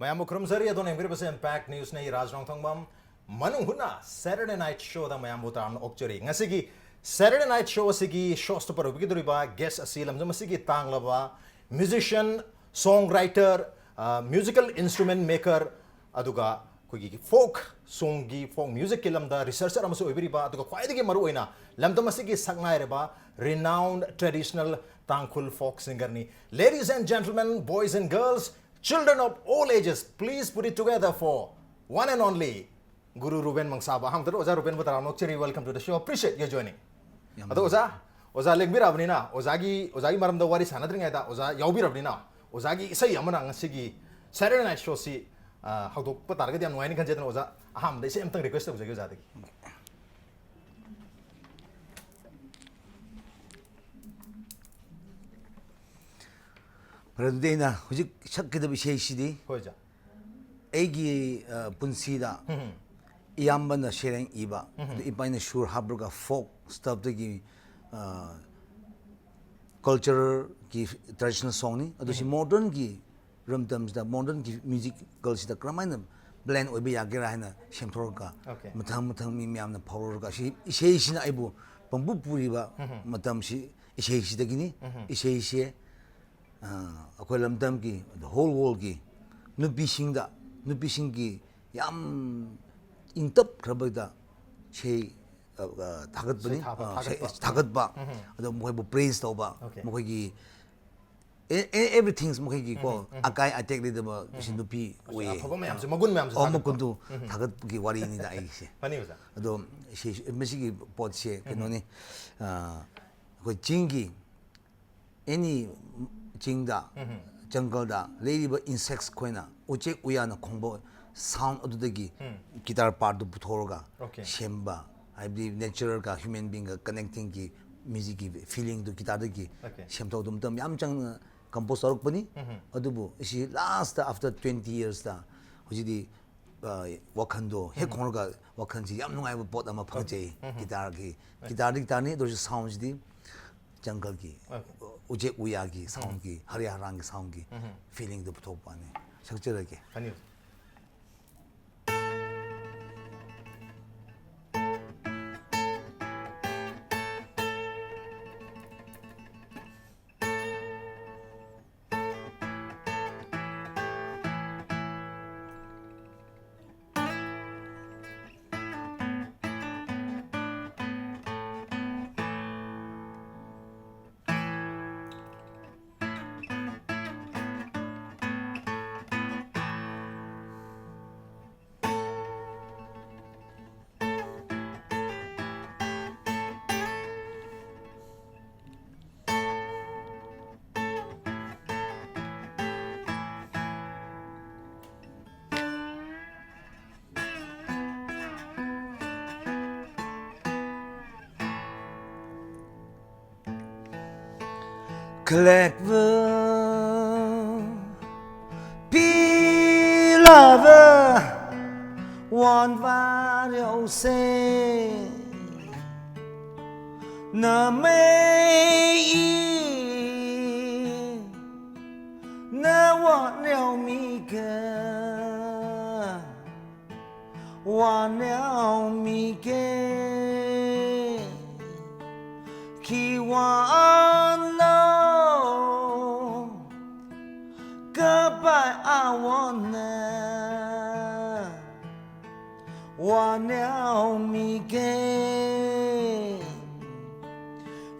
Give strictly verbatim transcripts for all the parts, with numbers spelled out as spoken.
ꯃꯌꯥꯝꯕꯨ ꯈꯨꯔꯨꯝꯖꯔꯤ꯫ ꯑꯗꯣꯝꯅ ꯌꯦꯡꯕꯤꯔꯤꯕꯁꯤ Impact Newsꯅꯤ꯫ ꯔꯥꯖ ꯔꯣꯡꯊꯣꯡꯕꯝ ꯃꯅꯨꯡ ꯍꯨꯠꯅ Saturday Night Showꯗ ꯃꯌꯥꯝꯕꯨ ꯇꯔꯥꯝꯅ ꯑꯣꯛꯆꯔꯤ꯫ ꯉꯁꯤꯒꯤ Saturday Night Show ꯑꯁꯤꯒꯤ show stopper ꯑꯣꯏꯕꯤꯒꯗꯧꯔꯤꯕ guest ꯑꯁꯤ ꯂꯝꯗꯝ ꯑꯁꯤꯒꯤ ꯇꯥꯡꯂꯕ musician, song writer, ꯑ, musical instrument maker, ꯑꯗꯨꯒ ꯑꯩꯈꯣꯏꯒꯤ folk songꯒꯤ, folk musicꯀꯤ ꯂꯝꯗ researcher ꯑꯃꯁꯨ ꯑꯣꯏꯕꯤꯔꯤꯕ, ꯑꯗꯨꯒ ꯈ꯭ꯋꯥꯏꯗꯒꯤ ꯃꯔꯨꯑꯣꯏꯅ ꯂꯝꯗꯝ ꯑꯁꯤꯒꯤ ꯁꯛꯅꯥꯏꯔꯕ renowned traditional Tangkhul folk singerꯅꯤ꯫ Ladies and gentlemen, boys and girls, children of all ages, please put it together for one and only Guru Ruben Mangsaba꯫ ꯑꯍꯥꯟꯕꯗ ꯑꯣꯖꯥ ꯔꯨꯕꯦꯟꯕꯨ ꯇꯔꯥꯝꯅ ꯑꯣꯛꯆꯔꯤ꯫ Welcome to the show. Appreciate your joining. ꯌꯥꯝ ꯑꯗꯣ ꯑꯣꯖꯥ, ꯑꯣꯖꯥ ꯂꯦꯡꯕꯤꯔꯛꯑꯕꯅꯤꯅ, ꯑꯣꯖꯥꯒꯤ, ꯑꯣꯖꯥꯒꯤ ꯃꯔꯝꯗ ꯋꯥꯔꯤ ꯁꯥꯟꯅꯗ꯭ꯔꯤꯉꯩꯗ ꯑꯣꯖꯥ ꯌꯥꯎꯕꯤꯔꯕꯅꯤꯅ, ꯑꯣꯖꯥꯒꯤ ꯏꯁꯩ ꯑꯃꯅ ꯉꯁꯤꯒꯤ Saturday Night Showꯁꯤ, ꯑ, ꯍꯧꯗꯣꯛꯄ ꯇꯥꯔꯒꯗꯤ ꯌꯥꯝ ꯅꯨꯡꯉꯥꯏꯅꯤ ꯈꯟꯖꯩ꯫ ꯑꯗꯨꯅ ꯑꯣꯖꯥ, ꯑꯍꯥꯟꯕꯗ ꯏꯁꯩ ꯑꯃꯇꯪ request ꯇꯧꯖꯒꯦ ꯑꯣꯖꯥꯗꯒꯤ꯫ ꯐꯔꯦ, ꯑꯗꯨꯗꯤ ꯑꯩꯅ ꯍꯧꯖꯤꯛ ꯁꯛꯀꯗꯕ ꯏꯁꯩꯁꯤꯗꯤ ꯍꯣꯏ ꯑꯣꯖꯥ꯫ ꯑꯩꯒꯤ, ꯑ, ꯄꯨꯟꯁꯤꯗ ꯏꯌꯥꯝꯕꯅ ꯁꯩꯔꯦꯡ ꯏꯕ, ꯑꯗꯨ ꯏꯄꯥꯅ ꯁꯨꯔ ꯍꯥꯞꯄꯒ folk stuffꯇꯒꯤ, ꯑ, cultureꯒꯤ traditional songꯅꯤ꯫ ꯑꯗꯨ ꯁꯤ modernꯒꯤ ꯔꯝꯗꯝꯁꯤꯗ, modernꯒꯤ musicalꯁꯤꯗ ꯀꯔꯝꯍꯥꯏꯅ blend ꯑꯣꯏꯕ ꯌꯥꯒꯦꯔꯥ ꯍꯥꯏꯅ ꯁꯦꯝꯊꯣꯔꯒ, Okay. ꯃꯊꯪ ꯃꯊꯪ ꯃꯤ ꯃꯌꯥꯝꯅ ꯐꯥꯎꯔꯒ, ꯁꯤ ꯏꯁꯩꯁꯤꯅ ꯑꯩꯕꯨ ꯄꯪꯄꯨ ꯄꯨꯔꯤꯕ ꯃꯇꯝꯁꯤ ꯏꯁꯩꯁꯤꯗꯒꯤꯅꯤ꯫ ꯏꯁꯩꯁꯦ, ꯑ, ꯑꯩꯈꯣꯏ ꯂꯝꯗꯝꯒꯤ, the whole worldꯒꯤ ꯅꯨꯄꯤꯁꯤꯡꯗ, ꯅꯨꯄꯤꯁꯤꯡꯒꯤ ꯌꯥꯝ ꯏꯪ ꯇꯞꯈ꯭ꯔꯕꯗ ꯏꯁꯩ, ꯑ, ꯑ, ꯊꯥꯒꯠꯄꯅꯤ꯫ ꯏꯁꯩ ꯊꯥꯕ, ꯑ, ꯏꯁꯩ ꯊꯥꯒꯠꯄ꯫ ꯊꯥꯒꯠꯄ꯫ ꯑꯗꯣ ꯃꯈꯣꯏꯕꯨ praise ꯇꯧꯕ, Okay. ꯃꯈꯣꯏꯒꯤ e- e- everything, ꯃꯈꯣꯏꯒꯤ ꯀꯣ, ꯑꯀꯥꯏ ꯑꯇꯦꯛ ꯂꯩꯇꯕ ꯁꯤ ꯅꯨꯄꯤ ꯑꯣꯏꯌꯦ꯫ ꯑꯐꯕ ꯃꯌꯥꯝꯁꯦ, ꯃꯒꯨꯟ ꯃꯌꯥꯝꯁꯦ ꯑꯣ, ꯊꯥꯒꯠꯄ꯫ ꯃꯒꯨꯟꯗꯨ ꯊꯥꯒꯠꯄꯒꯤ ꯋꯥꯔꯤꯅꯤꯗ ꯑꯩꯒꯤꯁꯦ꯫ ꯐꯅꯤ ꯑꯣꯖꯥ꯫ ꯑꯗꯣ ꯁꯤ, ꯃꯁꯤꯒꯤ ꯄꯣꯠꯁꯦ ꯀꯩꯅꯣꯅꯤ, ꯑ, ꯑꯩꯈꯣꯏ ꯆꯤꯡꯒꯤ, any ꯆꯤꯡꯗ, jungleꯗ ꯂꯩꯔꯤꯕ insects ꯈꯣꯏꯅ, ꯎꯆꯦꯛ ꯎꯌꯥꯅ ꯈꯣꯡꯕ sound ꯑꯗꯨꯗꯒꯤ guitar partꯇꯨ ꯄꯨꯊꯣꯛꯑꯒ Okay. ꯁꯦꯝꯕ, ꯍꯥꯏꯕꯗꯤ natureꯒ human beingꯒ connectingꯒꯤ musicꯀꯤ feelingꯗꯨ guitarꯗꯒꯤ Okay. ꯁꯦꯝꯊꯣꯛꯄꯗ ꯃꯇꯝ ꯌꯥꯝ ꯆꯪꯅ compose ꯇꯧꯔꯛꯄꯅꯤ꯫ ꯑꯗꯨꯕꯨ ꯁꯤ last after twenty yearsꯇ ꯍꯧꯖꯤꯛꯇꯤ, ꯑ, ꯋꯥꯈꯜꯗꯣ ꯍꯦꯛ ꯈꯣꯡꯂꯒ ꯋꯥꯈꯜꯁꯤ ꯌꯥꯝ ꯅꯨꯡꯉꯥꯏꯕ ꯄꯣꯠ ꯑꯃ ꯐꯪꯖꯩ꯫ guitarꯒꯤ, guitarꯗꯤ guitarꯅꯤ, ꯑꯗꯨ ꯑꯣꯏꯔꯁꯨ soundꯁꯤꯗꯤ jungleꯒꯤ, Okay. ꯎꯆꯦꯛ ꯎꯌꯥꯒꯤ soundꯒꯤ, ꯍꯔꯤꯌꯥ ꯍꯔꯥꯡꯒꯤ soundꯒꯤ feelingꯗꯨ ꯄꯨꯊꯣꯛꯄꯅꯤ꯫ ꯁꯛꯆꯔꯒꯦ꯫ ꯐꯅꯤ꯫ Clever, pilava, wan va reo se, na mei i, na wa reo mi ke. Wan reo mi ke, ki wan lo, goodbye I want na. Wan reo mi ke,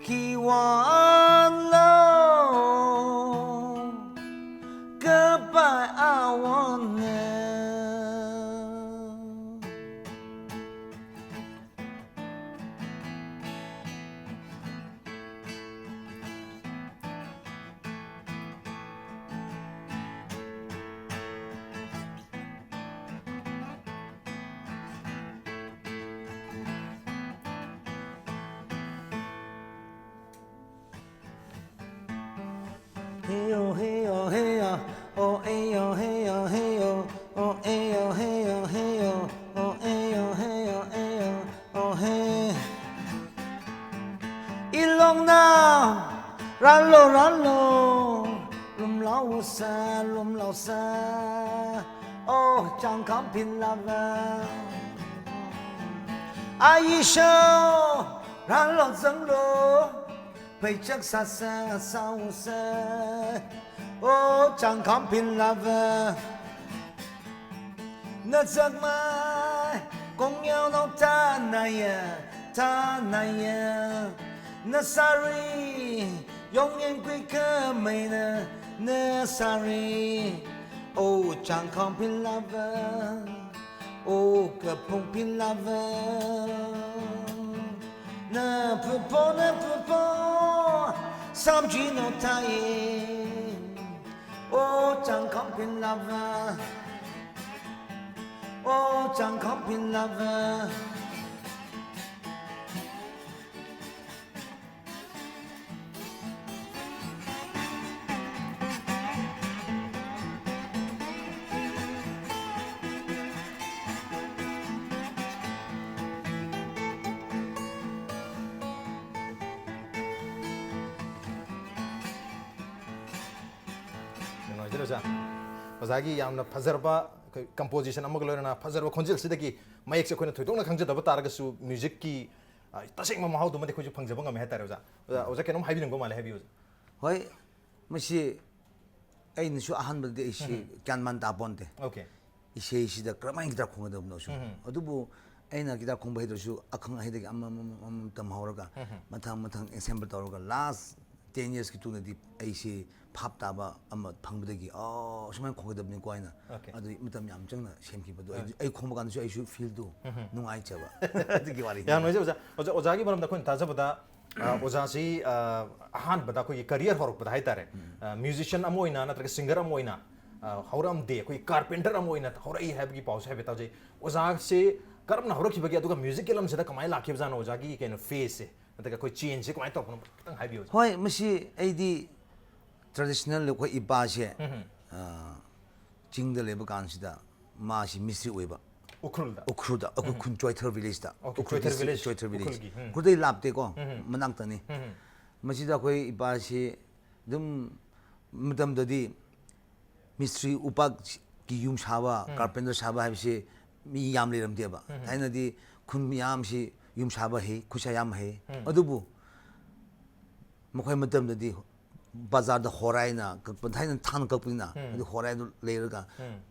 ki wan lo, goodbye I want na. Hey yo, hey yo, hey yo, oh hey yo, hey yo, hey yo, oh hey yo, hey yo, hey yo, oh hey yo, hey yo, hey yo, oh hey. Ilong na, ralo, ralo, ꯂꯨꯝ ꯂꯥꯎꯁ ꯂꯨꯝ ꯂꯥꯎꯁ ꯑꯣ ꯆꯥꯡꯈꯥꯝ ꯐꯤꯜꯂꯕ ꯑꯩꯁꯨ ꯔꯥꯟꯂꯣ ꯆꯪꯂꯣ ꯐꯩꯆꯛ ꯁꯥꯁ sauce ꯑꯣ ꯆꯥꯡꯈꯥꯝ ꯐꯤꯜꯂꯕ ꯅ ꯆꯥꯛꯃꯥꯏ ꯀꯣꯡꯌꯥꯎꯅꯧ ꯇꯥꯅꯩꯌꯦ ꯇꯥꯅꯩꯌꯦ ꯅ ꯁꯥꯔꯤ ꯌꯣꯡꯌꯦꯡ ꯀꯨꯏ ꯀꯃꯩꯅ ꯅ ꯁꯥꯔꯤ ꯑꯣ ꯆꯥꯡꯈꯥꯝ ꯐꯤꯜꯂꯕ ꯑꯣ ꯀꯄꯨꯡ ꯐꯤꯜꯂꯕ ꯅ ꯐꯨꯐꯣ ꯅ ꯐꯨꯐꯣ ꯁꯥꯝꯖꯤ ꯅꯣ ꯇꯥꯏꯌꯦ ꯑꯣ ꯆꯥꯡꯈꯥꯝ ꯐꯤꯜꯂꯕ ꯑꯣ ꯆꯥꯡꯈꯥꯝ ꯐꯤꯜꯂꯕ ꯌꯥꯝ ꯅꯨꯡꯉꯥꯏꯖꯔꯦ ꯑꯣꯖꯥ꯫ ꯑꯣꯖꯥꯒꯤ ꯌꯥꯝꯅ ꯐꯖꯔꯕ ꯑꯩꯈꯣꯏ composition ꯑꯃꯒ ꯂꯣꯏꯅꯅ ꯐꯖꯔꯕ ꯈꯣꯟꯖꯦꯜꯁꯤꯗꯒꯤ ꯃꯌꯦꯛꯁꯦ ꯑꯩꯈꯣꯏꯅ ꯊꯣꯏꯗꯣꯛꯅ ꯈꯪꯖꯗꯕ ꯇꯥꯔꯒꯁꯨ musicꯀꯤ, ꯑ, ꯇꯁꯦꯡꯕ ꯃꯍꯥꯎꯗꯨꯃꯗꯤ ꯑꯩꯈꯣꯏꯁꯨ ꯐꯪꯖꯕ ꯉꯝꯃꯦ ꯍꯥꯏꯇꯥꯔꯦ ꯑꯣꯖꯥ꯫ ꯑꯣꯖꯥ, ꯑꯣꯖꯥ ꯀꯩꯅꯣꯝ ꯍꯥꯏꯕꯤꯅꯤꯡꯕ ꯃꯥꯜꯂꯦ, ꯍꯥꯏꯕꯤꯌꯨ ꯑꯣꯖꯥ꯫ ꯍꯣꯏ, ꯃꯁꯤ ꯑꯩꯅꯁꯨ ꯑꯍꯥꯟꯕꯗꯗꯤ ꯑꯩꯁꯤ ꯎꯝ꯫ ꯒ꯭ꯌꯥꯟ ꯃꯥꯟ ꯇꯥꯄꯣꯟꯇꯦ꯫ Okay꯫ ꯏꯁꯩꯁꯤꯗ ꯀꯔꯝꯍꯥꯏꯅ ꯒꯤꯇꯥꯔ ꯈꯣꯡꯒꯗꯕꯅꯣꯁꯨ꯫ ꯎꯝ꯫ ꯑꯗꯨꯕꯨ ꯑꯩꯅ ꯒꯤꯇꯥꯔ ꯈꯣꯡꯕ ꯍꯩꯇ꯭ꯔꯁꯨ ꯑꯈꯪ ꯑꯍꯩꯗꯒꯤ ꯑꯃꯃꯝ ꯑꯃꯃꯝ ꯇꯝꯍꯧꯔꯒ ꯎꯝ꯫ ꯃꯊꯪ ꯃꯊꯪ ensemble ꯇꯧꯔꯒ last ten yearsꯀꯤ ꯇꯨꯡꯗꯗꯤ ꯑꯩꯁꯤ ꯚꯥꯞ ꯇꯥꯕ ꯑꯃ ꯐꯪꯕꯗꯒꯤ, "ꯑꯣ, ꯁꯨꯃꯥꯏꯅ ꯈꯣꯡꯒꯗꯕꯅꯤꯀꯣ" ꯍꯥꯏꯅ Okay꯫ ꯑꯗꯨ ꯃꯇꯝ ꯌꯥꯝ ꯆꯪꯅ ꯁꯦꯝꯈꯤꯕꯗꯣ ꯑꯩ, ꯎꯝ꯫ ꯑꯩ ꯈꯣꯡꯕ ꯀꯥꯟꯗꯁꯨ ꯑꯩꯁꯨ feelꯗꯣ ꯎꯝ꯫ ꯅꯨꯡꯉꯥꯏꯖꯕ꯫ ꯑꯗꯨꯒꯤ ꯋꯥꯔꯤꯅꯤ꯫ ꯌꯥꯝ ꯅꯨꯡꯉꯥꯏꯖꯩ ꯑꯣꯖꯥ꯫ ꯑꯣꯖꯥ, ꯑꯣꯖꯥꯒꯤ ꯃꯔꯝꯗ ꯑꯩꯈꯣꯏꯅ ꯇꯥꯖꯕꯗ, ꯑ, ꯑꯣꯖꯥꯁꯤ, ꯑ, ꯑꯍꯥꯟꯕꯗ ꯑꯩꯈꯣꯏꯒꯤ career ꯍꯧꯔꯛꯄꯗ ꯍꯥꯏꯇꯥꯔꯦ, ꯎꯝ꯫ ꯑ, musician ꯑꯃ ꯑꯣꯏꯅ ꯅꯠꯇ꯭ꯔꯒ singer ꯑꯃ ꯑꯣꯏꯅ, ꯑ, ꯍꯧꯔꯛꯑꯝꯗꯦ, ꯑꯩꯈꯣꯏꯒꯤ carpenter ꯑꯃ ꯑꯣꯏꯅ ꯍꯧꯔꯛꯏ ꯍꯥꯏꯕꯒꯤ ꯄꯥꯎꯁꯦ ꯍꯥꯏꯐꯦꯠ ꯇꯥꯖꯩ꯫ ꯑꯣꯖꯥꯁꯦ ꯀꯔꯝꯅ ꯍꯧꯔꯛꯈꯤꯕꯒꯦ, ꯑꯗꯨꯒ musicꯀꯤ ꯂꯝꯁꯤꯗ ꯀꯃꯥꯏꯅ ꯂꯥꯛꯈꯤꯕꯖꯥꯠꯅꯣ, ꯑꯣꯖꯥꯒꯤ ꯀꯩꯅꯣ phaseꯁꯦ ꯅꯠꯇ꯭ꯔꯒ ꯑꯩꯈꯣꯏ changeꯁꯦ ꯀꯃꯥꯏꯅ ꯇꯧꯔꯛꯄꯅꯣ ꯈꯤꯇꯪ ꯍꯥꯏꯕꯤꯌꯨ ꯑꯣꯖꯥ꯫ ꯍꯣꯏ, ꯃꯁꯤ ꯑꯩꯗꯤ traditional ꯑꯩꯈꯣꯏ ꯏꯄꯥꯁꯦ, ꯎꯝ꯫ ꯑ, ꯆꯤꯡꯗ ꯂꯩꯕ ꯀꯥꯟꯁꯤꯗ ꯃꯥꯁꯤ ꯃꯤꯁꯇ꯭ꯔꯤ ꯑꯣꯏꯕ꯫ ꯎꯈ꯭ꯔꯨꯜꯗ? ꯎꯈ꯭ꯔꯨꯜꯗ, ꯑꯩꯈꯣꯏ ꯎꯝ꯫ ꯈꯨꯟ ꯆꯣꯏꯊꯔ villageꯇ꯫ Okay, Ukhrul ꯆꯣꯏꯊꯔ district village, ꯆꯣꯏꯊꯔ village꯫ ꯎꯈ꯭ꯔꯨꯜꯒꯤ, ꯎꯝ꯫ ꯎꯈ꯭ꯔꯨꯜꯗꯩ ꯂꯥꯞꯇꯦꯀꯣ, ꯎꯝ꯫ ꯃꯅꯥꯛꯇꯅꯤ꯫ ꯎꯝ꯫ ꯃꯁꯤꯗ ꯑꯩꯈꯣꯏ ꯏꯄꯥꯁꯤ ꯑꯗꯨꯝ ꯃꯇꯝꯗꯗꯤ ꯃꯤꯁꯇ꯭ꯔꯤ, ꯎꯄꯥꯛꯀꯤ ꯌꯨꯝ ꯁꯥꯕ, ꯀꯥꯔꯄꯦꯟꯇꯔ ꯁꯥꯕ ꯍꯥꯏꯕꯁꯤ ꯃꯤ ꯌꯥꯝ ꯂꯩꯔꯝꯗꯦꯕ꯫ ꯊꯥꯏꯅꯗꯤ ꯈꯨꯟ ꯃꯌꯥꯝꯁꯤ ꯌꯨꯝ ꯁꯥꯕ ꯍꯩ, ꯈꯨꯠꯁꯥ ꯌꯥꯝ ꯍꯩ꯫ ꯑꯗꯨꯕꯨ ꯃꯈꯣꯏ ꯃꯇꯝꯗꯗꯤ ꯕꯖꯥꯔꯗ ꯍꯣꯔꯥꯏꯅ ꯀꯛꯄ, ꯊꯥꯏꯅ ꯊꯥꯡꯅ ꯀꯛꯄꯅꯤꯅ, ꯑꯗꯨ ꯍꯣꯔꯥꯏꯗꯨ ꯂꯩꯔꯒ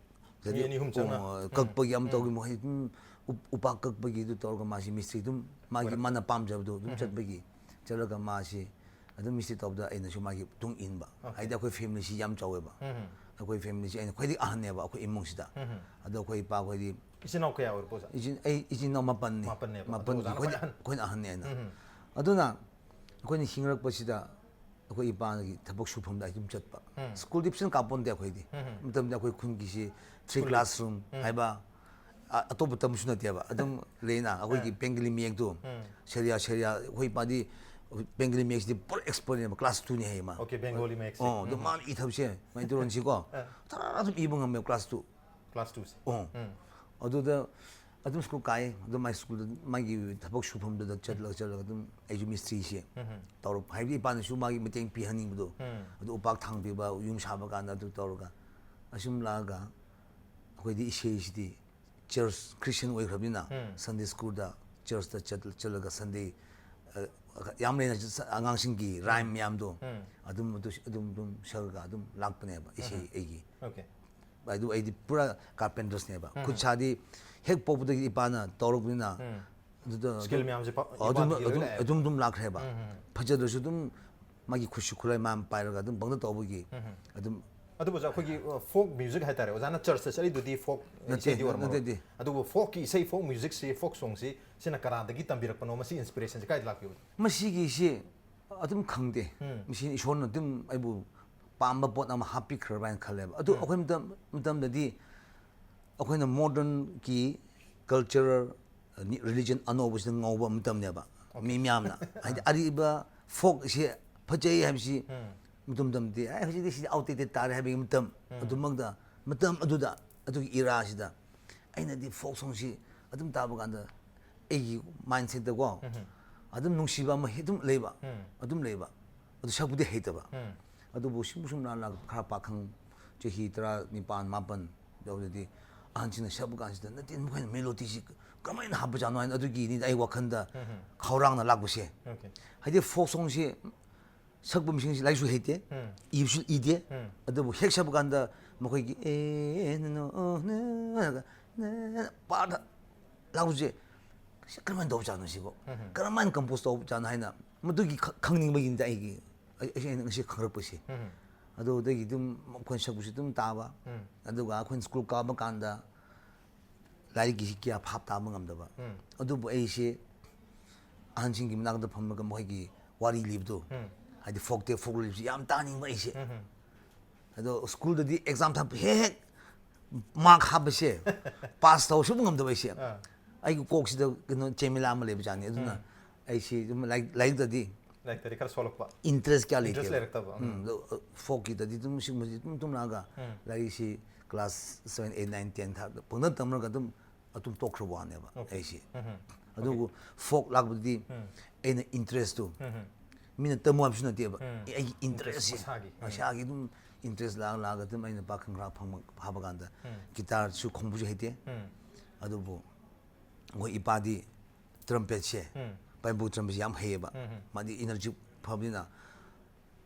ꯃꯤ ꯑꯅꯤ ꯑꯍꯨꯝ ꯆꯪꯅ꯫ ꯑꯣ, ꯀꯛꯄꯒꯤ ꯑꯃ ꯇꯧꯒꯤ, ꯃꯈꯣꯏ ꯑꯗꯨꯝ ꯎ-, ꯎꯄꯥꯛ ꯀꯛꯄꯒꯤ ꯑꯗꯨ ꯇꯧꯔꯒ ꯃꯥꯁꯤ ꯃꯤꯁꯇ꯭ꯔꯤ ꯑꯗꯨꯝ ꯃꯥꯒꯤ ꯃꯥꯅ ꯄꯥꯝꯖꯕꯗꯣ ꯑꯗꯨꯝ ꯆꯠꯄꯒꯤ, ꯆꯠꯂꯒ ꯃꯥꯁꯤ ꯑꯗꯨꯝ ꯃꯤꯁꯇ꯭ꯔꯤ ꯇꯧꯕꯗ ꯑꯩꯅꯁꯨ ꯃꯥꯒꯤ ꯃꯇꯨꯡ ꯏꯟꯕ꯫ ꯍꯥꯏꯗꯤ ꯑꯩꯈꯣꯏ ꯐꯦꯃꯤꯂꯤꯁꯤ ꯌꯥꯝ ꯆꯥꯎꯋꯦꯕ꯫ ꯑꯩꯈꯣꯏ ꯐꯦꯃꯤꯂꯤꯁꯤ ꯑꯩꯅ ꯈ꯭ꯋꯥꯏꯗꯒꯤ ꯑꯍꯟꯅꯦꯕ ꯑꯩꯈꯣꯏ ꯏꯃꯨꯡꯁꯤꯗ꯫ ꯑꯗꯣ ꯑꯩꯈꯣꯏ ꯏꯄꯥ ꯈꯣꯏꯗꯤ ꯏꯆꯤꯟ ꯏꯅꯥꯎ ꯀꯌꯥ ꯑꯣꯏꯔꯛꯄ ꯑꯣꯖꯥ? ꯏꯆꯤꯟ-, ꯑꯩ ꯏꯆꯤꯟ ꯏꯅꯥꯎ ꯃꯥꯄꯟꯅꯤ꯫ ꯃꯥꯄꯟꯅꯦꯕ꯫ ꯑꯗꯣ ꯃꯥꯄꯟꯒꯤ ꯑꯣꯖꯥꯅ ꯈ꯭ꯋꯥꯏꯗꯒꯤ ꯈ꯭ꯋꯥꯏ ꯑꯍꯟ꯫ ꯑꯩꯈꯣꯏꯅ ꯑꯍꯟꯅꯦ ꯑꯩꯅ꯫ ꯑꯗꯨꯅ ꯑꯩꯈꯣꯏꯅ ꯍꯤꯡꯉꯛꯄꯁꯤꯗ ꯑꯩꯈꯣꯏ ꯏꯄꯥꯒꯤ ꯊꯕꯛ ꯁꯨꯐꯝꯗ ꯑꯩ ꯑꯗꯨꯝ ꯆꯠꯄ꯫ ꯁ꯭ꯀꯨꯜꯗꯤ ꯐꯖꯅ ꯀꯥꯞꯄꯣꯟꯗꯦ ꯑꯩꯈꯣꯏꯗꯤ꯫ ꯃꯇꯝꯗ ꯑꯩꯈꯣꯏ ꯈꯨꯟꯒꯤꯁꯤ ꯊ꯭ꯔꯤ ꯀ꯭ꯂꯥꯁ ꯔꯨꯝ ꯍꯥꯏꯕ, ꯑ-, ꯑꯇꯣꯞꯄ ꯇꯝꯕꯁꯨ ꯅꯠꯇꯦꯕ꯫ ꯑꯗꯨꯝ ꯂꯩꯅ ꯑꯩꯈꯣꯏꯒꯤ ꯕꯦꯡꯒꯂꯤ ꯃꯌꯦꯛꯇꯣ, ꯁꯦꯔꯤꯌꯥ, ꯁꯦꯔꯤꯌꯥ, ꯑꯩꯈꯣꯏ ꯏꯄꯥꯗꯤ ꯕꯦꯡꯒꯂꯤ ꯃꯌꯦꯛꯁꯤꯗꯤ ꯄꯨꯔꯥ ꯑꯦꯛꯁꯄꯔꯠꯅꯦꯕ, ꯀ꯭ꯂꯥꯁ ꯇꯨꯅꯤ ꯍꯥꯏꯌꯦ ꯃꯥ꯫ ꯑꯣꯀꯦ, ꯕꯦꯡꯒꯣꯂꯤ ꯃꯌꯦꯛꯁꯦ꯫ ꯑꯣ, ꯑꯗꯨ ꯃꯥꯅ ꯏꯊꯕꯁꯦ, ꯃꯩꯇꯩꯂꯣꯟꯁꯤꯀꯣ, ꯊꯔꯥ ꯑꯗꯨꯝ ꯏꯕ ꯉꯝꯃꯦꯕ ꯀ꯭ꯂꯥꯁ ꯇꯨ꯫ ꯀ꯭ꯂꯥꯁ ꯇꯨꯁꯦ꯫ ꯑꯣ꯫ ꯑꯗꯨꯗ ꯑꯗꯨꯝ ꯁ꯭ꯀꯨꯜ ꯀꯥꯏ, ꯑꯗꯨꯝ ꯃꯥꯏ ꯁ꯭ꯀꯨꯜꯗ, ꯃꯥꯒꯤ ꯊꯕꯛ ꯁꯨꯐꯝꯗꯨꯗ ꯆꯠꯂꯒ, ꯆꯠꯂꯒ ꯑꯗꯨꯝ ꯑꯩꯁꯨ ꯃꯤꯁꯇ꯭ꯔꯤꯁꯦ ꯇꯧꯔꯛꯄ꯫ ꯍꯥꯏꯕꯗꯤ ꯏꯄꯥꯅꯁꯨ ꯃꯥꯒꯤ ꯃꯇꯦꯡ ꯄꯤꯍꯟꯅꯤꯡꯕꯗꯣ, ꯑꯗꯨ ꯎꯄꯥꯛ ꯊꯥꯡꯕꯤꯕ, ꯌꯨꯝ ꯁꯥꯕ ꯀꯥꯟꯗ ꯑꯗꯨ ꯇꯧꯔꯒ, ꯑꯁꯨꯝ ꯂꯥꯛꯑꯒ ꯑꯩꯈꯣꯏꯗꯤ ꯏꯁꯩꯁꯤꯗꯤ ꯆꯔꯆ, ꯈ꯭ꯔꯤꯁꯇꯤꯌꯟ ꯑꯣꯏꯈ꯭ꯔꯕꯅꯤꯅ, ꯁꯟꯗꯦ ꯁ꯭ꯀꯨꯜꯗ, ꯆꯔꯆꯇ ꯆꯠ-, ꯆꯠꯂꯒ ꯁꯟꯗꯦ, ꯑ, ꯌꯥꯝ ꯂꯩꯅ ꯆ-, ꯑꯉꯥꯡꯁꯤꯡꯒꯤ ꯔꯥꯏꯝ ꯃꯌꯥꯝꯗꯣ ꯑꯗꯨꯝ, ꯑꯗꯨ, ꯑꯗꯨꯝ, ꯑꯗꯨꯝ ꯁꯛꯑꯒ ꯑꯗꯨꯝ ꯂꯥꯛꯄꯅꯦꯕ ꯏꯁꯩ ꯑꯩꯒꯤ꯫ ꯑꯣꯀꯦ꯫ ꯑꯗꯨ ꯑꯩꯗꯤ ꯄꯨꯔꯥ ꯀꯥꯔꯄꯦꯟꯇꯔꯁꯅꯦꯕ꯫ ꯈꯨꯠ ꯁꯥꯗꯤ ꯍꯦꯛ ꯄꯣꯛꯄꯗꯒꯤ ꯏꯄꯥꯅ ꯇꯧꯔꯛꯄꯅꯤꯅ, ꯑꯗꯨꯗ ꯁ꯭ꯀꯤꯜ ꯑꯗꯨꯝ, ꯃꯌꯥꯝꯁꯦ ꯄ-, ꯑꯣ, ꯑꯗꯨꯝ, ꯏꯄꯥꯗꯒꯤ ꯑꯗꯨꯝ, ꯂꯣꯏ ꯂꯥꯛꯑꯦ꯫ ꯑꯗꯨꯝ, ꯑꯗꯨꯝ ꯂꯥꯛꯈ꯭ꯔꯦꯕ꯫ ꯐꯖꯗ꯭ꯔꯁꯨ ꯑꯗꯨꯝ ꯃꯥꯒꯤ ꯈꯨꯠꯁꯨ ꯈꯨꯠꯂꯥꯏ ꯃꯥ ꯄꯥꯏꯔꯒ ꯑꯗꯨꯝ ꯄꯪꯇꯧ ꯇꯧꯕꯒꯤ ꯑꯗꯨꯝ꯫ ꯑꯗꯨꯕꯨ ꯑꯣꯖꯥ, ꯑꯩꯈꯣꯏꯒꯤ, ꯑ, ꯐꯣꯛ ꯃ꯭ꯌꯨꯖꯤꯛ ꯍꯥꯏꯇꯥꯔꯦ, ꯑꯣꯖꯥꯅ ꯆꯔꯆꯇ ꯆꯠꯂꯤꯗꯨꯗꯤ ꯐꯣꯛ ꯅꯠꯇꯦ, ꯏꯁꯩꯗꯤ ꯑꯣꯏꯔꯝꯃꯔꯣꯏ꯫ ꯅꯠꯇꯦ, ꯅꯠꯇꯦ꯫ ꯑꯗꯨꯕꯨ ꯐꯣꯛꯀꯤ ꯏꯁꯩ, ꯐꯣꯛ ꯃ꯭ꯌꯨꯖꯤꯛꯁꯤ, ꯐꯣꯛ ꯁꯣꯡꯁꯤ, ꯁꯤꯅ ꯀꯅꯥꯗꯒꯤ ꯇꯝꯕꯤꯔꯛꯄꯅꯣ? ꯃꯁꯤ ꯏꯟꯁꯄꯤꯔꯦꯁꯟꯁꯤ ꯀꯥꯏꯗ ꯂꯥꯛꯈꯤꯕꯅꯣ? ꯃꯁꯤꯒꯤꯁꯤ ꯑꯗꯨꯝ ꯈꯪꯗꯦ꯫ ꯃꯁꯤ ꯏꯁꯣꯔꯅ ꯑꯗꯨꯝ ꯑꯩꯕꯨ ꯄꯥꯝꯕ ꯄꯣꯠ ꯑꯃ ꯍꯥꯞꯄꯤꯈ꯭ꯔꯕ ꯍꯥꯏꯅ ꯈꯜꯂꯦꯕ꯫ ꯑꯗꯨ ꯑꯩꯈꯣꯏ ꯃꯇꯝ-, ꯃꯇꯝꯗꯗꯤ ꯑꯩꯈꯣꯏꯅ ꯃꯣꯗꯔꯟꯒꯤ ꯀꯜꯆꯔꯦꯜ, ꯔꯤꯂꯤꯖꯟ ꯑꯅꯧꯕꯁꯤꯗ ꯉꯧꯕ ꯃꯇꯝꯅꯦꯕ꯫ ꯃꯤ ꯃꯌꯥꯝꯅ ꯍꯥꯏꯗꯤ ꯑꯔꯤꯕ ꯐꯣꯛꯁꯤ ꯐꯖꯩ ꯍꯥꯏꯕꯁꯤ ꯃꯇꯝ ꯃꯇꯝꯗꯤ, "ꯑꯦ, ꯍꯧꯖꯤꯛꯇꯤ ꯁꯤꯗꯤ ꯑꯥꯎꯠꯗꯦꯇꯦꯠ ꯇꯥꯔꯦ" ꯍꯥꯏꯕꯒꯤ ꯃꯇꯝ꯫ ꯑꯗꯨꯃꯛꯇ ꯃꯇꯝ ꯑꯗꯨꯗ, ꯑꯗꯨꯒꯤ ꯏꯔꯥꯁꯤꯗ ꯑꯩꯅꯗꯤ ꯐꯣꯛ ꯁꯣꯡꯁꯤ ꯑꯗꯨꯝ ꯇꯥꯕ ꯀꯥꯟꯗ ꯑꯩꯒꯤ ꯃꯥꯏꯟꯁꯦꯠꯇꯀꯣ ꯑꯗꯨꯝ ꯅꯨꯡꯁꯤꯕ ꯑꯃ ꯍꯦ-, ꯑꯗꯨꯝ ꯂꯩꯕ, ꯑꯗꯨꯝ ꯂꯩꯕ꯫ ꯑꯗꯨ ꯁꯛꯄꯨꯗꯤ ꯍꯩꯇꯕ꯫ ꯑꯗꯨꯕꯨ ꯁꯨꯝ ꯁꯨꯝ ꯂꯥꯛ ꯈꯔ ꯄꯥꯈꯪ ꯆꯍꯤ ꯇꯔꯥ ꯅꯤꯄꯥꯟ ꯃꯥꯄꯟ ꯌꯧꯔꯗꯤ ꯑꯍꯟꯁꯤꯡꯅ ꯁꯛꯄ ꯀꯥꯟꯁꯤꯗ ꯅꯠꯇꯦ ꯃꯈꯣꯏꯅ ꯃꯦꯂꯣꯗꯤꯁꯤ ꯀꯃꯥꯏꯅ ꯍꯥꯞꯄꯖꯥꯠꯅꯣ ꯍꯥꯏꯅ ꯑꯗꯨꯒꯤꯅꯤꯗ ꯑꯩ ꯋꯥꯈꯜꯗ ꯈꯧꯔꯥꯡꯅ ꯂꯥꯛꯄꯁꯦ꯫ ꯍꯥꯏꯗꯤ ꯐꯣꯛ ꯁꯣꯡꯁꯤ ꯁꯛꯄ ꯃꯤꯁꯤꯡꯁꯤ ꯂꯥꯏꯔꯤꯛꯁꯨ ꯍꯩꯇꯦ, ꯏꯕꯁꯨ ꯏꯗꯦ꯫ ꯑꯗꯨꯕꯨ ꯍꯦꯛ ꯁꯛꯄ ꯀꯥꯟꯗ ꯃꯈꯣꯏꯒꯤ ꯑꯦ ꯅ, ꯅ, ꯑꯣ, ꯅ, ꯅ, ꯅ, ꯄꯥꯗ ꯂꯥꯛꯄꯁꯦ ꯁꯤ ꯀꯔꯝꯍꯥꯏꯅ ꯇꯧꯕꯖꯥꯠꯅꯣ ꯁꯤꯕꯣ? ꯀꯔꯝꯍꯥꯏꯅ ꯀꯝꯄꯣꯖ ꯇꯧꯕꯖꯥꯠꯅꯣ ꯍꯥꯏꯅ ꯃꯗꯨꯒꯤ ꯈ-, ꯈꯪꯅꯤꯡꯕꯒꯤꯅꯤꯗ ꯑꯩꯒꯤ, ꯑꯩ, ꯑꯩ, ꯑꯩꯅ ꯉꯁꯤ ꯈꯪꯂꯛꯄꯁꯦ꯫ ꯑꯗꯨꯗꯒꯤ ꯑꯗꯨꯝ ꯑꯩꯈꯣꯏꯅ ꯁꯛꯄꯁꯨ ꯑꯗꯨꯝ ꯇꯥꯕ꯫ ꯑꯗꯨꯒ ꯑꯩꯈꯣꯏꯅ ꯁ꯭ꯀꯨꯜ ꯀꯥꯕ ꯀꯥꯟꯗ ꯂꯥꯏꯔꯤꯛꯀꯤꯁꯤ ꯀꯌꯥ ꯚꯥꯞ ꯇꯥꯕ ꯉꯝꯗꯕ꯫ ꯑꯗꯨꯕꯨ ꯑꯩꯁꯦ ꯑꯍꯟꯁꯤꯡꯒꯤ ꯃꯅꯥꯛꯇ ꯐꯝꯂꯒ ꯃꯈꯣꯏꯒꯤ ꯋꯥꯔꯤ ꯂꯤꯕꯗꯣ, ꯍꯥꯏꯗꯤ ꯐꯣꯛ ꯇꯦ ꯐꯣꯛ ꯂꯤꯕꯁꯤ ꯌꯥꯝ ꯇꯥꯅꯤꯡꯕ ꯑꯩꯁꯦ꯫ ꯑꯗꯣ ꯁ꯭ꯀꯨꯜꯗꯗꯤ ꯑꯦꯛꯖꯥꯝ ꯊꯥꯕ ꯍꯦꯛ ꯍꯦꯛ ꯃꯥꯔꯛ ꯍꯥꯞꯄꯁꯦ ꯄꯥꯁ ꯇꯧ ꯁꯨꯡ ꯉꯝꯗꯕ ꯑꯩꯁꯦ꯫ ꯑꯥ꯫ ꯑꯩꯒꯤ ꯀꯣꯛꯁꯤꯗ ꯀꯩꯅꯣ ꯆꯦꯃꯤꯂꯥ ꯑꯃ ꯂꯩꯕꯖꯥꯠꯅꯤ꯫ ꯑꯗꯨꯅ ꯎꯝ꯫ ꯑꯩꯁꯤ ꯑꯗꯨꯝ ꯂꯥꯏꯔꯤꯛ, ꯂꯥꯏꯔꯤꯛꯇꯗꯤ ꯂꯥꯏꯔꯤꯛꯇꯗꯤ ꯈꯔ ꯁꯣꯜꯂꯛꯄ꯫ Interest ꯀꯌꯥ Interest ꯂꯩꯇꯦꯕ꯫ ꯂꯩꯔꯛꯇꯕ꯫ ꯎꯝ꯫ ꯎꯝ, ꯑꯗꯣ, ꯑ, ꯐꯣꯛꯀꯤꯗꯗꯤ ꯑꯗꯨꯝ ꯁꯤꯒꯨꯝꯕꯁꯤ ꯑꯗꯨꯝ ꯇꯨꯝꯂꯛꯑꯒ ꯎꯝ꯫ ꯂꯥꯏꯔꯤꯛꯁꯤ class seven, eight, nine, ten ꯊꯥꯛꯇ ꯄꯪꯇꯝ ꯇꯝꯔꯒ ꯑꯗꯨꯝ ꯑꯗꯨꯝ ꯇꯣꯛꯈ꯭ꯔꯕ ꯋꯥꯅꯦꯕ ꯑꯣꯀꯦ꯫ ꯑꯩꯁꯤ꯫ ꯎꯝ꯫ ꯑꯗꯨꯕꯨ ꯐꯣꯛ ꯂꯥꯛꯄꯗꯗꯤ ꯎꯝ꯫ ꯑꯩꯅ interest ꯇꯨ ꯎꯝ꯫ ꯃꯤꯅ ꯇꯝꯃꯨ ꯍꯥꯏꯕꯁꯨ ꯅꯠꯇꯦꯕ꯫ ꯎꯝ꯫ ꯑꯩꯒꯤ interest interest ꯁꯦ ꯃꯁꯥꯒꯤ꯫ ꯎꯝ꯫ ꯃꯁꯥꯒꯤ ꯑꯗꯨꯝ interest ꯂꯥꯛ ꯂꯥꯛꯑꯒ ꯑꯗꯨꯝ ꯑꯩꯅ ꯄꯥꯈꯪ ꯈꯔ ꯐꯪꯕ ꯍꯥꯞꯄ ꯀꯥꯟꯗ ꯎꯝ꯫ ꯒꯤꯇꯥꯔꯁꯨ ꯈꯣꯡꯕꯁꯨ ꯍꯩꯇꯦ꯫ ꯎꯝ꯫ ꯑꯗꯨꯕꯨ ꯑꯩꯈꯣꯏ ꯏꯄꯥꯗꯤ trumpet ꯁꯦ, ꯎꯝ꯫ ꯄꯥꯏꯝꯄꯨ trumpet ꯁꯦ ꯌꯥꯝ ꯍꯩꯌꯦꯕ꯫ ꯎꯝ꯫ ꯃꯥꯗꯤ energy ꯐꯕꯅꯤꯅ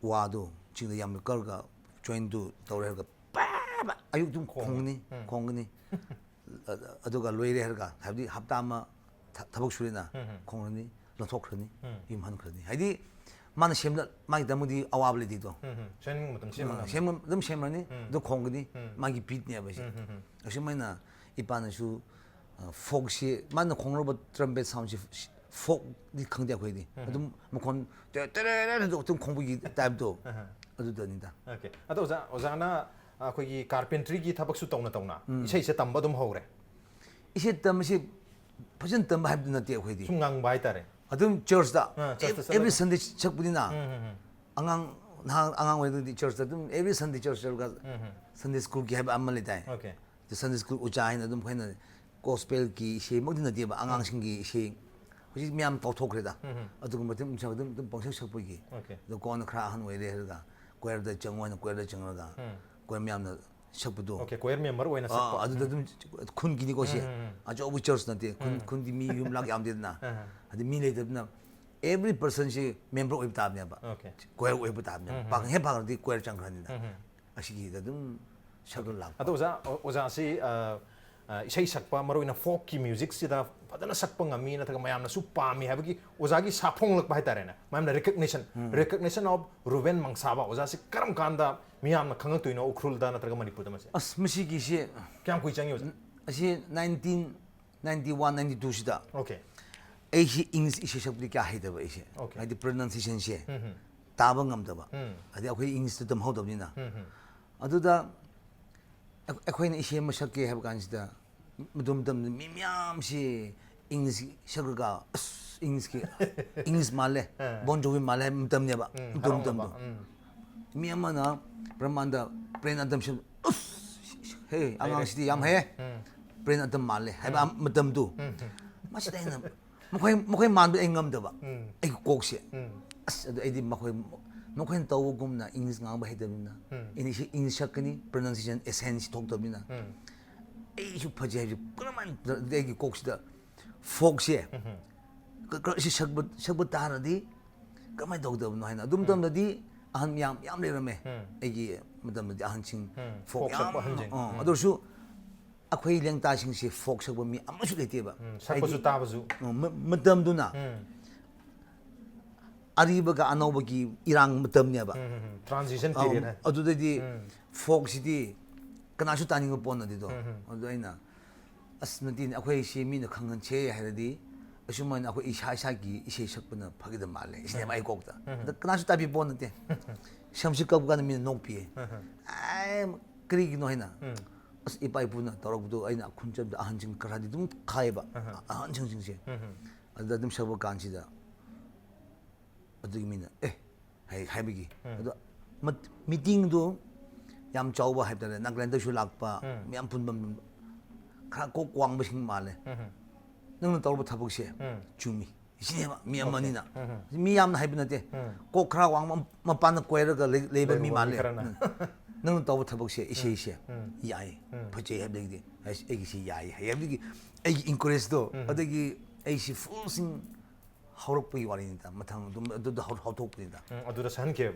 ꯋꯥꯗꯣ ꯆꯤꯡꯗ ꯌꯥꯝ ꯀꯛꯑꯒ joint ꯇꯨ ꯇꯧꯔꯦ ꯍꯥꯏꯔꯒ ꯄꯥ-, ꯄꯥ-, ꯑꯌꯨꯛ ꯑꯗꯨꯝ ꯈꯣꯡꯉꯦ꯫ ꯈꯣꯡꯒꯅꯤ, ꯎꯝ꯫ ꯈꯣꯡꯒꯅꯤ꯫ ꯑ-, ꯑꯗꯨꯒ ꯂꯣꯏꯔꯦ ꯍꯥꯏꯔꯒ, ꯍꯥꯏꯕꯗꯤ ꯍꯞꯇꯥ ꯑꯃ ꯊ-, ꯊꯕꯛ ꯁꯨꯔꯦꯅ, ꯎꯝ, ꯎꯝ꯫ ꯈꯣꯡꯂꯅꯤ, ꯂꯧꯊꯣꯛꯈ꯭ꯔꯅꯤ, ꯎꯝ꯫ ꯌꯨꯝ ꯍꯟꯈ꯭ꯔꯅꯤ꯫ ꯍꯥꯏꯗꯤ ꯃꯥꯅ ꯁꯦꯝꯂ-, ꯃꯥꯒꯤꯗꯃꯛꯇꯤ ꯑꯋꯥꯕ ꯂꯩꯇꯦꯗꯣ꯫ ꯎꯝ, ꯎꯝ꯫ ꯁꯦꯝꯅꯤꯡꯕ ꯃꯇꯝ ꯁꯦꯝꯕ ꯎꯝ, ꯉꯝꯃꯦ꯫ ꯁꯦꯝꯕ-, ꯑꯗꯨꯝ ꯁꯦꯝꯂꯅꯤ, ꯎꯝ꯫ ꯑꯗꯨꯝ ꯈꯣꯡꯒꯅꯤ, ꯎꯝ꯫ ꯃꯥꯒꯤ beat ꯅꯦꯕ ꯑꯩꯁꯦ꯫ ꯎꯝ, ꯎꯝ, ꯎꯝ꯫ ꯑꯁꯨꯃꯥꯏꯅ ꯏꯄꯥꯅꯁꯨ, ꯑ, ꯐꯣꯛꯁꯤ, ꯃꯥꯅ ꯈꯣꯡꯂꯛꯄ trumpet sound ꯁꯤ ꯐ-, ꯐꯣꯛꯇꯤ ꯈꯪꯗꯦ ꯑꯩꯈꯣꯏꯗꯤ꯫ ꯎꯝ꯫ ꯑꯗꯨꯝ ꯃꯈꯣꯟ ꯇꯦ-, ꯇꯦꯔꯦ-ꯔꯦ-ꯔꯦ ꯑꯗꯨꯝ ꯈꯣꯡꯕꯒꯤ type ꯇꯣ, ꯑꯍ꯫ ꯑꯗꯨꯗꯅꯤꯗ꯫ ꯑꯣꯀꯦ꯫ ꯑꯗꯣ ꯑꯣꯖꯥ, ꯑꯣꯖꯥꯅ ꯑꯩꯈꯣꯏꯒꯤ carpentry ꯒꯤ ꯊꯕꯛꯁꯨ ꯇꯧꯅ ꯇꯧꯅ ꯎꯝ꯫ ꯏꯁꯩꯁꯦ ꯇꯝꯕ ꯑꯗꯨꯝ ꯍꯧꯔꯦ? ꯏꯁꯩ ꯇꯝꯕꯁꯤ ꯐꯖꯅ ꯇꯝꯕ ꯍꯥꯏꯕꯗꯤ ꯅꯠꯇꯦ ꯑꯩꯈꯣꯏꯗꯤ꯫ ꯁꯨꯝ ꯉꯪꯕ ꯍꯥꯏꯇꯥꯔꯦ꯫ ꯑꯗꯨꯝ church ꯇ, ꯑꯥ, church ꯇ ev-, every ꯆꯠꯂꯒ꯫ Sunday ꯁꯛꯄꯅꯤꯅ꯫ ꯎꯝ, ꯎꯝ, ꯎꯝ꯫ ꯑꯉꯥꯡ, ꯅꯍꯥꯟ ꯑꯉꯥꯡ ꯑꯣꯏꯔꯤꯉꯩꯗꯗꯤ church ꯇ ꯑꯗꯨꯝ every Sunday church ꯆꯠꯂꯒ ꯎꯝ, ꯎꯝ꯫ Sunday school ꯒꯤ ꯍꯥꯏꯕ ꯑꯃ ꯂꯩꯗꯥꯏ? ꯑꯣꯀꯦ꯫ ꯑꯗꯨ Sunday school ꯑꯣꯖꯥ ꯍꯥꯏꯅ ꯑꯗꯨꯝ ꯑꯩꯈꯣꯏꯅ gospel ꯒꯤ ꯏꯁꯩꯃꯛꯇꯤ ꯅꯠꯇꯦꯕ, ꯎꯝ꯫ ꯑꯉꯥꯡꯁꯤꯡꯒꯤ ꯏꯁꯩ꯫ ꯍꯧꯖꯤꯛ ꯃꯌꯥꯝ ꯀꯥꯎꯊꯣꯛꯈ꯭ꯔꯦꯗ꯫ ꯎꯝ, ꯎꯝ꯫ ꯑꯗꯨꯒꯨꯝꯕ ꯑꯗꯨꯝ, ꯑꯗꯨꯝ, ꯑꯗꯨꯝ ꯄꯪꯁꯛ ꯁꯛꯄꯒꯤ꯫ ꯑꯣꯀꯦ꯫ ꯑꯗꯣ ꯀꯣꯟꯅ ꯈꯔ ꯑꯍꯟ ꯑꯣꯏꯔꯦ ꯍꯥꯏꯔꯒ ꯀ꯭ꯋꯥꯏꯌꯔꯗ ꯆꯪꯉꯣ ꯍꯥꯏꯅ ꯀ꯭ꯋꯥꯏꯌꯔꯗ ꯆꯪꯉꯒ ꯀ꯭ꯋꯥꯏꯌꯔ ꯃꯌꯥꯝꯅ ꯁꯛꯄꯗꯣ, ꯑꯣꯀꯦ, ꯀ꯭ꯋꯥꯏꯌꯔ ꯃꯦꯝꯕꯔ ꯑꯣꯏꯅ ꯑꯥ, ꯁꯛꯄ꯫ ꯑꯗꯨꯗ ꯑꯗꯨꯝ ꯈꯨꯟꯒꯤꯅꯤꯀꯣ ꯁꯤ꯫ ꯑꯆꯧꯕ ꯆꯔꯆ ꯅꯠꯇꯦ, ꯈꯨꯟ ꯈꯨꯟꯒꯤ ꯃꯤ ꯌꯨꯝ ꯂꯥꯛ ꯌꯥꯝꯗꯦꯗꯅ꯫ ꯑꯗꯨ ꯃꯤ ꯂꯩꯇꯕꯅ every personꯁꯤ ꯃꯦꯝꯕꯔ ꯑꯣꯏꯕ ꯇꯥꯕꯅꯦꯕ꯫ ꯑꯣꯀꯦ꯫ ꯀ꯭ꯋꯥꯏꯌꯔ ꯑꯣꯏꯕ ꯇꯥꯕꯅꯦꯕ꯫ ꯄꯥꯈꯪ ꯍꯦꯛ ꯐꯥꯈ꯭ꯔꯗꯤ ꯀ꯭ꯋꯥꯏꯌꯔ ꯆꯪꯈ꯭ꯔꯅꯤꯅ꯫ ꯑꯁꯤꯒꯤꯗ ꯑꯗꯨꯝ ꯁꯛꯂ ꯂꯥꯛꯄ꯫ ꯑꯗꯣ ꯑꯣꯖꯥ, ꯑꯣꯖꯥꯁꯤ ꯑ, ꯑ, ꯏꯁꯩ ꯁꯛꯄ, ꯃꯔꯨꯑꯣꯏꯅ ꯐꯣꯛꯀꯤ ꯃ꯭ꯌꯨꯖꯤꯛꯁꯤꯗ ꯐꯖꯅ ꯁꯛꯄ ꯉꯝꯃꯤ ꯅꯠꯇ꯭ꯔꯒ ꯃꯌꯥꯝꯅꯁꯨ ꯄꯥꯝꯃꯤ ꯍꯥꯏꯕꯒꯤ ꯑꯣꯖꯥꯒꯤ ꯁꯥꯐꯣꯡꯂꯛꯄ ꯍꯥꯏꯇꯥꯔꯦꯅꯦ, ꯃꯌꯥꯝꯅ ꯔꯤꯀꯛꯅꯤꯁꯟ, ꯔꯤꯀꯛꯅꯤꯁꯟ ꯑꯣꯐ ꯔꯨꯕꯦꯟ ꯃꯪꯁꯥꯕ ꯑꯣꯖꯥꯁꯤ ꯀꯔꯝ ꯀꯥꯟꯗ ꯃꯤꯌꯥꯝꯅ ꯈꯪꯉꯛꯇꯣꯏꯅꯣ ꯎꯈ꯭ꯔꯨꯜꯗ ꯅꯠꯇ꯭ꯔꯒ ꯃꯅꯤꯄꯨꯔꯗ ꯃꯁꯦ? ꯑꯁ, ꯃꯁꯤꯒꯤꯁꯤ, ꯀꯌꯥꯝ ꯀꯨꯏ ꯆꯪꯉꯤ ꯑꯣꯖꯥ? ꯑꯁꯤ ꯅꯥꯏꯟꯇꯤꯟ ꯅꯥꯏꯟꯇꯤ ꯋꯥꯟ ꯅꯥꯏꯟꯇꯤ ꯇꯨꯁꯤꯗ ꯑꯣꯀꯦ꯫ ꯑꯩꯁꯤ ꯏꯪꯂꯤꯁ ꯏꯁꯩ ꯁꯛꯄꯗꯤ ꯀꯌꯥ ꯍꯩꯇꯕ ꯑꯩꯁꯦ꯫ ꯑꯣꯀꯦ꯫ ꯍꯥꯏꯗꯤ ꯄ꯭ꯔꯣꯅꯟꯁꯤꯌꯦꯁꯟꯁꯦ ꯎꯝ, ꯎꯝ, ꯇꯥꯕ ꯉꯝꯗꯕ꯫ ꯎꯝ, ꯍꯥꯏꯗꯤ ꯑꯩꯈꯣꯏ ꯏꯪꯂꯤꯁꯇ ꯇꯝꯍꯧꯗꯕꯅꯤꯅ꯫ ꯎꯝ, ꯎꯝ, ꯑꯗꯨꯗ ꯑꯩ- ꯑꯩꯈꯣꯏꯅ ꯏꯁꯩ ꯑꯃ ꯁꯛꯀꯦ ꯍꯥꯏꯕ ꯀꯥꯟꯁꯤꯗ, ꯃꯗꯨ ꯃꯇꯝꯗ ꯃꯤ ꯃꯌꯥꯝꯁꯤ ꯏꯪꯂꯤꯁ ꯁꯛꯂꯒ, ꯑꯁ, ꯏꯪꯂꯤꯁꯀꯤ, ꯏꯪꯂꯤꯁ ꯃꯥꯜꯂꯦ, ꯑꯥ꯫ ꯕꯣꯟ ꯖꯣꯕꯤ ꯃꯥꯜꯂꯦ ꯍꯥꯏꯕ ꯃꯇꯝꯅꯦꯕ꯫ ꯎꯝ, ꯃꯗꯨ ꯍꯔꯥꯎꯅꯕ, ꯃꯇꯝꯗꯣ ꯎꯝ, ꯃꯤ ꯑꯃꯅ ꯕ꯭ꯔꯍꯃꯥꯟꯗ ꯄ꯭ꯔꯦꯟ ꯑꯗꯝꯁꯤ, ꯑꯁ, ꯍꯦ, ꯑꯉꯥꯡꯁꯤꯗꯤ ꯌꯥꯝ ꯍꯩꯌꯦ, ꯎꯝ, ꯄ꯭ꯔꯦꯟ ꯑꯗꯝ ꯃꯥꯜꯂꯦ ꯍꯥꯏꯕ ꯃꯇꯝꯗꯨ꯫ ꯎꯝ, ꯎꯝ, ꯃꯁꯤꯗ ꯑꯩꯅ ꯃꯈꯣꯏ ꯃꯈꯣꯏ ꯃꯥꯟꯕꯗ ꯑꯩ ꯉꯝꯗꯕ꯫ ꯎꯝ, ꯑꯩꯒꯤ ꯀꯣꯛꯁꯦ꯫ ꯎꯝ, ꯑꯁ, ꯑꯗꯨ ꯑꯩꯗꯤ ꯃꯈꯣꯏ ꯃꯈꯣꯏꯅ ꯇꯧꯕꯒꯨꯝꯅ ꯏꯪꯂꯤꯁ ꯉꯥꯡꯕ ꯍꯩꯇꯕꯅꯤꯅ, ꯎꯝ, ꯏꯪꯂꯤꯁ ꯏꯪꯂꯤꯁ ꯁꯛꯀꯅꯤ, ꯄ꯭ꯔꯣꯅꯟꯁꯤꯌꯦꯁꯟ ꯑꯦꯁꯦꯟꯁ ꯊꯣꯛꯇꯕꯅꯤꯅ꯫ ꯎꯝ, ꯑꯩꯁꯨ ꯐꯖꯩ ꯍꯥꯏꯕꯁꯦ ꯀꯔꯝꯍꯥꯏꯅ, ꯑꯩꯒꯤ ꯀꯣꯛꯁꯤꯗ ꯐꯣꯛꯁꯦ, ꯎꯝ, ꯀ- ꯀ- ꯁꯤ ꯁꯛꯄ ꯁꯛꯄ ꯇꯥꯔꯗꯤ ꯀꯃꯥꯏꯅ ꯇꯧꯒꯗꯕꯅꯣ ꯍꯥꯏꯅ꯫ ꯑꯗꯨ ꯃꯇꯝꯗꯗꯤ ꯑꯍꯟ ꯌꯥꯝ ꯌꯥꯝ ꯂꯩꯔꯝꯃꯦ꯫ ꯎꯝ, ꯑꯩꯒꯤ ꯃꯇꯝꯗꯗꯤ ꯑꯍꯟꯁꯤꯡ ꯎꯝ, ꯐꯣꯛ ꯐꯣꯛ ꯌꯥꯝ, ꯁꯛꯄ ꯑꯍꯟꯁꯤꯡ꯫ ꯑ, ꯎꯝ, ꯑꯗꯨ ꯑꯣꯏꯔꯁꯨ ꯑꯩꯈꯣꯏ ꯂꯦꯡꯇꯥꯁꯤꯡꯁꯦ ꯐꯣꯛ ꯁꯛꯄ ꯃꯤ ꯑꯃꯁꯨ ꯂꯩꯇꯦꯕ꯫ ꯎꯝ, ꯁꯛꯄꯁꯨ ꯍꯥꯏꯗꯤ, ꯇꯥꯕꯁꯨ꯫ ꯑ, ꯃ- ꯃꯇꯝꯗꯨꯅ ꯎꯝ, ꯑꯔꯤꯕꯒ ꯑꯅꯧꯕꯒꯤ ꯏꯔꯥꯡ ꯃꯇꯝꯅꯦꯕ꯫ ꯎꯝ, ꯎꯝ, ꯎꯝ, ꯇ꯭ꯔꯥꯟꯖꯤꯁꯟ ꯑ, ꯄꯤꯔꯤꯌꯗ ꯍꯥꯏ꯫ ꯑꯗꯨꯗꯗꯤ ꯎꯝ, ꯐꯣꯛꯁꯤꯗꯤ ꯀꯅꯥꯁꯨ ꯇꯥꯅꯤꯡꯕ ꯄꯣꯠ ꯅꯠꯇꯦꯗꯣ꯫ ꯎꯝ, ꯎꯝ꯫ ꯑꯗꯨ ꯑꯩꯅ, ꯑꯁ, ꯅꯠꯇꯦꯅꯦ, ꯑꯩꯈꯣꯏ ꯁꯤ ꯃꯤꯅ ꯈꯪꯍꯟꯁꯦ ꯍꯥꯏꯔꯗꯤ ꯑꯁꯨꯃꯥꯏꯅ ꯑꯩꯈꯣꯏ ꯏꯁꯥ ꯏꯁꯥꯒꯤ ꯏꯁꯩ ꯁꯛꯄꯅ ꯐꯒꯗꯕ ꯃꯥꯜꯂꯦ ꯁꯤꯅꯦꯕ ꯑꯩ ꯀꯣꯛꯇ꯫ ꯎꯝ꯫ ꯑꯗ ꯀꯅꯥꯁꯨ ꯇꯥꯕꯤꯕ ꯄꯣꯠ ꯅꯠꯇꯦ꯫ ꯁꯝꯁꯤ ꯀꯛꯄ ꯀꯥꯟꯗ ꯃꯤꯅ ꯅꯣꯛꯄꯤꯌꯦ꯫ ꯎꯝ, ꯎꯝ, ꯑꯦ, ꯀꯔꯤꯒꯤꯅꯣ ꯍꯥꯏꯅ꯫ ꯎꯝ, ꯑꯁ, ꯏꯄꯥ ꯏꯄꯨꯅ ꯇꯧꯔꯛꯄꯗꯣ ꯑꯩꯅ ꯈꯨꯟ ꯆꯠꯄꯗ ꯑꯍꯟꯁꯤꯡ ꯈꯔꯗꯤ ꯑꯗꯨꯝ ꯈꯥꯏꯌꯦꯕ꯫ ꯎꯝ, ꯎꯝ꯫ ꯑꯍꯟꯁꯤꯡꯁꯤꯡꯁꯦ꯫ ꯎꯝ, ꯎꯝ, ꯑꯗꯨꯗ ꯑꯗꯨꯝ ꯁꯛꯄ ꯀꯥꯟꯁꯤꯗ ꯑꯗꯨꯒꯤ ꯃꯤꯅ, "ꯑꯦ," ꯍꯥꯏ-, ꯍꯥꯏꯕꯒꯤ꯫ ꯎꯝ꯫ ꯑꯗꯣ ꯃꯠ-, ꯃꯤꯇꯤꯡꯗꯣ ꯌꯥꯝ ꯆꯥꯎꯕ ꯍꯥꯏꯕ ꯇꯥꯔꯦ, ꯅꯥꯒꯥꯂꯦꯟꯗꯁꯨ ꯂꯥꯛꯄ, ꯎꯝ꯫ ꯃꯌꯥꯝ ꯄꯨꯟꯐꯝ ꯈꯔ ꯀꯣꯛ ꯋꯥꯡꯕꯁꯤꯡ ꯃꯥꯜꯂꯦ꯫ ꯎꯝ, ꯎꯝ, "ꯅꯪꯅ ꯇꯧꯔꯕ ꯊꯕꯛꯁꯦ ꯎꯝ꯫ ꯆꯨꯝꯃꯤ꯫ ꯁꯤꯅꯦꯕ ꯃꯤ ꯑꯃꯅꯤꯅ꯫ ꯃꯤ ꯌꯥꯝꯅ ꯍꯥꯏꯕ ꯅꯠꯇꯦ꯫ ꯀꯣꯛ ꯈꯔ ꯋꯥꯡꯕ ꯃꯄꯥꯟꯗ ꯀꯣꯏꯔꯒ ꯂꯩ- ꯂꯩꯕ ꯃꯤ ꯂꯩꯕ ꯃꯤ ꯃꯥꯜꯂꯦ꯫ ꯈꯔꯅ꯫ ꯎꯝ꯫ ꯅꯪꯅ ꯇꯧꯕ ꯊꯕꯛꯁꯦ ꯏꯁꯩꯁꯦ ꯎꯝ꯫ ꯌꯥꯏ꯫ ꯎꯝ꯫ ꯐꯖꯩ ꯍꯥꯏꯕꯗꯒꯤꯗꯤ ꯑꯩꯁ ꯑꯩꯒꯤꯁꯤ ꯌꯥꯏ ꯍꯥꯏ ꯍꯥꯏꯕꯗꯒꯤ ꯑꯩꯒꯤ encourage ꯇꯣ ꯎꯝ꯫ ꯑꯗꯒꯤ ꯑꯩꯁꯤ full ꯁꯤꯡ ꯍꯧꯔꯛꯄꯒꯤ ꯋꯥꯔꯤꯅꯤꯗ꯫ ꯃꯊꯪ ꯑꯗꯨꯝ ꯑꯗꯨꯗ ꯍꯧ- ꯍꯧꯊꯣꯛꯄꯅꯤꯗ꯫ ꯎꯝ, ꯑꯗꯨꯗ ꯁꯛꯍꯟꯈꯤꯕ꯫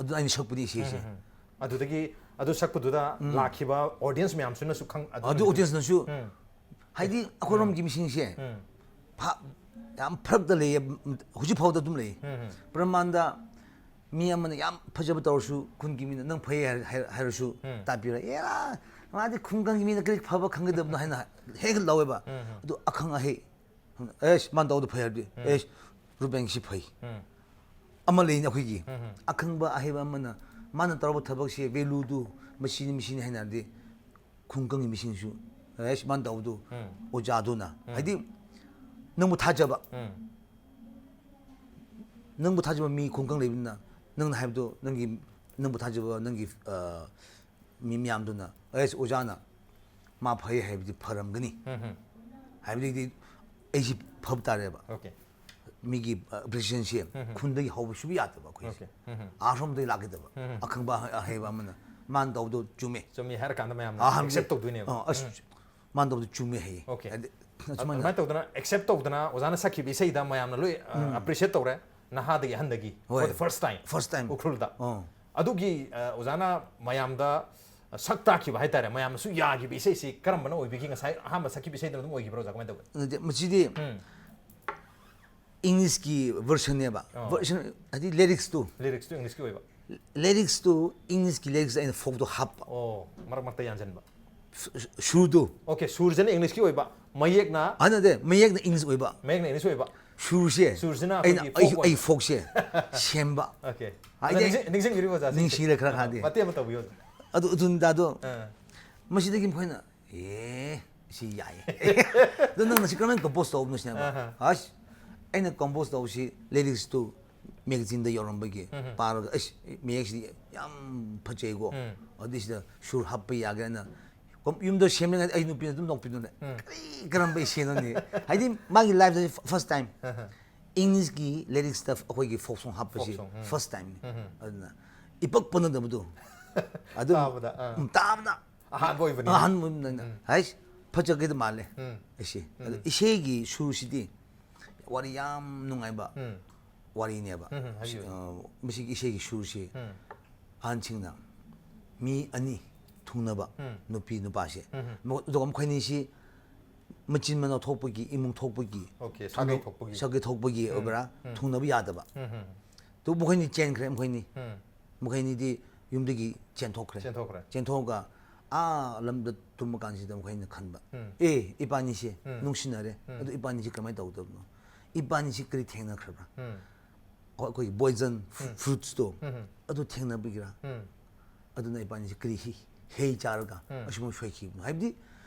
ꯑꯗꯨꯗ ꯑꯩꯅ ꯁꯛꯄꯅꯤ ꯏꯁꯩꯁꯦ꯫ ꯎꯝ, ꯎꯝ, ꯎꯝ꯫ ꯑꯗꯨꯗꯒꯤ ꯑꯗꯨ ꯁꯛꯄꯗꯨꯗ ꯎꯝ꯫ ꯂꯥꯛꯈꯤꯕ audience ꯃꯌꯥꯝꯁꯤꯅꯁꯨ ꯈꯪ- ꯑꯗꯨ ꯑꯗꯨ audience ꯅꯁꯨ ꯎꯝ꯫ ꯍꯥꯏꯗꯤ ꯑꯩꯈꯣꯏꯔꯣꯝꯒꯤ ꯃꯤꯁꯤꯡꯁꯦ ꯎꯝ꯫ ꯐ- ꯌꯥꯝ ꯐꯔꯛꯇ ꯂꯩꯌꯦ꯫ ꯍꯧꯖꯤꯛ ꯐꯥꯎꯗ ꯑꯗꯨꯝ ꯂꯩ꯫ ꯎꯝ, ꯎꯝ꯫ ꯄ꯭ꯔꯃꯥꯟꯗ ꯃꯤ ꯑꯃꯅ ꯌꯥꯝ ꯐꯖꯕ ꯇꯧꯔꯁꯨ ꯈꯨꯟꯒꯤ ꯃꯤꯅ ꯅꯪ ꯐꯩ ꯍꯥꯏꯔ- ꯍꯥꯏꯔ- ꯍꯥꯏꯔꯁꯨ ꯎꯝ꯫ ꯇꯥꯛꯄꯤꯔꯣꯏ꯫ "ꯑꯦꯔꯥ, ꯃꯥꯗꯤ ꯈꯨꯡꯒꯪꯒꯤ ꯃꯤꯅ ꯀꯔꯤ ꯐꯕ ꯈꯪꯒꯗꯕꯅꯣ?" ꯍꯥꯏꯅ ꯍꯦꯛ ꯂꯧꯋꯦꯕ꯫ ꯎꯝ, ꯎꯝ꯫ ꯑꯗꯨ ꯑꯈꯪ ꯑꯍꯩ, "ꯑꯦꯁ, ꯃꯥꯅ ꯇꯧꯕꯗꯣ ꯐꯩ" ꯍꯥꯏꯔꯗꯤ, ꯎꯝ꯫ "ꯑꯦꯁ, ꯔꯨꯕꯦꯟꯒꯤꯁꯤ ꯐꯩ"꯫ ꯎꯝ꯫ ꯑꯃ ꯂꯩꯅꯤ ꯑꯩꯈꯣꯏꯒꯤ꯫ ꯎꯝ, ꯎꯝ꯫ ꯑꯈꯪꯕ ꯑꯍꯩꯕ ꯑꯃꯅ ꯃꯥꯅ ꯇꯧꯔꯕ ꯊꯕꯛꯁꯦ value ꯗꯨ ꯃꯁꯤꯅꯤ, ꯃꯁꯤꯅꯤ ꯍꯥꯏꯅꯔꯗꯤ ꯈꯨꯡꯒꯪꯒꯤ ꯃꯤꯁꯤꯡꯁꯨ, "ꯑꯦꯁ, ꯃꯥꯅ ꯇꯧꯕꯗꯨ ꯎꯝ꯫ ꯑꯣꯖꯥꯗꯨꯅ", ꯎꯝ꯫ ꯍꯥꯏꯗꯤ ꯅꯪꯕꯨ ꯊꯥꯖꯕ꯫ ꯎꯝ꯫ ꯅꯪꯕꯨ ꯊꯥꯖꯕ ꯃꯤ ꯈꯨꯡꯒꯪ ꯂꯩꯕꯅꯤꯅ ꯅꯪꯅ ꯍꯥꯏꯕꯗꯣ ꯅꯪꯒꯤ, ꯅꯪꯕꯨ ꯊꯥꯖꯕ ꯅꯪꯒꯤ, ꯑ, ꯃꯤ ꯃꯌꯥꯝꯗꯨꯅ, "ꯑꯦꯁ, ꯑꯣꯖꯥꯅ ꯃꯥ ꯐꯩ ꯍꯥꯏꯕꯗꯤ ꯐꯔꯝꯒꯅꯤ" ꯎꯝ, ꯎꯝ꯫ ꯍꯥꯏꯕꯗꯤ ꯑꯩꯁꯤ ꯐꯕ ꯇꯥꯔꯦꯕ꯫ Okay꯫ ꯃꯤꯒꯤ, ꯑ, appreciation ꯁꯦ ꯎꯝ, ꯎꯝ꯫ ꯈꯨꯟꯗꯒꯤ ꯍꯧꯕ ꯁꯨꯡꯌꯥ ꯌꯥꯗꯕ ꯑꯩꯈꯣꯏꯁꯦ꯫ Okay꯫ ꯎꯝ, ꯎꯝ꯫ ꯑꯥꯔꯣꯝꯗꯒꯤ ꯂꯥꯛꯀꯗꯕ꯫ ꯎꯝ, ꯎꯝ꯫ ꯑꯈꯪꯕ ꯑꯍ- ꯑꯍꯩꯕ ꯑꯃꯅ ꯃꯥꯅ ꯇꯧꯕꯗꯣ ꯆꯨꯝꯃꯦ꯫ ꯆꯨꯝꯃꯤ ꯍꯥꯏꯔ ꯀꯥꯟꯗ ꯃꯌꯥꯝꯅ ꯑꯥ, ꯍꯥꯏꯕꯗꯤ, accept ꯇꯧꯗꯣꯏꯅꯦꯕ꯫ ꯑꯥ, ꯑꯁ, ꯎꯝ꯫ ꯃꯥꯅ ꯇꯧꯕꯗꯣ ꯆꯨꯝꯃꯦ ꯍꯥꯏꯌꯦ꯫ Okay꯫ ꯍꯥꯏꯗꯤ, ꯑꯗꯨꯃꯥꯏꯅ ꯑꯗꯨꯃꯥꯏꯅ ꯇꯧꯗꯅ accept ꯇꯧꯗꯅ ꯑꯣꯖꯥꯅ ꯁꯛꯈꯤꯕ ꯏꯁꯩꯗ ꯃꯌꯥꯝꯅ ꯂꯣꯏ, ꯑ, ꯎꯝ꯫ Appreciate ꯇꯧꯔꯦ꯫ ꯅꯍꯥꯗꯒꯤ ꯑꯍꯟꯗꯒꯤ, ꯍꯣꯏ꯫ For the first time꯫ First time꯫ ꯎꯈ꯭ꯔꯨꯜꯗ꯫ ꯑꯣ꯫ ꯑꯗꯨꯒꯤ, ꯑ, ꯑꯣꯖꯥꯅ ꯃꯌꯥꯝꯗ ꯁꯛ ꯇꯥꯛꯈꯤꯕ ꯍꯥꯏꯇꯥꯔꯦ, ꯃꯌꯥꯝꯅꯁꯨ ꯌꯥꯈꯤꯕ ꯏꯁꯩꯁꯤ ꯀꯔꯝꯕꯅ ꯑꯣꯏꯕꯤꯒꯦ? ꯉꯁꯥꯏ ꯑꯍꯥꯟꯕ ꯁꯛꯈꯤꯕ ꯏꯁꯩꯗꯨꯅ ꯑꯗꯨꯝ ꯑꯣꯏꯈꯤꯕ꯭ꯔꯥ, ꯑꯣꯖꯥ? ꯀꯃꯥꯏꯅ ꯇꯧꯒꯦ? ꯅꯠꯇꯦ, ꯃꯁꯤꯗꯤ ꯎꯝ꯫ English ꯀꯤ version ꯅꯦꯕ꯫ ꯑꯣ꯫ Version ꯍꯥꯏꯗꯤ lyrics two. Lyrics two English ꯀꯤ ꯑꯣꯏꯕ꯫ Lyrics ꯇꯨ English ꯀꯤ lyrics ꯑꯩꯅ folk ꯇꯣ ꯍꯥꯞꯄ꯫ ꯑꯣ, ꯃꯔꯛ ꯃꯔꯛꯇ ꯌꯥꯟꯁꯤꯟꯕ꯫ ꯁꯨ- ꯁꯨꯔꯗꯨ꯫ Okay, ꯁꯨꯔꯁꯤꯅ English ꯀꯤ ꯑꯣꯏꯕ, ꯃꯌꯦꯛꯅ? ꯑ, ꯅꯠꯇꯦ, ꯃꯌꯦꯛꯅ English ꯑꯣꯏꯕ꯫ ꯃꯌꯦꯛꯅ English ꯑꯣꯏꯕ꯫ ꯁꯨꯔꯁꯦ ꯁꯨꯔꯁꯤꯅ ꯑꯩꯅ ꯑꯩꯈꯣꯏꯒꯤ ꯑꯩ, folk ꯑꯩ ꯑꯣꯏꯕ꯫ Folk ꯁꯦ ꯁꯦꯝꯕ꯫ Okay꯫ ꯍꯥꯏꯗꯤ ꯑꯗ ꯅꯤꯡꯁꯤꯡ- ꯅꯤꯡꯁꯤꯡꯕꯤꯔꯤꯕꯣ, ꯑꯣꯖꯥ? ꯅꯤꯡꯁꯤꯡꯂꯦ ꯈꯔ ꯈꯔꯗꯤ꯫ ꯃꯇꯦꯛ ꯑꯃ ꯇꯧꯕꯤꯌꯨ꯫ ꯑꯗꯨ, ꯑꯗꯨ ꯅꯨꯃꯤꯗꯥꯗꯣ ꯑꯥ꯫ ꯃꯁꯤꯗꯒꯤ ꯃꯈꯣꯏꯅ, "ꯑꯦ, ꯁꯤ ꯌꯥꯏꯌꯦ꯫ ꯑꯗꯣ ꯅꯪꯅ ꯁꯤ ꯀꯔꯝꯍꯥꯏꯅ compose ꯇꯧꯕꯅꯣ?" ꯁꯤꯅꯦꯕ꯫ ꯑꯍꯥ꯫ ꯑꯁ, ꯑꯩꯅ compose ꯇꯧꯕꯁꯤ lyrics ꯇꯨ magazine ꯗ ꯌꯧꯔꯝꯕꯒꯤ ꯎꯝ, ꯎꯝ꯫ ꯄꯥꯔꯒ, "ꯑꯁ, ꯃꯌꯦꯛꯁꯤꯗꯤ ꯌꯥꯝ ꯐꯖꯩꯀꯣ꯫ ꯎꯝ꯫ ꯑꯗꯨꯏꯁꯤꯗ ꯁꯨꯔ ꯍꯥꯞꯄ ꯌꯥꯒꯦꯅ" ꯌꯨꯝꯗ ꯁꯦꯝꯂꯤꯉꯩꯗ ꯑꯩ ꯅꯨꯄꯤꯅ ꯑꯗꯨꯝ ꯅꯣꯛꯄꯤꯗꯨꯅꯦ, "ꯀꯔꯤ ꯀꯔꯝꯕ ꯏꯁꯩꯅꯣꯅꯦ?" ꯍꯥꯏꯗꯤ ꯃꯥꯒꯤ ꯂꯥꯏꯐꯇ ꯐꯥꯔꯁ ꯇꯥꯏꯝ ꯏꯪꯂꯤꯁꯀꯤ ꯂꯤꯔꯤꯛꯁꯇ ꯑꯩꯈꯣꯏꯒꯤ ꯐꯣꯛ ꯁꯣꯡ ꯍꯥꯞꯄꯁꯤ Folk song, ꯎꯝ. ꯐꯥꯔꯁ ꯇꯥꯏꯝꯅꯤ꯫ ꯑꯗꯨꯅ ꯏꯄꯛ ꯄꯅꯗꯕꯗꯣ ꯑꯗꯨꯝ ꯇꯥꯕꯗ, ꯑꯥ. ꯎꯝ, ꯇꯥꯕꯗ ꯑꯍꯥꯟꯕ ꯑꯣꯏꯕꯅꯤ꯫ ꯑꯍꯥꯟꯕ ꯑꯣꯏꯕꯅꯤꯅ ꯍꯥꯏꯁ ꯐꯖꯒꯦꯗ ꯃꯥꯜꯂꯦ꯫ ꯑꯩꯁꯦ ꯑꯗꯣ ꯏꯁꯩꯒꯤ ꯁꯨꯔꯁꯤꯗꯤ ꯋꯥꯔꯤ ꯌꯥꯝ ꯅꯨꯡꯉꯥꯏꯕ ꯎꯝ. ꯋꯥꯔꯤꯅꯦꯕ꯫ ꯎꯝ, ꯍꯥꯏꯕꯤꯌꯨ. ꯑ, ꯃꯁꯤꯒꯤ ꯏꯁꯩꯒꯤ ꯁꯨꯔꯁꯤ ꯎꯝ. ꯑꯍꯟꯁꯤꯡꯅ ꯃꯤ ꯑꯅꯤ ꯊꯨꯡꯅꯕ ꯎꯝ. ꯅꯨꯄꯤ ꯅꯨꯄꯥꯁꯦ ꯎꯝ. ꯃ- ꯑꯗꯨꯒ ꯃꯈꯣꯏꯅꯤꯁꯤ ꯃꯆꯤꯟ ꯃꯅꯥꯎ ꯊꯣꯛꯄꯒꯤ, ꯏꯃꯨꯡ ꯊꯣꯛꯄꯒꯤ, Okay, ꯁꯥꯒꯩ ꯊꯣꯛꯄꯒꯤ. ꯁꯥꯒꯩ ꯊꯣꯛꯄꯒꯤ ꯑꯣꯏꯕ꯭ꯔꯥ, ꯎꯝ. ꯊꯨꯡꯅꯕ ꯌꯥꯗꯕ꯫ ꯎꯝ, ꯎꯝ. ꯑꯗꯨ ꯃꯈꯣꯏꯅꯤ ꯆꯦꯟꯈ꯭ꯔꯦ, ꯃꯈꯣꯏꯅꯤ꯫ ꯎꯝ. ꯃꯈꯣꯏꯅꯤꯗꯤ ꯌꯨꯝꯗꯒꯤ ꯆꯦꯟꯊꯣꯛꯈ꯭ꯔꯦ꯫ ꯆꯦꯟꯊꯣꯛꯈ꯭ꯔꯦ. ꯆꯦꯟꯊꯣꯛꯑꯒ ꯑꯥ ꯂꯝꯗ ꯇꯨꯝꯕ ꯀꯥꯟꯁꯤꯗ ꯃꯈꯣꯏꯅ ꯈꯟꯕ, ꯎꯝ. "ꯑꯦ, ꯏꯕꯥꯅꯤꯁꯦ ꯎꯝ. ꯅꯨꯡꯁꯤꯅꯔꯦ, ꯎꯝ. ꯑꯗꯨ ꯏꯕꯥꯅꯤꯁꯦ ꯀꯃꯥꯏꯅ ꯇꯧꯗꯕꯅꯣ? ꯏꯕꯥꯅꯤꯁꯦ ꯀꯔꯤ ꯊꯦꯡꯅꯈ꯭ꯔꯕ꯭ꯔꯥ? ꯎꯝ. ꯑꯩꯈꯣꯏꯒꯤ ꯄꯣꯏꯖꯟ ꯐ꯭ꯔꯨꯠꯁꯇꯣ ꯎꯝ. ꯑꯗꯨ ꯊꯦꯡꯅꯕꯒꯤꯔꯥ? ꯎꯝ. ꯑꯗꯨꯅ ꯏꯕꯥꯅꯤꯁꯦ ꯀꯔꯤ ꯍꯤ- ꯍꯩ ꯆꯥꯔꯒ ꯎꯝ. ꯑꯁꯤꯒꯨꯝꯕ ꯁꯣꯏꯈꯤꯕꯅꯣ?" ꯍꯥꯏꯕꯗꯤ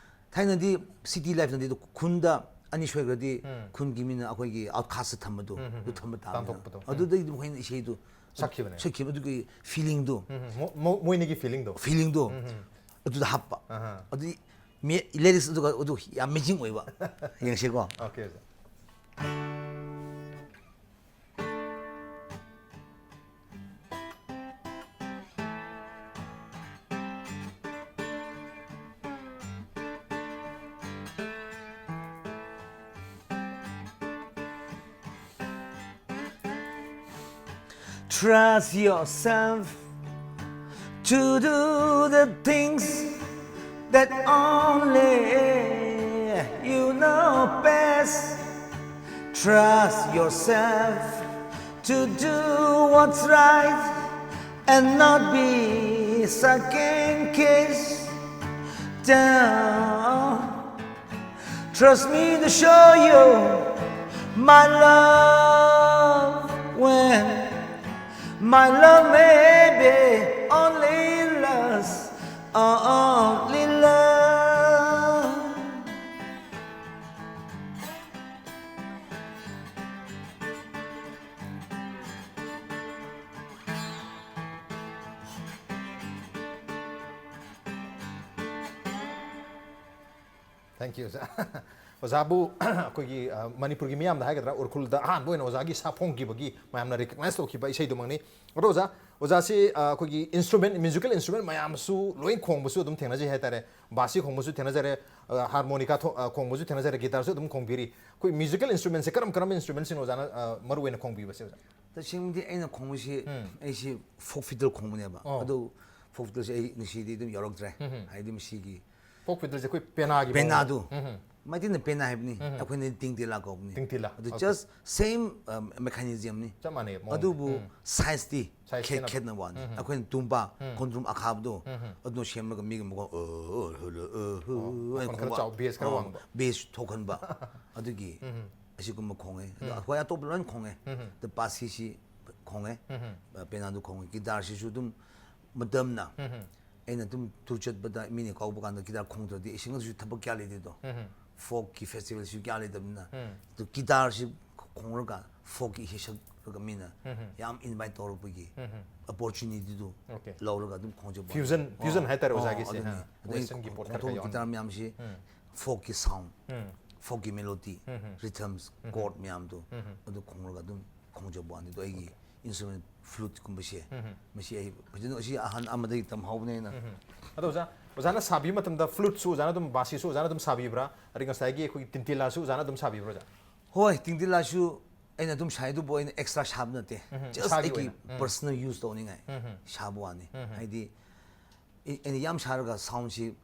ꯊꯥꯏꯅꯗꯤ ꯁꯤꯇꯤ ꯂꯥꯏꯐꯅꯗꯤ ꯈꯨꯟꯗ ꯑꯅꯤ ꯁꯣꯏꯈ꯭ꯔꯗꯤ ꯎꯝ. ꯈꯨꯟꯒꯤ ꯃꯤꯅ ꯑꯩꯈꯣꯏꯒꯤ ꯑꯥꯎꯠꯀꯥꯁꯇ ꯊꯝꯕꯗꯣ ꯎꯝ, ꯎꯝ, ꯑꯗꯨ ꯎꯝ. ꯊꯝꯕ ꯇꯥꯕꯅꯤꯅ꯫ ꯇꯥꯟꯊꯣꯛꯄꯗꯣ. ꯎꯝ. ꯑꯗꯨꯗꯒꯤꯗꯤ ꯃꯈꯣꯏꯅ ꯏꯁꯩꯗꯨ ꯁꯛꯈꯤꯕꯅꯦ. ꯁꯛꯈꯤꯕ ꯑꯗꯨꯒꯤ ꯐꯤꯂꯤꯡꯗꯣ ꯎꯝ, ꯎꯝ. ꯃꯣ- ꯃꯣ- ꯃꯣꯏꯅꯤꯒꯤ ꯐꯤꯂꯤꯡꯗꯣ. ꯐꯤꯂꯤꯡꯗꯣ ꯎꯝ, ꯎꯝ. ꯑꯗꯨꯗ ꯍꯥꯞꯄ꯫ ꯑꯍꯥ. ꯑꯗꯨꯗꯤ ꯂꯤꯔꯤꯛꯁ ꯑꯗꯨꯒ ꯑꯗꯨ ꯌꯥꯝ ꯃꯦꯆꯤꯡ ꯑꯣꯏꯕ꯫ ꯌꯦꯡꯁꯤꯀꯣ꯫ Okay, sir. Trust yourself to do the things that only you know best. Trust yourself to do what's right and not be second guessed. Down. Trust me to show you my love when my love may be only lust, only love. Thank you, ꯑꯣꯖꯥ꯫ ꯑꯣꯖꯥꯕꯨ ꯑꯩꯈꯣꯏꯒꯤ, ꯑ, ꯃꯅꯤꯄꯨꯔꯒꯤ ꯃꯤꯌꯥꯝꯗ ꯍꯥꯏꯒꯗ꯭ꯔꯥ, ꯎꯔꯈꯨꯜꯗ ꯑꯍꯥꯟꯕ ꯑꯣꯏꯅ ꯑꯣꯖꯥꯒꯤ ꯁꯥ ꯐꯣꯡꯈꯤꯕꯒꯤ ꯃꯌꯥꯝꯅ recognize ꯇꯧꯈꯤꯕ ꯏꯁꯩꯗꯨꯃꯛꯅꯤ꯫ ꯑꯗꯣ ꯑꯣꯖꯥ, ꯑꯣꯖꯥꯁꯤ, ꯑ, ꯑꯩꯈꯣꯏꯒꯤ instrument, musical instrument ꯃꯌꯥꯝꯁꯨ ꯂꯣꯏ ꯈꯣꯡꯕꯁꯨ ꯑꯗꯨꯝ ꯊꯦꯡꯅꯖꯩ ꯍꯥꯏꯇꯥꯔꯦ꯫ ꯕꯥꯁꯤ ꯈꯣꯡꯕꯁꯨ ꯊꯦꯡꯅꯖꯔꯦ, ꯑ, ꯍꯥꯔꯃꯣꯅꯤꯀꯥ ꯊꯣ-, ꯑ, ꯈꯣꯡꯕꯁꯨ ꯊꯦꯡꯅꯖꯔꯦ, ꯒꯤꯇꯥꯔꯁꯨ ꯑꯗꯨꯝ ꯈꯣꯡꯕꯤꯔꯤ꯫ ꯑꯩꯈꯣꯏ musical instrumentꯁꯦ ꯀꯔꯝ ꯀꯔꯝꯕ instrumentꯁꯤꯡꯅ ꯑꯣꯖꯥꯅ, ꯑ, ꯃꯔꯨ ꯑꯣꯏꯅ ꯈꯣꯡꯕꯤꯕꯁꯦ ꯑꯣꯖꯥ? ꯇꯁꯦꯡꯕꯗꯤ ꯑꯩꯅ ꯈꯣꯡꯕꯁꯤ, ꯎꯝ꯫ ꯑꯩꯁꯤ folk fiddle ꯈꯣꯡꯕꯅꯦꯕ꯫ ꯑꯣ꯫ ꯑꯗꯨ folk fiddleꯁꯤ ꯑꯩ ꯉꯁꯤꯗꯤ ꯑꯗꯨꯝ ꯌꯥꯎꯔꯛꯇ꯭ꯔꯦ꯫ ꯎꯝ ꯍꯝ꯫ ꯍꯥꯏꯗꯤ ꯃꯁꯤꯒꯤ folk fiddleꯁꯦ ꯑꯩꯈꯣꯏ ꯄꯦꯅꯥꯒꯤ ꯄꯦꯅꯥꯗꯨ꯫ ꯃꯑꯣꯡꯗ꯫ ꯎꯝ ꯍꯝ꯫ ꯃꯩꯇꯩꯅ ꯄꯦꯅꯥ ꯍꯥꯏꯕꯅꯤ, ꯎꯝ ꯍꯝ꯫ ꯑꯩꯈꯣꯏꯅ ꯇꯤꯡꯇꯤꯂꯥ ꯀꯧꯕꯅꯤ꯫ ꯇꯤꯡꯇꯤꯂꯥ, ꯑꯗꯨ okay꯫ Just same, uh, mechanismꯅꯤ꯫ ꯆꯞ ꯃꯥꯟꯅꯩ ꯃꯑꯣꯡꯗꯤ꯫ ꯑꯗꯨꯕꯨ ꯎꯝ꯫ Sizeꯇꯤ size ꯈꯦꯠ-, ꯈꯦꯠꯅꯕ꯫ ꯈꯦꯠꯅꯕ ꯋꯥꯅꯤ꯫ ꯎꯝ ꯍꯝ꯫ ꯑꯩꯈꯣꯏꯅ ꯇꯨꯝꯕ, ꯎꯝ꯫ ꯈꯣꯡꯗ꯭ꯔꯨꯝ ꯑꯈꯥꯕꯗꯣ, ꯎꯝ ꯍꯝ꯫ ꯑꯗꯨꯅ ꯁꯦꯝꯂꯒ ꯃꯤꯒꯤ ꯃꯈꯣꯟ, ꯑ, ꯑ, ꯍꯜꯂ, ꯑ, ꯍꯨ, ꯑꯣ, ꯑꯩꯅ ꯃꯈꯣꯟ ꯈꯔ ꯈꯣꯡꯕ꯫ ꯆꯥꯎ, bass ꯈꯔ ꯑꯣ, ꯋꯥꯡꯕ꯫ Bass ꯊꯣꯛꯍꯟꯕ꯫ ꯑꯗꯨꯒꯤ ꯎꯝ ꯍꯝ꯫ ꯑꯁꯤꯒꯨꯝꯕ ꯈꯣꯡꯉꯦ꯫ ꯑꯗꯣ ꯎꯝ꯫ ꯑꯩꯈꯣꯏ ꯑꯇꯣꯞꯄ ꯂꯣꯏꯅ ꯈꯣꯡꯉꯦ꯫ ꯎꯝ ꯍꯝ꯫ ꯑꯗꯣ ꯕꯥꯁꯤꯁꯤ ꯈꯣꯡꯉꯦ꯫ ꯎꯝ ꯍꯝ꯫ ꯑ, ꯄꯦꯅꯥꯗꯨ ꯈꯣꯡꯉꯦ꯫ ꯒꯤꯇꯥꯔꯁꯤꯁꯨ ꯑꯗꯨꯝ ꯃꯇꯝꯅ ꯎꯝ ꯍꯝ꯫ ꯑꯩꯅ ꯑꯗꯨꯝ ꯇꯨꯔ ꯆꯠꯄꯗ ꯃꯤꯅ ꯀꯧꯕ ꯀꯥꯟꯗ ꯒꯤꯇꯥꯔ ꯈꯣꯡꯗ꯭ꯔꯗꯤ ꯏꯁꯤꯡꯗꯁꯨ ꯊꯕꯛ ꯀꯌꯥ ꯂꯩꯇꯦꯗꯣ꯫ ꯎꯝ ꯍꯝ꯫ Folkꯀꯤ festivalꯁꯨ ꯀꯌꯥ ꯂꯩꯇꯕꯅꯤꯅ꯫ ꯎꯝ꯫ ꯑꯗꯨ ꯒꯤꯇꯥꯔꯁꯤ ꯈꯣꯡꯂꯒ folkꯀꯤ ꯏꯁꯩ ꯁꯛꯂꯒ ꯃꯤꯅ ꯎꯝ ꯍꯝ꯫ ꯌꯥꯝ invite ꯇꯧꯔꯛꯄꯒꯤ ꯎꯝ ꯍꯝ꯫ Opportunityꯗꯨ Okay꯫ ꯂꯧꯔꯒ ꯑꯗꯨꯝ ꯈꯣꯡꯖꯕ꯫ Fusion, fusion ꯑꯣ, ꯍꯥꯏꯇꯥꯔꯦ ꯑꯣ, ꯑꯣꯖꯥꯒꯤꯁꯦ꯫ ꯑꯗꯨꯅꯤ꯫ ꯑꯥ, ꯑꯗꯨ ꯑꯩ westernꯒꯤ ꯄꯣꯠ ꯈꯔ ꯈꯣꯡꯊꯣꯛꯄ ꯈꯔ ꯒꯤꯇꯥꯔ ꯌꯥꯎꯍꯟꯕ꯫ ꯃꯌꯥꯝꯁꯤ ꯎꯝ꯫ Folkꯀꯤ sound, ꯎꯝ꯫ Folkꯀꯤ melody, ꯎꯝ ꯍꯝ꯫ Rhythms, ꯎꯝ ꯍꯝ꯫ Chord ꯃꯌꯥꯝꯗꯨ ꯎꯝ ꯍꯝ꯫ ꯑꯗꯨ ꯈꯣꯡꯂꯒ ꯑꯗꯨꯝ ꯈꯣꯡꯖꯕ ꯋꯥꯅꯤ꯫ ꯑꯗꯣ ꯑꯩꯒꯤ Okay꯫ Instrument fluteꯀꯨꯝꯕꯁꯦ, ꯎꯝ ꯍꯝ꯫ ꯃꯁꯤ ꯑꯩ ꯐꯖꯅ ꯑꯁꯤ ꯑꯍꯟ ꯑꯃꯗꯒꯤ ꯇꯝꯍꯧꯕꯅꯦ ꯑꯩꯅ꯫ ꯎꯝ ꯍꯝ꯫ ꯑꯗꯣ ꯑꯣꯖꯥ, ꯑꯣꯖꯥꯅ ꯁꯥꯕꯤꯕ ꯃꯇꯝꯗ fluteꯁꯨ ꯑꯣꯖꯥꯅ ꯑꯗꯨꯝ, ꯕꯥꯁꯤꯁꯨ ꯑꯣꯖꯥꯅ ꯑꯗꯨꯝ ꯁꯥꯕꯤꯕ꯭ꯔꯥ? ꯑꯗꯩ ꯉꯁꯥꯏꯒꯤ ꯑꯩꯈꯣꯏꯒꯤ ꯇꯤꯟꯇꯤꯂꯥꯁꯨ ꯑꯣꯖꯥꯅ ꯑꯗꯨꯝ ꯁꯥꯕꯤꯕ꯭ꯔꯥ ꯑꯣꯖꯥ? ꯍꯣꯏ, ꯇꯤꯟꯇꯤꯂꯥꯁꯨ ꯑꯩꯅ ꯑꯗꯨꯝ ꯁꯥꯏ, ꯑꯗꯨꯕꯨ ꯑꯩꯅ extra ꯁꯥꯕ ꯅꯠꯇꯦ꯫ ꯎꯝ ꯍꯝ꯫ Just ꯏꯁꯥꯒꯤ ꯑꯩꯒꯤ ꯑꯣꯏꯅ꯫ ꯎꯝ꯫ Personal use ꯇꯧꯅꯤꯡꯉꯥꯏ ꯎꯝ ꯍꯝ꯫ ꯁꯥꯕ ꯋꯥꯅꯤ꯫ ꯎꯝ ꯍꯝ꯫ ꯍꯥꯏꯗꯤ ꯑꯩ-, ꯑꯩꯅ ꯌꯥꯝ ꯁꯥꯔꯒ soundꯁꯤ,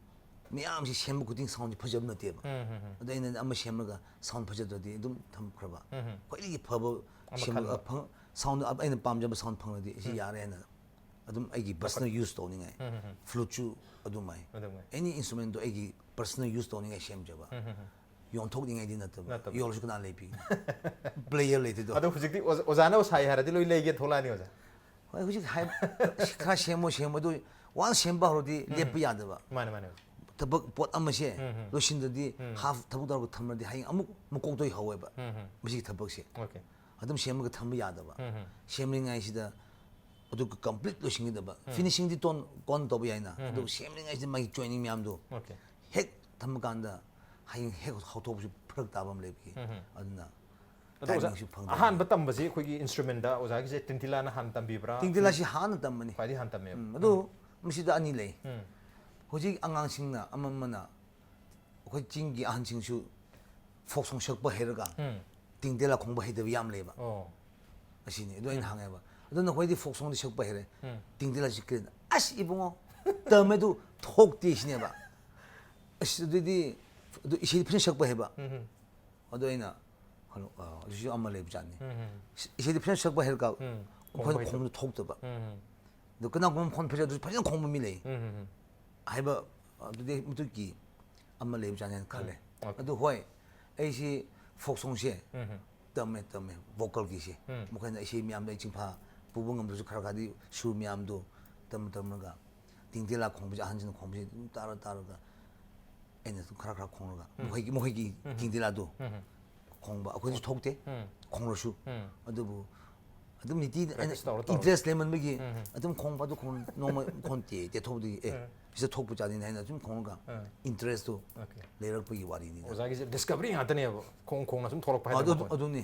ꯃꯌꯥꯝꯁꯤ ꯁꯦꯝꯕ ꯈꯨꯗꯤꯡ soundꯁꯤ ꯐꯖꯕ ꯅꯠꯇꯦꯕ꯫ ꯎꯝ ꯍꯝ ꯍꯝ꯫ ꯑꯗꯣ ꯑꯩꯅ ꯑꯃ ꯁꯦꯝꯂꯒ sound ꯐꯖꯗ꯭ꯔꯗꯤ ꯑꯗꯨꯝ ꯊꯝꯈ꯭ꯔꯕ꯫ ꯎꯝ ꯍꯝ꯫ ꯈ꯭ꯋꯥꯏꯗꯒꯤ ꯐꯕ ꯑꯃ ꯁꯦꯝꯂꯒ ꯈꯜꯂꯣ꯫ ꯐꯪ-, sound ꯑꯩꯅ ꯄꯥꯝꯖꯕ sound ꯐꯪꯂꯗꯤ ꯑꯁꯤ ꯎꯝ꯫ ꯌꯥꯔꯦ ꯍꯥꯏꯅ ꯑꯗꯨꯝ ꯑꯩꯒꯤ personal use ꯇꯧꯅꯤꯡꯉꯥꯏ꯫ ꯎꯝ ꯍꯝ ꯍꯝ꯫ Fluteꯁꯨ ꯑꯗꯨꯃꯥꯏ꯫ ꯑꯗꯨꯃꯥꯏ꯫ Any instrumentꯗꯣ ꯑꯩꯒꯤ personal use ꯇꯧꯅꯤꯡꯉꯥꯏ ꯁꯦꯝꯖꯕ꯫ ꯎꯝ ꯍꯝ ꯍꯝ꯫ ꯌꯣꯟꯊꯣꯛꯅꯤꯡꯉꯥꯏꯗꯤ ꯅꯠꯇꯕ꯫ ꯅꯠꯇꯕ꯫ ꯌꯣꯜꯂꯁꯨ ꯀꯅꯥ ꯂꯩꯕꯤꯒꯅꯤ? Player ꯂꯩꯇꯦꯗꯣ꯫ ꯑꯗꯣ ꯍꯧꯖꯤꯛꯇꯤ ꯑꯣꯖꯥ-, ꯑꯣꯖꯥꯅ ꯁꯥꯏ ꯍꯥꯏꯔꯗꯤ ꯂꯣꯏ ꯂꯩꯒꯦ ꯊꯣꯛꯂꯛꯑꯅꯤ ꯑꯣꯖꯥ꯫ ꯍꯣꯏ, ꯍꯧꯖꯤꯛ ꯍꯥꯏ-, ꯈꯔ ꯁꯦꯝꯃꯣ, ꯁꯦꯝꯃꯣ, ꯑꯗꯨ once ꯁꯦꯝꯕ ꯍꯧꯔꯗꯤ ꯎꯝ꯫ ꯂꯦꯞꯄ ꯌꯥꯗꯕ꯫ ꯃꯥꯅꯦ, ꯃꯥꯅꯦ꯫ ꯊꯕꯛ ꯄꯣꯠ ꯑꯃꯁꯦ ꯎꯝ, ꯎꯝ꯫ ꯂꯣꯏꯁꯤꯟꯗ꯭ꯔꯗꯤ ꯎꯝ꯫ Half ꯊꯕꯛ ꯇꯧꯔꯒ ꯊꯝꯃꯗꯤ ꯍꯌꯦꯡ ꯑꯃꯨꯛ ꯃꯀꯣꯛꯇꯒꯤ ꯍꯧꯋꯦꯕ ꯎꯝ, ꯎꯝ꯫ ꯃꯁꯤꯒꯤ ꯊꯕꯛꯁꯦ꯫ Okay꯫ ꯑꯗꯨꯝ ꯁꯦꯝꯃꯒ ꯊꯝꯕ ꯌꯥꯗꯕ꯫ ꯎꯝ, ꯎꯝ꯫ ꯁꯦꯝꯂꯤꯉꯩꯁꯤꯗ ꯑꯗꯨꯒ complete ꯂꯣꯏꯁꯤꯟꯒꯗꯕ꯫ ꯎꯝ꯫ Finishingꯗꯤ ꯇꯣꯟ-, ꯀꯣꯟꯅ ꯇꯧꯕ ꯌꯥꯏꯅ꯫ ꯎꯝ, ꯑꯗꯨ ꯎꯝ꯫ ꯁꯦꯝꯂꯤꯉꯩꯁꯤꯗ ꯃꯥꯒꯤ joining ꯃꯌꯥꯝꯗꯣ Okay꯫ ꯍꯦꯛ ꯊꯝꯕ ꯀꯥꯟꯗ ꯍꯌꯦꯡ ꯍꯦꯛ ꯍꯧꯊꯣꯛꯄꯁꯨ ꯐꯔꯛ ꯇꯥꯕ ꯑꯃ ꯂꯩꯕꯒꯤ꯫ ꯑꯗꯨꯅ ꯑꯗꯣ ꯑꯣꯖꯥ, timingꯁꯨ ꯐꯪꯗꯕ꯫ ꯑꯍꯥꯟꯕ ꯇꯝꯕꯁꯦ ꯑꯩꯈꯣꯏꯒꯤ instrumentꯗ ꯑꯣꯖꯥꯒꯤꯁꯦ ꯇꯤꯟꯇꯤꯂꯥꯅ ꯍꯥꯟꯅ ꯇꯝꯕꯤꯕ꯭ꯔꯥ? ꯇꯤꯟꯇꯤꯂꯥꯁꯤ ꯍꯥꯟꯅ ꯇꯝꯕꯅꯤ꯫ ꯈ꯭ꯋꯥꯏꯗꯒꯤ ꯍꯥꯟꯅ ꯇꯝꯃꯦꯕ꯫ ꯎꯝ, ꯑꯗꯨ ꯃꯁꯤꯗ ꯑꯅꯤ ꯂꯩ꯫ ꯎꯝ. ꯍꯧꯖꯤꯛ ꯑꯉꯥꯡꯁꯤꯡꯅ ꯑꯃꯃꯅ ꯑꯩꯈꯣꯏ ꯆꯤꯡꯒꯤ ꯑꯍꯟꯁꯤꯡꯁꯨ folk song ꯁꯛꯄ ꯍꯩꯔꯒ ꯎꯝ. ꯇꯤꯟꯇꯤꯂꯥ ꯈꯣꯡꯕ ꯍꯩꯇꯕ ꯌꯥꯝ ꯂꯩꯕ꯫ ꯑꯣ. ꯑꯁꯤꯅꯤ꯫ ꯑꯗꯨ ꯑꯩꯅ ꯍꯪꯉꯦꯕ, "ꯑꯗꯨ ꯅꯈꯣꯏꯗꯤ folk songꯗꯤ ꯁꯛꯄ ꯍꯩꯔꯦ, ꯎꯝ. ꯇꯤꯟꯇꯤꯂꯥꯁꯤ ꯀꯔꯤ?" "ꯑꯁ ꯏꯕꯨꯡꯉꯣ, ꯇꯝꯃꯦ ꯑꯗꯨ ꯊꯣꯛꯇꯦ" ꯁꯤꯅꯦꯕ꯫ "ꯑꯁ ꯑꯗꯨꯗꯤ ꯑꯗꯨ ꯏꯁꯩꯗꯤ ꯐꯖꯅ ꯁꯛꯄ ꯍꯩꯕ?" ꯎꯝ. ꯑꯗꯨ ꯑꯩꯅ, "ꯀꯩꯅꯣ, ꯑ, ꯑꯗꯨꯁꯨ ꯑꯃ ꯂꯩꯕꯖꯥꯠꯅꯤ꯫ ꯎꯝ. ꯏꯁꯩꯗꯤ ꯐꯖꯅ ꯁꯛꯄ ꯍꯩꯔꯒ ꯎꯝ. ꯃꯈꯣꯏꯅ ꯈꯣꯡꯕ ꯈꯣꯡꯕꯗ ꯊꯣꯛꯇꯕ꯫ ꯎꯝ. ꯑꯗꯨ ꯀꯅꯥꯒꯨꯝꯕ ꯃꯈꯣꯟ ꯐꯖꯗ꯭ꯔꯁꯨ ꯐꯖꯅ ꯈꯣꯡꯕ ꯃꯤ ꯂꯩ" ꯎꯝ. ꯎꯝ. ꯍꯥꯏꯕ, ꯑꯗꯨꯗꯤ ꯃꯗꯨꯒꯤ ꯑꯃ ꯂꯩꯕꯖꯥꯠꯅꯤ ꯍꯥꯏꯅ ꯈꯜꯂꯦ꯫ ꯎꯝ, okay. ꯑꯗꯨ ꯍꯣꯏ, ꯑꯩꯁꯤ folk songꯁꯦ ꯎꯝ. ꯇꯝꯃꯦ, ꯇꯝꯃꯦ, vocalꯒꯤꯁꯦ꯫ ꯎꯝ. ꯃꯈꯣꯏꯅ ꯏꯁꯩ ꯃꯌꯥꯝꯗꯣ ꯑꯩ ꯆꯤꯟꯐꯥ ꯄꯨꯕ ꯉꯝꯗ꯭ꯔꯁꯨ ꯈꯔ ꯈꯔꯗꯤ ꯁꯨꯔ ꯃꯌꯥꯝꯗꯣ ꯇꯝ ꯇꯝꯂꯒ ꯇꯤꯡꯇꯦꯂꯥ ꯈꯣꯡꯕꯁꯦ, ꯑꯍꯟꯁꯤꯡꯅ ꯈꯣꯡꯕꯁꯦ ꯑꯗꯨꯝ ꯇꯥꯔ ꯇꯥꯔꯒ ꯑꯩꯅ ꯑꯗꯨꯝ ꯈꯔ ꯈꯔ ꯈꯣꯡꯂꯒ ꯃꯈꯣꯏꯒꯤ, ꯃꯈꯣꯏꯒꯤ ꯇꯤꯡꯇꯦꯂꯥꯗꯣ ꯎꯝ. ꯈꯣꯡꯕ, ꯑꯩꯈꯣꯏꯁꯨ ꯊꯣꯛꯇꯦ, ꯎꯝ. ꯈꯣꯡꯂꯁꯨ꯫ ꯎꯝ. ꯑꯗꯨꯕꯨ ꯑꯗꯨꯝ ꯅꯤꯇꯤ ꯑꯩꯅ Practice ꯇꯧꯔ ꯇꯧꯔ. interest ꯂꯩꯃꯟꯕꯒꯤ ꯎꯝ. ꯑꯗꯨꯝ ꯈꯣꯡꯕ, ꯑꯗꯨ ꯈꯣꯡ ꯅꯣꯡꯃ ꯈꯣꯟ ꯇꯦ ꯇꯦ ꯊꯣꯛꯄꯗꯒꯤ ꯑꯦ ꯎꯝ. ꯁꯤꯗ ꯊꯣꯛꯄ ꯖꯥꯠꯅꯤꯅ ꯍꯥꯏꯅ ꯑꯗꯨꯝ ꯈꯣꯡꯂꯒ ꯎꯝ. interestꯇꯣ Okay. ꯂꯩꯔꯛꯄꯒꯤ ꯋꯥꯔꯤꯅꯤꯗ꯫ ꯑꯣꯖꯥꯒꯤꯁꯦ discovery ꯉꯥꯛꯇꯅꯦꯕ, ꯈꯣꯡ ꯈꯣꯡꯅ ꯁꯨꯝ ꯊꯣꯛꯂꯛꯄ ꯑꯗꯨ ꯍꯥꯏꯇꯥꯔꯦ꯫ ꯑꯗꯨꯅꯤ꯫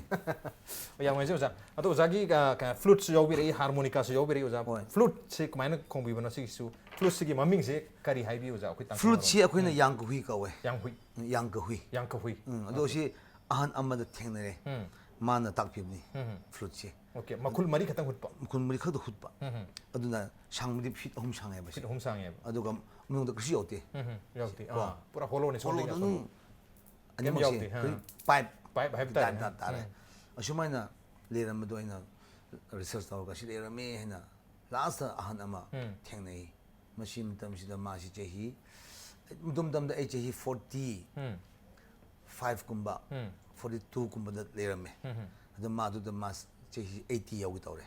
ꯌꯥꯝ ꯅꯨꯡꯉꯥꯏꯖꯩ ꯑꯣꯖꯥ꯫ ꯑꯗꯣ ꯑꯣꯖꯥꯒꯤ, ꯑ, ꯀ-, fluteꯁꯨ ꯌꯥꯎꯕꯤꯔꯛꯏ, harmonicaꯁꯨ ꯌꯥꯎꯕꯤꯔꯛꯏ ꯑꯣꯖꯥ꯫ ꯍꯣꯏ. Fluteꯁꯤ ꯀꯃꯥꯏꯅ ꯈꯣꯡꯕꯤꯕꯅꯣ ꯁꯤꯒꯤꯁꯨ? Fluteꯁꯤꯒꯤ ꯃꯃꯤꯡꯁꯦ ꯀꯔꯤ ꯍꯥꯏꯕꯤ ꯑꯣꯖꯥ? ꯑꯩꯈꯣꯏ ꯇꯥꯡꯈꯨꯜ Fluteꯁꯤ ꯂꯣꯟꯗ꯫ ꯑꯩꯈꯣꯏꯅ ꯎꯝ. ꯌꯥꯡꯀꯍꯨꯏ ꯀꯧꯋꯦ꯫ ꯌꯥꯡꯍꯨꯏ. ꯌꯥꯡꯀꯍꯨꯏ꯫ ꯌꯥꯡꯀꯍꯨꯏ. ꯎꯝ, ꯑꯗꯣ ꯁꯤ ꯑꯍꯟ ꯑꯃꯗ ꯊꯦꯡꯅꯔꯦ꯫ ꯎꯝ. ꯃꯥꯅ ꯇꯥꯛꯄꯤꯕꯅꯤ ꯎꯝ. fluteꯁꯤ꯫ Okay, ꯃꯈꯨꯜ ꯃꯔꯤ ꯈꯛꯇꯪ ꯍꯨꯠꯄ. ꯃꯈꯨꯜ ꯃꯔꯤ ꯈꯛꯇ ꯍꯨꯠꯄ꯫ ꯎꯝ. ꯑꯗꯨꯅ ꯁꯥꯡꯕꯗꯤ feet ꯑꯍꯨꯝ ꯁꯥꯡꯉꯦꯕ ꯁꯤ꯫ Feet ꯑꯍꯨꯝ ꯁꯥꯡꯉꯦꯕ. ꯑꯗꯨꯒ ꯃꯅꯨꯡꯗ ꯀꯔꯤꯁꯨ ꯌꯥꯎꯗꯦ꯫ ꯎꯝ, ꯌꯥꯎꯗꯦ. ꯀꯣ. ꯑꯥ, ꯄꯨꯔꯥ hollowꯅꯦ, Hollow ꯁꯣꯝꯗꯒꯤ ꯑꯗꯨꯝ ꯑꯁꯣꯝ. ꯀꯩꯝ ꯑꯅꯤꯃꯛꯁꯦ ꯌꯥꯎꯗꯦ, ꯑꯥ. ꯑꯩꯈꯣꯏ pipe Pipe ꯍꯥꯏꯕ ꯇꯥꯔꯦ. type ꯇꯥꯔꯦ꯫ ꯎꯝ. ꯑꯁꯨꯃꯥꯏꯅ ꯂꯩꯔꯝꯕꯗꯣ ꯑꯩꯅ research ꯇꯧꯔꯒ ꯁꯤ ꯂꯩꯔꯝꯃꯦ ꯍꯥꯏꯅ lastꯇ ꯑꯍꯟ ꯑꯃ ꯎꯝ. ꯊꯦꯡꯅꯩ꯫ ꯃꯁꯤ ꯃꯇꯝꯁꯤꯗ ꯃꯥꯁꯤ ꯆꯍꯤ, ꯃꯇꯝ ꯃꯇꯝꯗ ꯑꯩ ꯆꯍꯤ forty ꯎꯝ. fiveꯀꯨꯝꯕ, ꯎꯝ. forty twoꯒꯨꯝꯕꯗ ꯂꯩꯔꯝꯃꯦ꯫ ꯎꯝ. ꯑꯗꯣ ꯃꯥꯗꯨꯗ ꯃꯥ ꯆꯍꯤ eighty ꯌꯧꯒꯦ ꯇꯧꯔꯦ꯫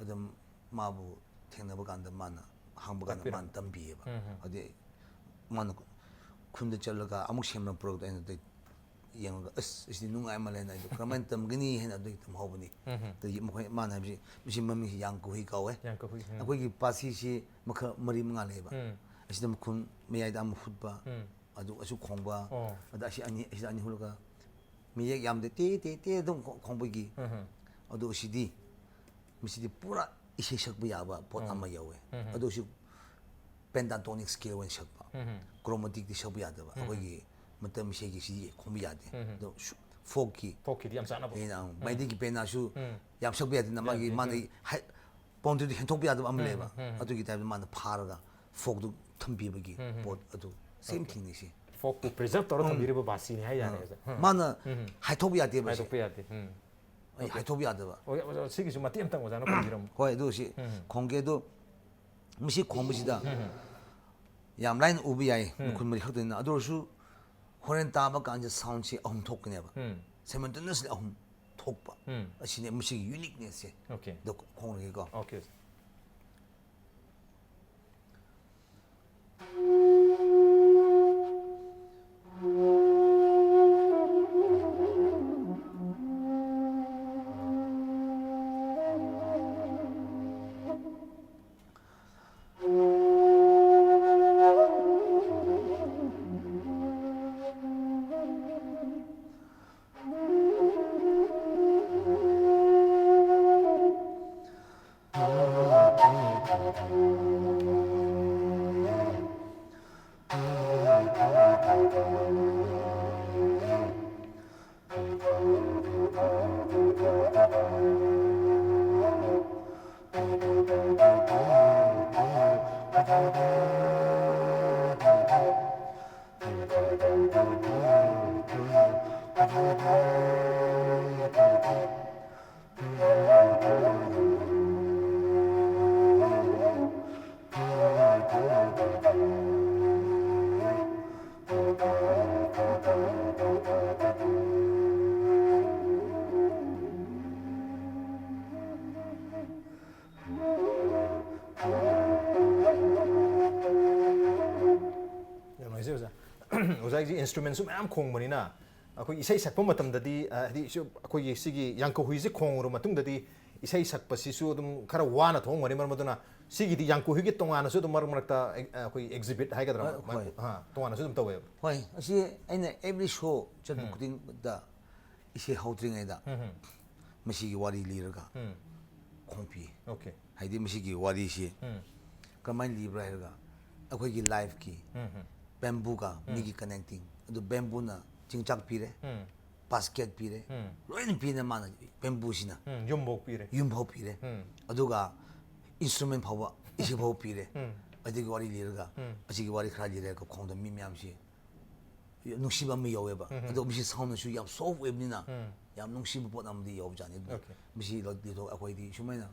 ꯑꯗꯨꯝ ꯃꯥꯕꯨ ꯊꯦꯡꯅꯕ ꯀꯥꯟꯗ ꯃꯥꯅ ꯍꯪꯕ ꯀꯥꯟꯗ ꯇꯥꯛꯄꯤꯔꯝꯃꯦ. ꯃꯥꯅ ꯇꯝꯕꯤꯌꯦꯕ꯫ ꯎꯝ. ꯑꯗꯨꯗꯤ ꯃꯥꯅ ꯈꯨꯟꯗ ꯆꯠꯂꯒ ꯑꯃꯨꯛ ꯁꯦꯝꯅ ꯄꯨꯔꯛꯇ ꯑꯩꯅ ꯑꯗꯨ ꯌꯦꯡꯉꯒ, "ꯑꯁ, ꯑꯁꯤꯗꯤ ꯅꯨꯡꯉꯥꯏ ꯃꯥꯜꯂꯦꯅ ꯑꯩꯗꯣ ꯀꯔꯝꯍꯥꯏꯅ ꯇꯝꯒꯅꯤ?" ꯍꯥꯏꯅ ꯑꯗꯨꯒꯤ ꯇꯝꯍꯧꯕꯅꯤ꯫ ꯎꯝ. ꯑꯗꯒꯤ ꯃꯈꯣꯏ, ꯃꯥꯅ ꯍꯥꯏꯕꯁꯤ, ꯃꯁꯤ ꯃꯃꯤꯡꯁꯤ ꯌꯥꯡꯀꯍꯨꯏ ꯀꯧꯋꯦ꯫ ꯌꯥꯡꯀꯍꯨꯏ. ꯎꯝ. ꯑꯩꯈꯣꯏꯒꯤ ꯄꯥꯁꯤꯁꯤ ꯃꯈꯜ ꯃꯔꯤ ꯃꯉꯥ ꯂꯩꯌꯦꯕ꯫ ꯎꯝ. ꯑꯁꯤꯗ ꯃꯈꯨꯟ ꯃꯌꯥꯏꯗ ꯑꯃ ꯍꯨꯠꯄ, ꯎꯝ. ꯑꯗꯨ ꯑꯁꯨ ꯈꯣꯡꯕ꯫ ꯑꯣ꯫ ꯑꯗ ꯑꯁꯤ ꯑꯅꯤ, ꯑꯁꯤꯗ ꯑꯅꯤ ꯍꯨꯜꯂꯒ ꯃꯌꯦꯛ ꯌꯥꯝꯗꯦ, ꯇꯦ ꯇꯦ ꯇꯦ ꯑꯗꯨꯝ ꯈꯣ- ꯈꯣꯡꯕꯒꯤ꯫ ꯎꯝ ꯍꯝ꯫ ꯑꯗꯨ ꯑꯁꯤꯗꯤ, ꯃꯁꯤꯗꯤ ꯄꯨꯔꯥ ꯏꯁꯩ ꯁꯛꯄ ꯌꯥꯕ ꯄꯣꯠ ꯎꯝ꯫ ꯑꯃ ꯌꯥꯎꯋꯦ꯫ ꯎꯝ ꯍꯝ꯫ ꯑꯗꯨ ꯑꯁꯤ pentatonic scale ꯑꯣꯏꯅ ꯁꯛꯄ꯫ ꯎꯝ ꯍꯝ꯫ Chromaticꯇꯤ ꯁꯛꯄ ꯌꯥꯗꯕ꯫ ꯎꯝ꯫ ꯑꯩꯈꯣꯏꯒꯤ ꯃꯇꯝ ꯏꯁꯩꯒꯤ ꯁꯤꯗꯤ ꯈꯣꯡꯕ ꯌꯥꯗꯦ꯫ ꯎꯝ꯫ ꯑꯗꯣ ꯁꯨ- folkꯀꯤ Folkꯀꯤꯗꯤ ꯌꯥꯝ ꯆꯥꯟꯅꯕ꯫ ꯍꯦꯟꯅ ꯃꯩꯇꯩꯒꯤ ꯄꯦꯅꯥꯁꯨ ꯎꯝ꯫ ꯌꯥꯝ ꯁꯛꯄ ꯌꯥꯗꯦꯅ, ꯃꯥꯒꯤ ꯌꯥꯗꯦ꯫ ꯃꯥꯅ ꯎꯝ꯫ ꯍꯥꯏ- boundaryꯗꯤ ꯍꯦꯟꯊꯣꯛꯄ ꯌꯥꯗꯕ ꯑꯃ ꯎꯝ, ꯂꯩꯌꯦꯕ꯫ ꯎꯝ, ꯎꯝ꯫ ꯑꯗꯨꯒꯤ typeꯇ ꯃꯥꯅ ꯐꯥꯔꯒ folkꯇꯨ ꯊꯝꯕꯤꯕꯒꯤ ꯎꯝ, ꯎꯝ꯫ ꯄꯣꯠ ꯑꯗꯨ same Okay. thingꯅꯤ ꯁꯤ꯫ Folkꯄꯨ preserve ꯇꯧꯔ ꯎꯝ꯫ ꯊꯝꯕꯤꯔꯤꯕ ꯕꯥꯁꯤꯅꯤ ꯍꯥꯏ ꯌꯥꯔꯦ ꯎꯝ꯫ ꯑꯣꯖꯥ꯫ ꯎꯝ꯫ ꯃꯥꯅ ꯎꯝ꯫ ꯍꯥꯏꯊꯣꯛꯄ ꯌꯥꯗꯦꯕ ꯁꯤ꯫ ꯍꯥꯏꯗꯣꯛꯄ ꯌꯥꯗꯦ꯫ ꯎꯝ꯫ ꯑꯩ ꯍꯥꯏꯊꯣꯛꯄ ꯌꯥꯗꯕ꯫ ꯑꯣ, ꯑꯣꯖꯥ, ꯁꯤꯒꯤꯁꯨ ꯃꯇꯦꯛ ꯑꯃꯇꯪ ꯑꯣꯖꯥꯅ ꯈꯨꯝꯕꯤꯔꯝꯃꯨ꯫ ꯍꯣꯏ, ꯑꯗꯨ ꯁꯤ ꯎꯝ꯫ ꯈꯣꯡꯒꯦ ꯑꯗꯣ, ꯃꯁꯤ ꯈꯣꯡꯕꯁꯤꯗ ꯎꯝ꯫ ꯌꯥꯝ ꯂꯥꯏꯅ ꯎꯕ ꯌꯥꯏ, ꯎꯝ꯫ ꯃꯈꯨꯟ ꯃꯔꯤ ꯈꯛꯇꯅꯤꯅ꯫ ꯑꯗꯨ ꯑꯣꯏꯔꯁꯨ ꯍꯣꯔꯦꯟ ꯇꯥꯕ ꯀꯥꯟꯗ soundꯁꯤ ꯑꯍꯨꯝ ꯊꯣꯛꯀꯅꯦꯕ꯫ ꯎꯝ꯫ Simultaneously ꯑꯍꯨꯝ ꯊꯣꯛꯄ꯫ ꯎꯝ꯫ ꯑꯁꯤꯅꯦ ꯃꯁꯤꯒꯤ uniquenessꯁꯦ꯫ Okay. ꯑꯗꯣ ꯈꯣꯡꯂꯒꯦꯀꯣ꯫ Okay꯫ ꯌꯥꯝ ꯅꯨꯡꯉꯥꯏꯖꯩ ꯑꯣꯖꯥ꯫ ꯑꯣꯖꯥꯒꯤꯁꯤ instrumentꯁꯨ ꯃꯌꯥꯝ ꯈꯣꯡꯕꯅꯤꯅ, ꯑꯩꯈꯣꯏ ꯏꯁꯩ ꯁꯛꯄ ꯃꯇꯝꯗꯗꯤ, ꯑ, ꯍꯥꯏꯗꯤ ꯁꯨ-, ꯑꯩꯈꯣꯏꯒꯤ ꯁꯤꯒꯤ ꯌꯥꯡꯀꯣꯛ ꯍꯨꯏꯁꯦ ꯈꯣꯡꯉꯨꯔ ꯃꯇꯨꯡꯗꯗꯤ ꯏꯁꯩ ꯁꯛꯄꯁꯤꯁꯨ ꯑꯗꯨꯝ ꯈꯔ ꯋꯥꯅ ꯊꯣꯛꯑꯝꯒꯅꯤ, ꯃꯔꯝ ꯑꯗꯨꯅ ꯁꯤꯒꯤꯗꯤ ꯌꯥꯡꯀꯣꯏ ꯍꯣꯏꯒꯤ ꯇꯣꯉꯥꯟꯅꯁꯨ ꯑꯗꯨꯝ ꯃꯔꯛ ꯃꯔꯛꯇ ꯑꯦ, ꯑꯩꯈꯣꯏ exhibit ꯍꯥꯏꯒꯗ꯭ꯔꯥ, ꯍꯣꯏ, ꯍꯣꯏ꯫ ꯑꯥ, ꯇꯣꯉꯥꯟꯅꯁꯨ ꯑꯗꯨꯝ ꯇꯧꯋꯦꯕ꯫ ꯍꯣꯏ, ꯑꯁꯤ ꯑꯩꯅ every show ꯆꯠꯄ ꯎꯝ꯫ ꯈꯨꯗꯤꯡꯗ ꯏꯁꯩ ꯍꯧꯗ꯭ꯔꯤꯉꯩꯗ ꯎꯝ, ꯎꯝ, ꯃꯁꯤꯒꯤ ꯋꯥꯔꯤ ꯂꯤꯔꯒ ꯎꯝ꯫ ꯈꯣꯡꯄꯤ꯫ Okay. ꯍꯥꯏꯗꯤ ꯃꯁꯤꯒꯤ ꯋꯥꯔꯤꯁꯤ ꯎꯝ, ꯀꯔꯝꯍꯥꯏꯅ ꯂꯤꯕ꯭ꯔꯥ ꯍꯥꯏꯔꯒ ꯑꯩꯈꯣꯏꯒꯤ lifeꯀꯤ ꯎꯝ, ꯎꯝ, bambooꯒ ꯎꯝ꯫ ꯃꯤꯒꯤ connecting, ꯑꯗꯨ bambooꯅ ꯆꯤꯡꯆꯥꯛ ꯄꯤꯔꯦ, ꯎꯝ, basket ꯄꯤꯔꯦ, ꯎꯝ, ꯂꯣꯏꯅ ꯄꯤꯅ ꯃꯥꯅ bambooꯁꯤꯅ ꯎꯝ, ꯌꯨꯝꯐꯧ ꯄꯤꯔꯦ꯫ ꯌꯨꯝꯐꯥꯎ ꯄꯤꯔꯦ꯫ ꯎꯝ, ꯑꯗꯨꯒ instrument ꯐꯥꯎꯕ, ꯏꯁꯩ ꯐꯥꯎꯕ ꯄꯤꯔꯦ꯫ ꯎꯝ, ꯑꯗꯨꯒꯤ ꯋꯥꯔꯤ ꯂꯤꯔꯒ ꯎꯝ꯫ ꯑꯁꯤꯒꯤ ꯋꯥꯔꯤ ꯈꯔ ꯂꯤꯔꯒ ꯈꯣꯡꯗ ꯃꯤ ꯃꯌꯥꯝꯁꯤ ꯌꯥꯝ ꯅꯨꯡꯁꯤꯕ ꯑꯃ ꯌꯥꯎꯋꯦꯕ꯫ ꯎꯝ꯫ ꯑꯗꯣ ꯃꯁꯤ soundꯅꯁꯨ ꯌꯥꯝ soft ꯑꯣꯏꯕꯅꯤꯅ ꯎꯝ꯫ ꯌꯥꯝ ꯅꯨꯡꯁꯤꯕ ꯄꯣꯠ ꯑꯃꯗꯤ ꯌꯥꯎꯕꯖꯥꯠꯅꯤ꯫ ꯑꯗꯨ Okay. ꯃꯁꯤ ꯂꯤꯊꯣꯛ ꯑꯩꯈꯣꯏꯗꯤ ꯁꯨꯃꯥꯏꯅ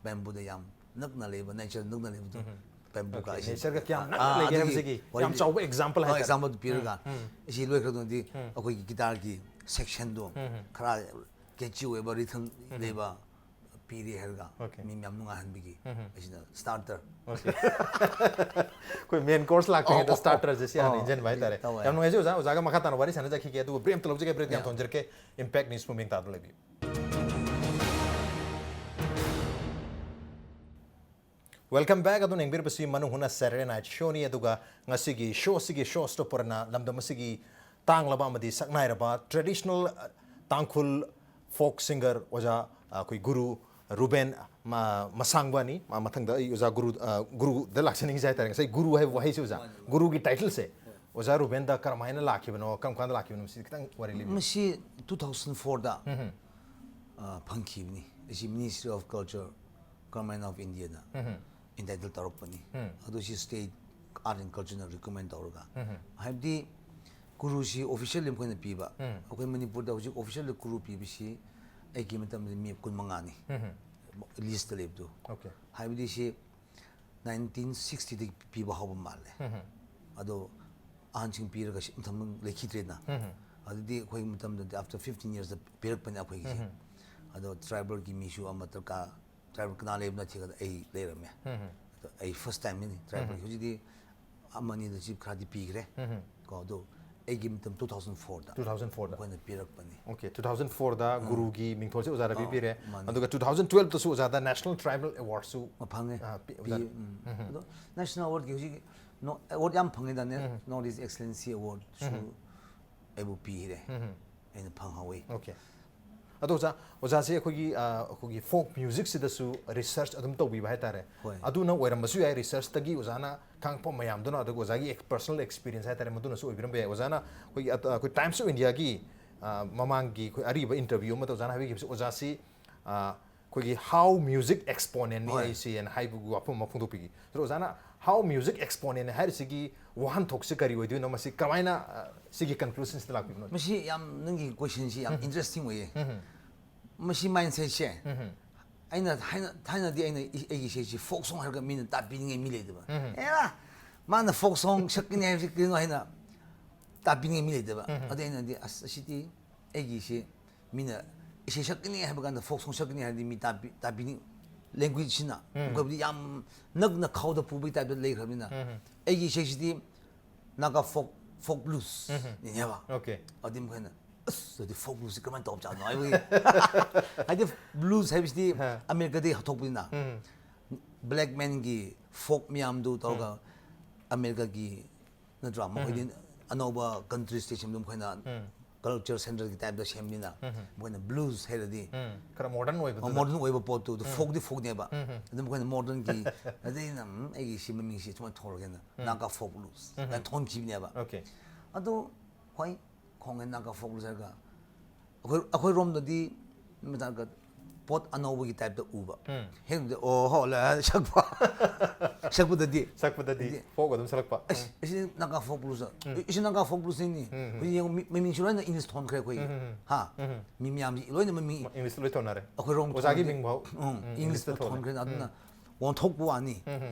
bambooꯗ ꯌꯥꯝ ꯅꯛꯅ ꯂꯩꯕ, nature ꯅꯛꯅ ꯂꯩꯕꯗꯣ, ꯎꯝ꯫ bambooꯒ Okay, ꯑꯩꯁꯦ natureꯒ ꯀꯌꯥꯝ ꯅꯛꯅ ꯑꯥ, ꯂꯩꯒꯦ ꯑꯗꯨꯒꯤ ꯍꯥꯏꯕꯁꯤꯒꯤ ꯌꯥꯝ ꯋꯥꯔꯤꯗꯤ-, ꯆꯥꯎꯕ example ꯍꯣꯏ, ꯍꯥꯏꯇꯥꯔꯦ꯫ example ꯄꯤꯔꯒ ꯎꯝ, ꯎꯝ꯫ ꯑꯁꯤ ꯂꯣꯏꯈ꯭ꯔ ꯃꯇꯨꯡꯗꯤ ꯎꯝ꯫ ꯑꯩꯈꯣꯏꯒꯤ guitarꯒꯤ sectionꯗꯣ ꯎꯝ, ꯎꯝ꯫ ꯈꯔ catchy ꯑꯣꯏꯕ rhythm ꯎꯝ꯫ ꯂꯩꯕ ꯄꯤꯔꯦ ꯍꯥꯏꯔꯒ Okay. ꯃꯤ ꯃꯌꯥꯝ ꯅꯨꯡꯉꯥꯏꯍꯟꯕꯒꯤ ꯎꯝ, ꯎꯝ꯫ ꯑꯁꯤꯅ starter꯫ Okay. ꯑꯩꯈꯣꯏ main course ꯂꯥꯛꯇ꯭ꯔꯤꯉꯩꯗ ꯑꯣ, ꯑꯣ, starterꯁꯦ ꯁꯤ ꯍꯥꯟꯅ ꯑꯣ, ꯏꯟꯖꯟꯕ ꯍꯥꯏꯇꯥꯔꯦ꯫ ꯇꯧꯋꯦ꯫ ꯌꯥꯝ ꯅꯨꯡꯉꯥꯏꯖꯩ ꯑꯣꯖꯥ, ꯑꯣꯖꯥꯒ ꯃꯈꯥ ꯇꯥꯅ ꯋꯥꯔꯤ ꯁꯥꯟꯅꯖꯈꯤꯒꯦ, ꯑꯗꯨꯕꯨ break ꯑꯝꯇ ꯂꯧꯖꯒꯦ, break ꯌꯥꯝ Yeah. ꯊꯣꯟꯖꯔꯛꯀꯦ꯫ Impact News ꯄꯨꯛꯅꯤꯡ ꯇꯥꯗꯨꯅ ꯂꯩꯕꯤꯌꯨ꯫ Welcome back꯫ ꯑꯗꯨꯅ ꯌꯦꯡꯕꯤꯔꯤꯕꯁꯤ ꯃꯅꯨꯡ ꯍꯨꯠꯅ Saturday Night Showꯅꯤ, ꯑꯗꯨꯒ ꯉꯁꯤꯒꯤ showꯁꯤꯒꯤ show stopperꯅ ꯂꯝꯗꯝ ꯑꯁꯤꯒꯤ ꯇꯥꯡꯂꯕ ꯑꯃꯗꯤ ꯁꯛꯅꯥꯏꯔꯕ traditional, ꯑ, ꯇꯥꯡꯈꯨꯜ folk singer ꯑꯣꯖꯥ, ꯑ, ꯑꯩꯈꯣꯏ ꯒꯨꯔꯨ ꯔꯨꯕꯦꯟ ꯃ-, ꯃꯁꯥꯡꯕꯅꯤ꯫ ꯃ-, ꯃꯊꯪꯗ ꯑꯩ ꯑꯣꯖꯥ ꯒꯨꯔꯨ, ꯑ, ꯒꯨꯔꯨꯗ ꯂꯥꯛꯆꯅꯤꯡꯉꯤꯁꯦ ꯍꯥꯏꯇꯥꯔꯦ꯫ ꯉꯁꯥꯏ ꯒꯨꯔꯨ ꯍꯥꯏꯕ ꯋꯥꯍꯩꯁꯦ ꯑꯣꯖꯥ, ꯃꯥꯅꯤ, ꯃꯥꯅꯤ꯫ ꯒꯨꯔꯨꯒꯤ titleꯁꯦ ꯑꯣꯖꯥ ꯔꯨꯕꯦꯟꯗ ꯀꯔꯝꯍꯥꯏꯅ ꯂꯥꯛꯈꯤꯕꯅꯣ, ꯀꯔꯝ ꯀꯥꯟꯗ ꯂꯥꯛꯈꯤꯕꯅꯣ, ꯃꯁꯤꯗꯤ ꯈꯤꯇꯪ ꯋꯥꯔꯤ ꯂꯤꯕꯤꯌꯨ꯫ ꯃꯁꯤ two thousand fourꯗ ꯎꯝ, ꯎꯝ꯫ ꯑ, ꯐꯪꯈꯤꯕꯅꯤ꯫ ꯑꯁꯤ Ministry of Culture, Government of Indiaꯅ um, um. entitle ꯇꯧꯔꯛꯄꯅꯤ꯫ ꯎꯝ꯫ ꯑꯗꯨ ꯁꯤ State Art and Cultureꯅ recommend ꯇꯧꯔꯒ꯫ ꯎꯝ, ꯎꯝ꯫ ꯍꯥꯏꯕꯗꯤ ꯒꯨꯔꯨꯁꯤ officially ꯃꯈꯣꯏꯅ ꯄꯤꯕ꯫ ꯎꯝ꯫ ꯑꯩꯈꯣꯏ ꯃꯅꯤꯄꯨꯔꯗ ꯍꯧꯖꯤꯛ officially ꯒꯨꯔꯨ ꯄꯤꯕꯁꯤ ꯑꯩꯒꯤ ꯃꯇꯝꯗ ꯃꯤ ꯀꯨꯟꯃꯉꯥꯅꯤ꯫ ꯎꯝ, ꯎꯝ꯫ Listꯇ ꯂꯩꯕꯗꯨ꯫ Okay. ꯍꯥꯏꯕꯗꯤ ꯁꯤ nineteen sixtyꯗꯒꯤ ꯄꯤꯕ ꯍꯧꯕ ꯃꯥꯜꯂꯦ꯫ ꯎꯝ, ꯎꯝ꯫ ꯑꯗꯣ ꯑꯍꯟꯁꯤꯡ ꯄꯤꯔꯒ ꯁꯤ ꯃꯇꯝ ꯂꯩꯈꯤꯗ꯭ꯔꯦꯅ꯫ ꯎꯝ, ꯎꯝ꯫ ꯑꯗꯨꯗꯤ ꯑꯩꯈꯣꯏꯒꯤ ꯃꯇꯝꯗꯗꯤ after fifteen yearsꯇ ꯄꯤꯔꯛꯄꯅꯦ ꯑꯩꯈꯣꯏꯒꯤꯁꯦ꯫ ꯎꯝ, ꯎꯝ꯫ ꯑꯗꯣ tribalꯒꯤ ꯃꯤꯁꯨ ꯑꯃ ꯗꯔꯀꯥꯔ, tribal ꯀꯅꯥ ꯂꯩꯕꯅꯣ ꯊꯤꯒꯗ ꯑꯩ ꯂꯩꯔꯝꯃꯦ꯫ ꯎꯝ, ꯎꯝ꯫ ꯑꯗꯣ ꯑꯩ first timeꯅꯤ tribalꯒꯤ꯫ ꯎꯝ꯫ ꯍꯧꯖꯤꯛꯇꯤ ꯑꯃꯅꯤꯗ ꯁꯤ ꯈꯔꯗꯤ ꯄꯤꯈ꯭ꯔꯦ꯫ ꯎꯝ, ꯎꯝ꯫ ꯀꯣ, ꯑꯗꯣ ꯑꯩꯒꯤ ꯃꯇꯝ two thousand fourꯗ two thousand fourꯗ ꯑꯩꯈꯣꯏꯅ ꯄꯤꯔꯛꯄꯅꯤ. Okay, two thousand fourꯗ ꯒꯨꯔꯨꯒꯤ ꯃꯤꯡꯊꯣꯜꯁꯦ ꯑꯣꯖꯥꯗ ꯑꯥ, ꯄꯤꯕꯤꯔꯦ. ꯃꯥꯅꯦ. ꯑꯗꯨꯒ two thousand twelveꯇꯁꯨ ꯑꯣꯖꯥꯗ National Tribal Awardꯁꯨ ꯃ ꯐꯪꯉꯦ. ꯑꯥ, ꯄꯤ- ꯄꯤ- ꯑꯣꯖꯥꯗ. ꯎꯝ. ꯑꯗꯣ National Awardꯀꯤ ꯍꯧꯖꯤꯛ ꯑꯦꯋꯥꯔꯗ ꯌꯥꯝ ꯐꯪꯉꯦꯗꯅꯦ. North East Excellency Awardꯁꯨ ꯑꯩꯕꯨ ꯄꯤꯈ꯭ꯔꯦ. ꯑꯩꯅ ꯐꯪꯍꯧꯋꯤ. Okay. ꯑꯗꯣ ꯑꯣꯖꯥ, ꯑꯣꯖꯥꯁꯦ ꯑꯩꯈꯣꯏꯒꯤ ꯑꯥ, ꯑꯩꯈꯣꯏꯒꯤ ꯐꯣꯛ ꯃ꯭ꯌꯨꯖꯤꯛꯁꯤꯗꯁꯨ ꯔꯤꯁꯔꯆ ꯑꯗꯨꯝ ꯇꯧꯕꯤꯕ ꯍꯥꯏꯇꯥꯔꯦ. ꯍꯣꯏ. ꯑꯗꯨꯅ ꯑꯣꯏꯔꯝꯕꯁꯨ ꯌꯥꯏ, ꯔꯤꯁꯔꯆꯇꯒꯤ ꯑꯣꯖꯥꯅ ꯈꯪꯉꯛꯄ ꯃꯌꯥꯝꯗꯨꯅ, ꯑꯗꯨꯒ ꯑꯣꯖꯥꯒꯤ personal experience ꯍꯥꯏꯇꯥꯔꯦ, ꯃꯗꯨꯅꯁꯨ ꯑꯣꯏꯕꯤꯔꯝꯕ ꯌꯥꯏ. ꯑꯣꯖꯥꯅ ꯑꯩꯈꯣꯏꯒꯤ ꯑꯠ- ꯑꯩꯈꯣꯏ Times of Indiaꯒꯤ ꯑꯥ, ꯃꯃꯥꯡꯒꯤ ꯑꯩꯈꯣꯏ ꯑꯔꯤꯕ interview ꯑꯃꯗ ꯑꯣꯖꯥꯅ ꯍꯥꯏꯕꯤꯈꯤꯕꯁꯤ, ꯑꯣꯖꯥꯁꯤ ꯑꯥ, ꯑꯩꯈꯣꯏꯒꯤ how music exponentꯅꯤ ꯍꯣꯏ. ꯑꯩꯁꯦꯅ ꯍꯥꯏꯕꯒꯤ ꯋꯥꯐꯝ ꯑꯃ ꯐꯣꯡꯗꯣꯛꯄꯤꯈꯤ꯫ ꯑꯗꯣ ꯑꯣꯖꯥꯅ how music exponentꯅꯤ ꯍꯥꯏꯔꯤꯁꯤꯒꯤ ꯋꯥꯍꯟꯊꯣꯛꯁꯤ ꯀꯔꯤ ꯑꯣꯏꯗꯣꯏꯅꯣ? ꯃꯁꯤ ꯀꯃꯥꯏꯅ ꯑꯥ, ꯁꯤꯒꯤ conclusionꯁꯤꯗ ꯂꯥꯛꯄꯤꯕꯅꯣ? ꯃꯁꯤ ꯌꯥꯝ, ꯅꯪꯒꯤ questionꯁꯤ ꯌꯥꯝ interesting ꯑꯣꯏꯌꯦ. ꯃꯁꯤ mindsetꯁꯦ ꯑꯩꯅ ꯊꯥꯏꯅ, ꯊꯥꯏꯅꯗꯤ ꯑꯩꯅ ꯏ- ꯑꯩꯒꯤ ꯏꯁꯩꯁꯤ ꯐꯣꯛ ꯁꯣꯡ ꯍꯥꯏꯔꯒ ꯃꯤꯅ ꯇꯥꯕꯤꯅꯤꯡꯉꯥꯏ ꯃꯤ ꯂꯩꯇꯕ꯫ ꯑꯦꯔꯥ, ꯃꯥꯅ ꯐꯣꯛ ꯁꯣꯡ ꯁꯛꯀꯅꯤ ꯍꯥꯏꯕꯁꯤ ꯀꯔꯤꯅꯣ ꯍꯥꯏꯅ ꯇꯥꯕꯤꯅꯤꯡꯉꯥꯏ ꯃꯤ ꯂꯩꯇꯕ꯫ ꯑꯗꯨ ꯑꯩꯅꯗꯤ ꯑꯁ, ꯑꯁꯤꯗꯤ ꯑꯩꯒꯤꯁꯤ ꯃꯤꯅ ꯏꯁꯩ ꯁꯛꯀꯅꯤ ꯍꯥꯏꯕ ꯀꯥꯟꯗ ꯐꯣꯛ ꯁꯣꯡ ꯁꯛꯀꯅꯤ ꯍꯥꯏꯔꯗꯤ ꯃꯤ ꯇꯥꯕꯤ ꯇꯥꯕꯤꯅꯤꯡ languageꯌꯥꯝꯅ ꯈꯥꯎꯗ ꯄꯨꯕꯒꯤ typeꯇ ꯂꯩꯈ꯭ꯔꯕꯅꯤꯅ ꯑꯩꯒꯤ ꯏꯁꯩꯁꯤꯗꯤ ꯅꯥꯒꯥ ꯐꯣꯛ ꯐꯣꯛ ꯕ꯭ꯂꯨꯁꯅꯦꯕ꯫ Okay. ꯑꯗꯨꯗꯤ ꯃꯈꯣꯏꯅ ꯑꯁ, ꯑꯗꯨꯗꯤ ꯐꯣꯛ ꯕ꯭ꯂꯨꯁꯁꯤ ꯀꯃꯥꯏꯅ ꯇꯧꯕ ꯖꯥꯠꯅꯣ ꯍꯥꯏꯕꯒꯤ ꯍꯥꯏꯗꯤ ꯕ꯭ꯂꯨꯁ ꯍꯥꯏꯕꯁꯤꯗꯤ ꯑꯃꯦꯔꯤꯀꯥꯗꯒꯤ ꯍꯧꯊꯣꯛꯄꯅꯤꯅ ꯕ꯭ꯂꯦꯛ ꯃꯦꯟꯒꯤ ꯐꯣꯛ ꯃꯌꯥꯝꯗꯨ ꯇꯧꯔꯒ ꯑꯃꯦꯔꯤꯀꯥꯒꯤ ꯅꯠꯇ꯭ꯔꯥ ꯃꯈꯣꯏꯗꯤ ꯑꯅꯧꯕ country station ꯗꯨ ꯃꯈꯣꯏꯅ culture centreꯒꯤ typeꯇ ꯁꯦꯝꯕꯅꯤꯅ ꯃꯈꯣꯏꯅ ꯕ꯭ꯂꯨꯁ ꯍꯥꯏꯔꯗꯤ ꯎꯝ, ꯈꯔ modern ꯑꯣꯏꯕꯗꯨꯗ. ꯃꯣꯗꯔꯟ ꯑꯣꯏꯕ ꯄꯣꯠꯇꯨ ꯑꯗꯨ ꯐꯣꯛꯇꯤ ꯐꯣꯛꯅꯦꯕ꯫ ꯑꯗꯨ ꯃꯈꯣꯏꯅ ꯃꯣꯗꯔꯟꯒꯤ ꯑꯗꯩ ꯑꯩꯅ ꯎꯝ, ꯑꯩꯒꯤ ꯁꯤ ꯃꯃꯤꯡꯁꯤ ꯁꯨꯃꯥꯏꯅ ꯊꯣꯜꯂꯒꯦꯅ ꯅꯥꯒꯥ ꯐꯣꯛ ꯕ꯭ꯂꯨꯁ ꯀꯥꯏꯅ ꯊꯣꯟꯈꯤꯕꯅꯦꯕ꯫ Okay. ꯑꯗꯣ ꯍꯣꯏ, ꯈꯣꯡꯉꯦ ꯅꯥꯒꯥ ꯐꯣꯛ ꯕ꯭ꯂꯨꯁ ꯍꯥꯏꯔꯒ ꯑꯩꯈꯣꯏ ꯑꯩꯈꯣꯏꯔꯣꯝꯗꯗꯤ ꯃꯇꯥꯡꯒ ꯄꯣꯠ ꯑꯅꯧꯕꯒꯤ typeꯇ ꯎꯕ꯫ ꯍꯦꯟꯕꯗꯤ ꯑꯣ ꯍꯣ ꯂ ꯁꯛꯄ ꯁꯛꯄꯗꯗꯤ ꯁꯛꯄꯗꯗꯤ ꯍꯥꯏꯗꯤ ꯐꯣꯛ ꯑꯗꯨꯝ ꯁꯛꯂꯛꯄ. ꯑꯁ, ꯑꯁꯤ ꯅꯥꯒꯥ ꯐꯣꯛ ꯕ꯭ꯂꯨꯁ ꯏꯁꯤ ꯅꯥꯒꯥ ꯐꯣꯛ ꯕ꯭ꯂꯨꯁꯅꯤꯅꯤ꯫ ꯍꯧꯖꯤꯛ ꯌꯦꯡꯉꯨ, ꯃꯤ- ꯃꯃꯤꯡꯁꯨ ꯂꯣꯏꯅ ꯏꯪꯂꯤꯁ ꯊꯣꯟꯈ꯭ꯔꯦ ꯑꯩꯈꯣꯏꯒꯤ꯫ ꯍꯥ? ꯃꯤ ꯃꯌꯥꯝꯁꯤ ꯂꯣꯏꯅ ꯃꯃꯤꯡ ꯏꯪꯂꯤꯁꯇ ꯂꯣꯏ ꯊꯣꯟꯅꯔꯦ. ꯑꯩꯈꯣꯏꯔꯣꯝ ꯑꯣꯖꯥꯒꯤ ꯊꯣꯟꯈ꯭ꯔꯦ꯫ ꯃꯤꯡꯐꯥꯎ ꯎꯝ, ꯎꯝ, ꯏꯪꯂꯤꯁꯇ ꯊꯣꯟꯅꯔꯦ. ꯊꯣꯟꯈ꯭ꯔꯦ꯫ ꯑꯗꯨꯅ ꯑꯣꯟꯊꯣꯛꯄ ꯋꯥꯅꯤ꯫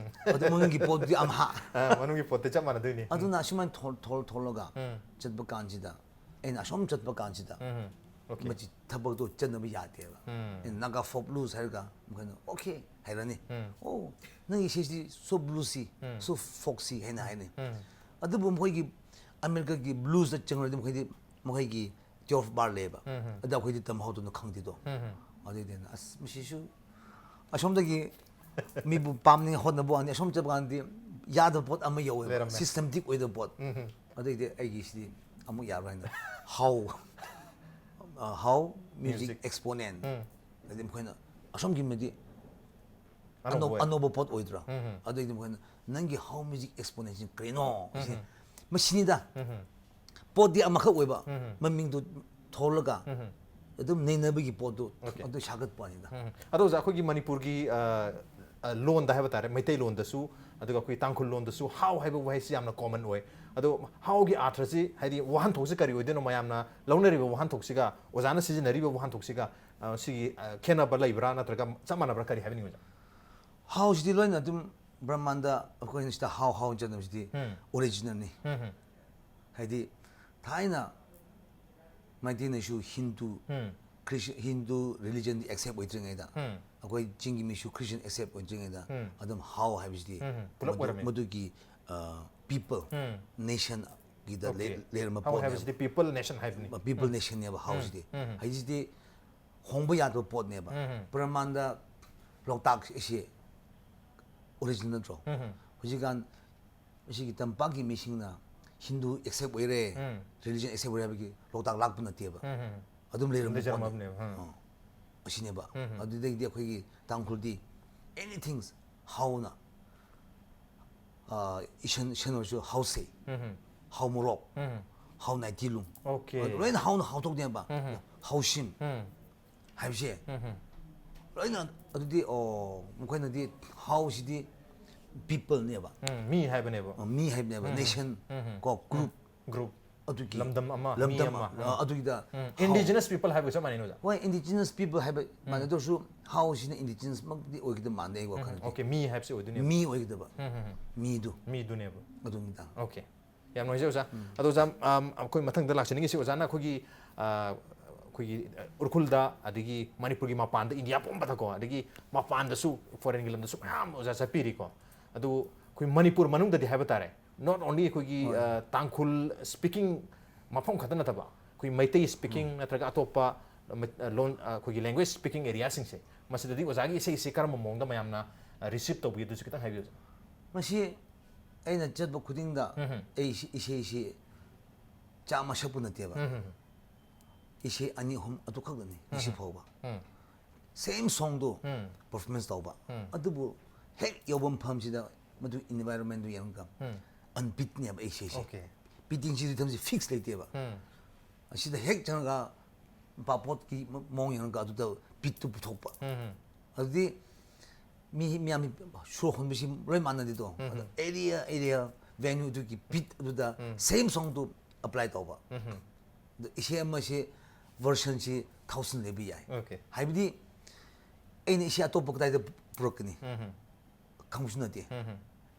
ꯑꯗꯨ ꯃꯅꯨꯡꯒꯤ ꯄꯣꯠꯇꯨꯗꯤ ꯑꯝꯍꯥ꯫ ꯑꯥ, ꯃꯅꯨꯡꯒꯤ ꯄꯣꯠꯇꯤ ꯆꯞ ꯃꯥꯟꯅꯗꯣꯏꯅꯤ. ꯑꯗꯨꯅ ꯑꯁꯨꯃꯥꯏꯅ ꯊꯣꯜ ꯊꯣꯜ ꯊꯣꯜꯂꯒ ꯆꯠꯄ ꯀꯥꯟꯁꯤꯗ ꯑꯩꯅ ꯑꯁꯣꯝ ꯆꯠꯄ ꯀꯥꯟꯁꯤꯗ ꯎꯝ. Okay. ꯃꯁꯤ ꯊꯕꯛꯇꯣ ꯆꯠꯅꯕ ꯌꯥꯗꯦꯕ꯫ ꯑꯩꯅ ꯅꯥꯒꯥ ꯐꯣꯛ ꯕ꯭ꯂꯨꯁ ꯍꯥꯏꯔꯒ ꯃꯈꯣꯏꯅ okay ꯍꯥꯏꯔꯅꯤ꯫ ꯑꯣ, ꯅꯪꯒꯤ ꯏꯁꯩꯁꯤ so bluesy, so folksy ꯍꯥꯏꯅ ꯍꯥꯏꯅꯤ꯫ ꯑꯗꯨꯕꯨ ꯃꯈꯣꯏꯒꯤ ꯑꯃꯦꯔꯤꯀꯥꯒꯤ ꯕ꯭ꯂꯨꯁꯇ ꯆꯪꯂꯗꯤ ꯃꯈꯣꯏꯗꯤ ꯃꯈꯣꯏꯒꯤ ꯇ꯭ꯋꯦꯜꯐ ꯕꯥꯔ ꯂꯩꯌꯦꯕ꯫ ꯑꯗ ꯑꯩꯈꯣꯏꯗꯤ ꯇꯝꯍꯧꯗꯅ ꯈꯪꯗꯦꯗꯣ꯫ ꯑꯗꯨꯏꯗꯤ ꯑꯁ ꯃꯁꯤꯁꯨ ꯑꯁꯣꯝꯗꯒꯤ ꯃꯤꯕꯨ ꯄꯥꯝꯅꯤꯡꯉꯥꯏ ꯍꯣꯠꯅꯕ ꯋꯥꯅꯤ, ꯑꯁꯣꯝ ꯆꯠꯄ ꯀꯥꯟꯗꯗꯤ ꯌꯥꯗꯕ ꯄꯣꯠ ꯑꯃ ꯌꯧꯋꯦꯕ, ꯂꯩꯔꯝꯃꯦ꯫ ꯁꯤꯁꯇꯦꯃꯦꯇꯤꯛ ꯑꯣꯏꯗꯕ ꯄꯣꯠ꯫ ꯑꯗꯨꯏꯗꯤ ꯑꯩꯒꯤꯁꯤꯗꯤ ꯑꯃꯨꯛ ꯌꯥꯔꯣꯏ ꯍꯥꯏꯅ ꯍꯥꯎ, ꯍꯥꯎ ꯃ꯭ꯌꯨꯖꯤꯛ Music. ꯑꯦꯛꯁꯄꯣꯅꯦꯟ꯫ ꯎꯝ꯫ ꯑꯗꯩ ꯃꯈꯣꯏꯅ ꯑꯁꯣꯝꯒꯤ ꯃꯗꯤ ꯑꯅꯧꯕ ꯑꯅꯧ- ꯑꯣꯏ꯫ ꯑꯅꯧꯕ ꯄꯣꯠ ꯑꯣꯏꯗ꯭ꯔꯥ? ꯎꯝ, ꯎꯝ꯫ ꯑꯗꯨꯏꯗꯤ ꯃꯈꯣꯏꯅ ꯅꯪꯒꯤ ꯍꯥꯎ ꯃ꯭ꯌꯨꯖꯤꯛ ꯑꯦꯛꯁꯄꯣꯅꯦꯟꯁꯤ ꯀꯔꯤꯅꯣ? ꯁꯤ ꯎꯝ, ꯎꯝ꯫ ꯃꯁꯤꯅꯤꯗ꯫ ꯎꯝ, ꯎꯝ꯫ ꯄꯣꯠꯇꯤ ꯑꯃꯈꯛ ꯑꯣꯏꯕ, ꯎꯝ, ꯎꯝ꯫ ꯃꯃꯤꯡꯗꯣ ꯊꯣꯜꯂꯒ ꯎꯝ, ꯎꯝ꯫ ꯑꯗꯨꯝ ꯅꯩꯅꯕꯒꯤ ꯄꯣꯠꯇꯣ Okay. ꯑꯗꯨ ꯁꯥꯒꯠꯄ ꯋꯥꯅꯤꯗ꯫ ꯎꯝ꯫ ꯑꯗꯣ ꯑꯣꯖꯥ, ꯑꯩꯈꯣꯏꯒꯤ ꯃꯅꯤꯄꯨꯔꯒꯤ ꯑ, ꯑ, ꯂꯣꯟꯗ ꯍꯥꯏꯕ ꯇꯥꯔꯦ, ꯃꯩꯇꯩꯂꯣꯟꯗꯁꯨ ꯑꯗꯨꯒ ꯑꯩꯈꯣꯏ ꯇꯥꯡꯈꯨꯜ ꯂꯣꯟꯗꯁꯨ ꯍꯥꯎ ꯍꯥꯏꯕ ꯋꯥꯍꯩꯁꯤ ꯌꯥꯝꯅ ꯀꯣꯃꯟ ꯑꯣꯏ꯫ ꯑꯗꯣ ꯍꯥꯎꯒꯤ ꯑꯥꯔꯊꯁꯤ, ꯍꯥꯏꯗꯤ ꯋꯥꯍꯟꯊꯣꯛꯁꯤ ꯀꯔꯤ ꯑꯣꯏꯗꯣꯏꯅꯣ? ꯃꯌꯥꯝꯅ ꯂꯧꯅꯔꯤꯕ ꯋꯥꯍꯟꯊꯣꯛꯁꯤꯒ, ꯑꯣꯖꯥꯅ ꯁꯤꯖꯤꯟꯅꯔꯤꯕ ꯋꯥꯍꯟꯊꯣꯛꯁꯤꯒ, ꯑ, ꯁꯤꯒꯤ, ꯑ, ꯈꯦꯠꯅꯕ ꯂꯩꯕ꯭ꯔꯥ ꯅꯠꯇ꯭ꯔꯒ ꯆꯞ ꯃꯥꯟꯅꯕ꯭ꯔꯥ, ꯀꯔꯤ ꯍꯥꯏꯕꯤꯅꯤꯡꯉꯤ ꯑꯣꯖꯥ? ꯍꯥꯎꯁꯤꯗꯤ ꯂꯣꯏꯅ ꯑꯗꯨꯝ ꯕ꯭ꯔꯍꯃꯥꯟꯗ ꯑꯩꯈꯣꯏꯅ ꯁꯤꯗ ꯍꯥꯎ ꯍꯥꯎ ꯆꯠꯅꯕꯁꯤꯗꯤ ꯎꯝ꯫ ꯑꯣꯔꯤꯖꯤꯅꯦꯜꯅꯤ꯫ ꯎꯝ, ꯎꯝ꯫ ꯍꯥꯏꯗꯤ ꯊꯥꯏꯅ ꯃꯩꯇꯩꯅꯁꯨ ꯍꯤꯟꯗꯨ, ꯎꯝ꯫ ꯈ꯭ꯔꯤꯁ-, ꯍꯤꯟꯗꯨ ꯔꯤꯂꯤꯖꯟꯗꯤ ꯑꯦꯛꯁꯦꯞ ꯑꯣꯏꯗ꯭ꯔꯤꯉꯩꯗ, ꯎꯝ꯫ ꯑꯩꯈꯣꯏ ꯆꯤꯡꯒꯤ ꯃꯤꯁꯨ ꯈ꯭ꯔꯤꯁꯇꯤꯌꯟ ꯑꯦꯛꯁꯦꯞ ꯑꯣꯏꯗ꯭ꯔꯤꯉꯩꯗ, ꯎꯝ꯫ ꯑꯗꯨꯝ ꯍꯥꯎ ꯍꯥꯏꯕꯁꯤꯗꯤ ꯎꯝ, ꯎꯝ꯫ ꯄꯨꯂꯞ ꯃꯗꯨ- ꯑꯣꯏꯔꯝꯃꯦ꯫ ꯃꯗꯨꯒꯤ ꯄꯤꯄꯜ ꯎꯝ꯫ ꯅꯦꯁꯟꯒꯤꯗ Okay. ꯂꯩꯔꯝꯕ ꯍꯥꯎ ꯄꯣꯠꯅꯦꯕ꯫ ꯍꯥꯏꯕꯁꯤꯗꯤ ꯄꯤꯄꯜ ꯅꯦꯁꯟ ꯍꯥꯏꯕꯅꯤ꯫ ꯄꯤꯄꯜ ꯎꯝ꯫ ꯅꯦꯁꯟꯅꯦꯕ ꯎꯝ, ꯍꯥꯎꯁꯤꯗꯤ꯫ ꯎꯝ꯫ ꯍꯧꯖꯤꯛꯇꯤ ꯍꯣꯡꯕ ꯌꯥꯗꯕ ꯄꯣꯠꯅꯦꯕ꯫ ꯎꯝ, ꯎꯝ꯫ ꯄ꯭ꯔꯃꯥꯟꯗ ꯂꯣꯛꯇꯥꯛ ꯑꯁꯤ ꯑꯣꯔꯤꯖꯤꯅꯦꯜ ꯅꯠꯇ꯭ꯔꯣ? ꯎꯝ, ꯎꯝ꯫ ꯍꯧꯖꯤꯛꯀꯥꯟ ꯑꯁꯤꯒꯤ ꯇꯝꯄꯥꯛꯀꯤ ꯃꯤꯁꯤꯡꯅ ꯍꯤꯟꯗꯨ ꯑꯦꯛꯁꯦꯞ ꯑꯣꯏꯔꯦ, ꯎꯝ꯫ ꯔꯤꯂꯤꯖꯟ ꯑꯦꯛꯁꯦꯞ ꯑꯣꯏꯔꯦ ꯍꯥꯏꯕꯒꯤ ꯂꯣꯛꯇꯥꯛ ꯂꯥꯛꯄ ꯅꯠꯇꯦꯕ꯫ ꯎꯝ, ꯎꯝ꯫ ꯑꯗꯨꯝ ꯂꯩꯔꯝꯕ ꯂꯩꯖꯔꯝꯃꯕꯅꯦ, ꯄꯣꯠꯅꯦ꯫ ꯎꯝ꯫ ꯑꯥ, ꯑꯁꯤꯅꯦꯕ꯫ ꯎꯝ, ꯎꯝ꯫ ꯑꯗꯨꯗꯒꯤꯗꯤ ꯑꯩꯈꯣꯏꯒꯤ ꯇꯥꯡꯈꯨꯜꯗꯤ anything ꯍꯥꯎꯅ, ꯑꯥ, ꯏꯁꯟ, ꯏꯁꯟ ꯑꯣꯏꯔꯁꯨ ꯍꯥꯎꯁꯦ, ꯎꯝ, ꯎꯝ꯫ ꯍꯥꯎ ꯃꯣꯔꯣꯛ, ꯎꯝ, ꯎꯝ꯫ ꯍꯥꯎ ꯅꯥꯏꯇꯤꯂꯨꯡ, Okay. ꯂꯣꯏꯅ ꯍꯥꯎꯅ ꯍꯥꯎꯊꯣꯛꯅꯦꯕ꯫ ꯎꯝ, ꯎꯝ꯫ ꯍꯥꯎꯁꯤꯟ ꯎꯝ꯫ ꯍꯥꯏꯕꯁꯦ ꯎꯝ, ꯎꯝ꯫ ꯂꯣꯏꯅ ꯑꯗꯨꯗꯤ, ꯑꯣ, ꯃꯈꯣꯏꯅꯗꯤ ꯍꯥꯎꯁꯤꯗꯤ ꯄꯤꯄꯜꯅꯦꯕ꯫ ꯎꯝ, ꯃꯤ ꯍꯥꯏꯕꯅꯦꯕ꯫ ꯃꯤ ꯍꯥꯏꯕꯅꯦꯕ, ꯎꯝ, ꯅꯦꯁꯟ ꯎꯝ, ꯎꯝ꯫ ꯀꯣ, ꯒ꯭ꯔꯨꯞ ꯒ꯭ꯔꯨꯞ꯫ ꯑꯗꯨꯒꯤ ꯂꯝꯗꯝ ꯑꯃ, ꯃꯤ ꯂꯝꯗꯝ ꯑꯃ꯫ ꯑ, ꯑꯗꯨꯒꯤꯗ ꯎꯝ, ꯍꯥꯎ- ꯏꯟꯗꯤꯖꯤꯅꯁ ꯄꯤꯄꯜ ꯍꯥꯏꯕꯒ ꯆꯞ ꯃꯥꯟꯅꯩ, ꯑꯣꯖꯥ꯫ ꯍꯣꯏ, ꯏꯟꯗꯤꯖꯤꯅꯁ ꯄꯤꯄꯜ ꯍꯥꯏꯕ ꯃꯥꯟꯅꯗ꯭ꯔꯁꯨ ꯍꯥꯎꯁꯤꯅ ꯏꯟꯗꯤꯖꯤꯅꯁꯃꯛꯇꯤ ꯑꯣꯏꯒꯗꯕ ꯃꯥꯟꯗꯦ ꯑꯩ ꯎꯝ, ꯋꯥꯈꯜꯗꯗꯤ꯫ Okay, ꯃꯤ ꯍꯥꯏꯕꯁꯤ ꯑꯣꯏꯗꯣꯏꯅꯦꯕ꯫ ꯃꯤ ꯑꯣꯏꯒꯗꯕ꯫ ꯎꯝ, ꯎꯝ, ꯎꯝ꯫ ꯃꯤꯗꯨ ꯃꯤꯗꯨꯅꯦꯕ꯫ ꯑꯗꯨꯅꯤꯗ꯫ Okay. ꯌꯥꯝ ꯅꯨꯡꯉꯥꯏꯖꯩ ꯑꯣꯖꯥ꯫ ꯑꯗꯣ ꯑꯣꯖꯥ, ꯑꯝ, ꯑꯩꯈꯣꯏ ꯃꯊꯪꯗ ꯂꯥꯛꯆꯅꯤꯡꯉꯤꯁꯤ ꯑꯣꯖꯥꯅ ꯑꯩꯈꯣꯏꯒꯤ, ꯑ, ꯑꯩꯈꯣꯏꯒꯤ, ꯑ, ꯎꯔꯈꯨꯜꯗ, ꯑꯗꯒꯤ ꯃꯅꯤꯄꯨꯔꯒꯤ ꯃꯄꯥꯟꯗ, ꯏꯟꯗꯤꯌꯥ ꯄꯨꯝꯕꯗꯀꯣ, ꯑꯗꯒꯤ ꯃꯄꯥꯟꯗꯁꯨ, ꯐꯣꯔꯦꯟꯒꯤ ꯂꯝꯗꯁꯨ ꯃꯌꯥꯝ ꯑꯣꯖꯥ ꯆꯠꯄꯤꯔꯤꯀꯣ꯫ ꯑꯗꯨ ꯑꯩꯈꯣꯏ ꯃꯅꯤꯄꯨꯔ ꯃꯅꯨꯡꯗꯗꯤ ꯍꯥꯏꯕ ꯇꯥꯔꯦ, Not only ꯑꯩꯈꯣꯏꯒꯤ ꯍꯣꯏ꯫ ꯑ, ꯇꯥꯡꯈꯨꯜ speaking ꯃꯐꯝ ꯈꯛꯇ ꯅꯠꯇꯕ, ꯑꯩꯈꯣꯏ ꯃꯩꯇꯩ speaking ꯎꯝ꯫ ꯅꯠꯇ꯭ꯔꯒ ꯑꯇꯣꯞꯄ ꯃ-, ꯑ, ꯂꯣꯟ, ꯑ, ꯑꯩꯈꯣꯏꯒꯤ language speaking areaꯁꯤꯡꯁꯦ, ꯃꯁꯤꯗꯗꯤ ꯑꯣꯖꯥꯒꯤ ꯏꯁꯩꯁꯤ ꯀꯔꯝꯕ ꯃꯑꯣꯡꯗ ꯃꯌꯥꯝꯅ, ꯑ, receive ꯇꯧꯕꯤ ꯑꯗꯨꯁꯨ ꯈꯤꯇꯪ ꯍꯥꯏꯕꯤꯌꯨ꯫ ꯃꯁꯤ ꯑꯩꯅ ꯆꯠꯄ ꯈꯨꯗꯤꯡꯗ ꯎꯝ꯫ ꯑꯩ ꯏꯁꯩ-, ꯏꯁꯩꯁꯤ ꯆꯥꯝꯃ ꯁꯛꯄ ꯅꯠꯇꯦꯕ꯫ ꯎꯝ꯫ ꯏꯁꯩ ꯑꯅꯤ ꯑꯍꯨꯝ ꯑꯗꯨ ꯈꯛꯇꯅꯤ ꯉꯁꯤ ꯎꯝ꯫ ꯐꯥꯎꯕ꯫ ꯎꯝ꯫ Same songꯗꯨ ꯎꯝ꯫ Performance ꯇꯧꯕ꯫ ꯎꯝ꯫ ꯑꯗꯨꯕꯨ ꯍꯦꯛ ꯌꯧꯕ ꯃꯐꯝꯁꯤꯗ ꯃꯗꯨ environmentꯗꯨ ꯌꯦꯡꯉꯒ ꯎꯝ꯫ Unbeatꯅꯦꯕ ꯑꯩ ꯏꯁꯩꯁꯦ꯫ Okay꯫ Beatingꯁꯤ, rhythmꯁꯤ fix ꯂꯩꯇꯦꯕ꯫ ꯎꯝ꯫ ꯑꯁꯤꯗ ꯍꯦꯛ ꯆꯪꯉꯒ ꯄꯥꯄꯣꯠꯀꯤ ꯃ-, ꯃꯑꯣꯡ ꯌꯦꯡꯉꯒ ꯑꯗꯨꯗ beatꯇꯨ ꯄꯨꯊꯣꯛꯄ꯫ ꯎꯝ꯫ ꯑꯗꯨꯗꯤ ꯃꯤ ꯃꯌꯥꯝ ꯁꯨꯔ ꯍꯣꯟꯕꯁꯤ ꯂꯣꯏ ꯃꯥꯟꯅꯗꯦꯗꯣ꯫ ꯎꯝ꯫ ꯑꯗꯣ area, area, venue ꯑꯗꯨꯒꯤ beat ꯑꯗꯨꯗ ꯎꯝ꯫ Same songꯗꯨ apply ꯇꯧꯕ꯫ ꯎꯝ꯫ ꯑꯗꯣ ꯏꯁꯩ ꯑꯃꯁꯤ versionꯁꯤ thousand ꯂꯩꯕ ꯌꯥꯏ꯫ Okay꯫ ꯍꯥꯏꯕꯗꯤ ꯑꯩꯅ ꯏꯁꯩ ꯑꯇꯣꯞꯄ ꯀꯗꯥꯏꯗ ꯄꯨꯔꯛꯀꯅꯤ? ꯎꯝ꯫ ꯈꯪꯕꯁꯨ ꯅꯠꯇꯦ꯫ ꯎꯝ꯫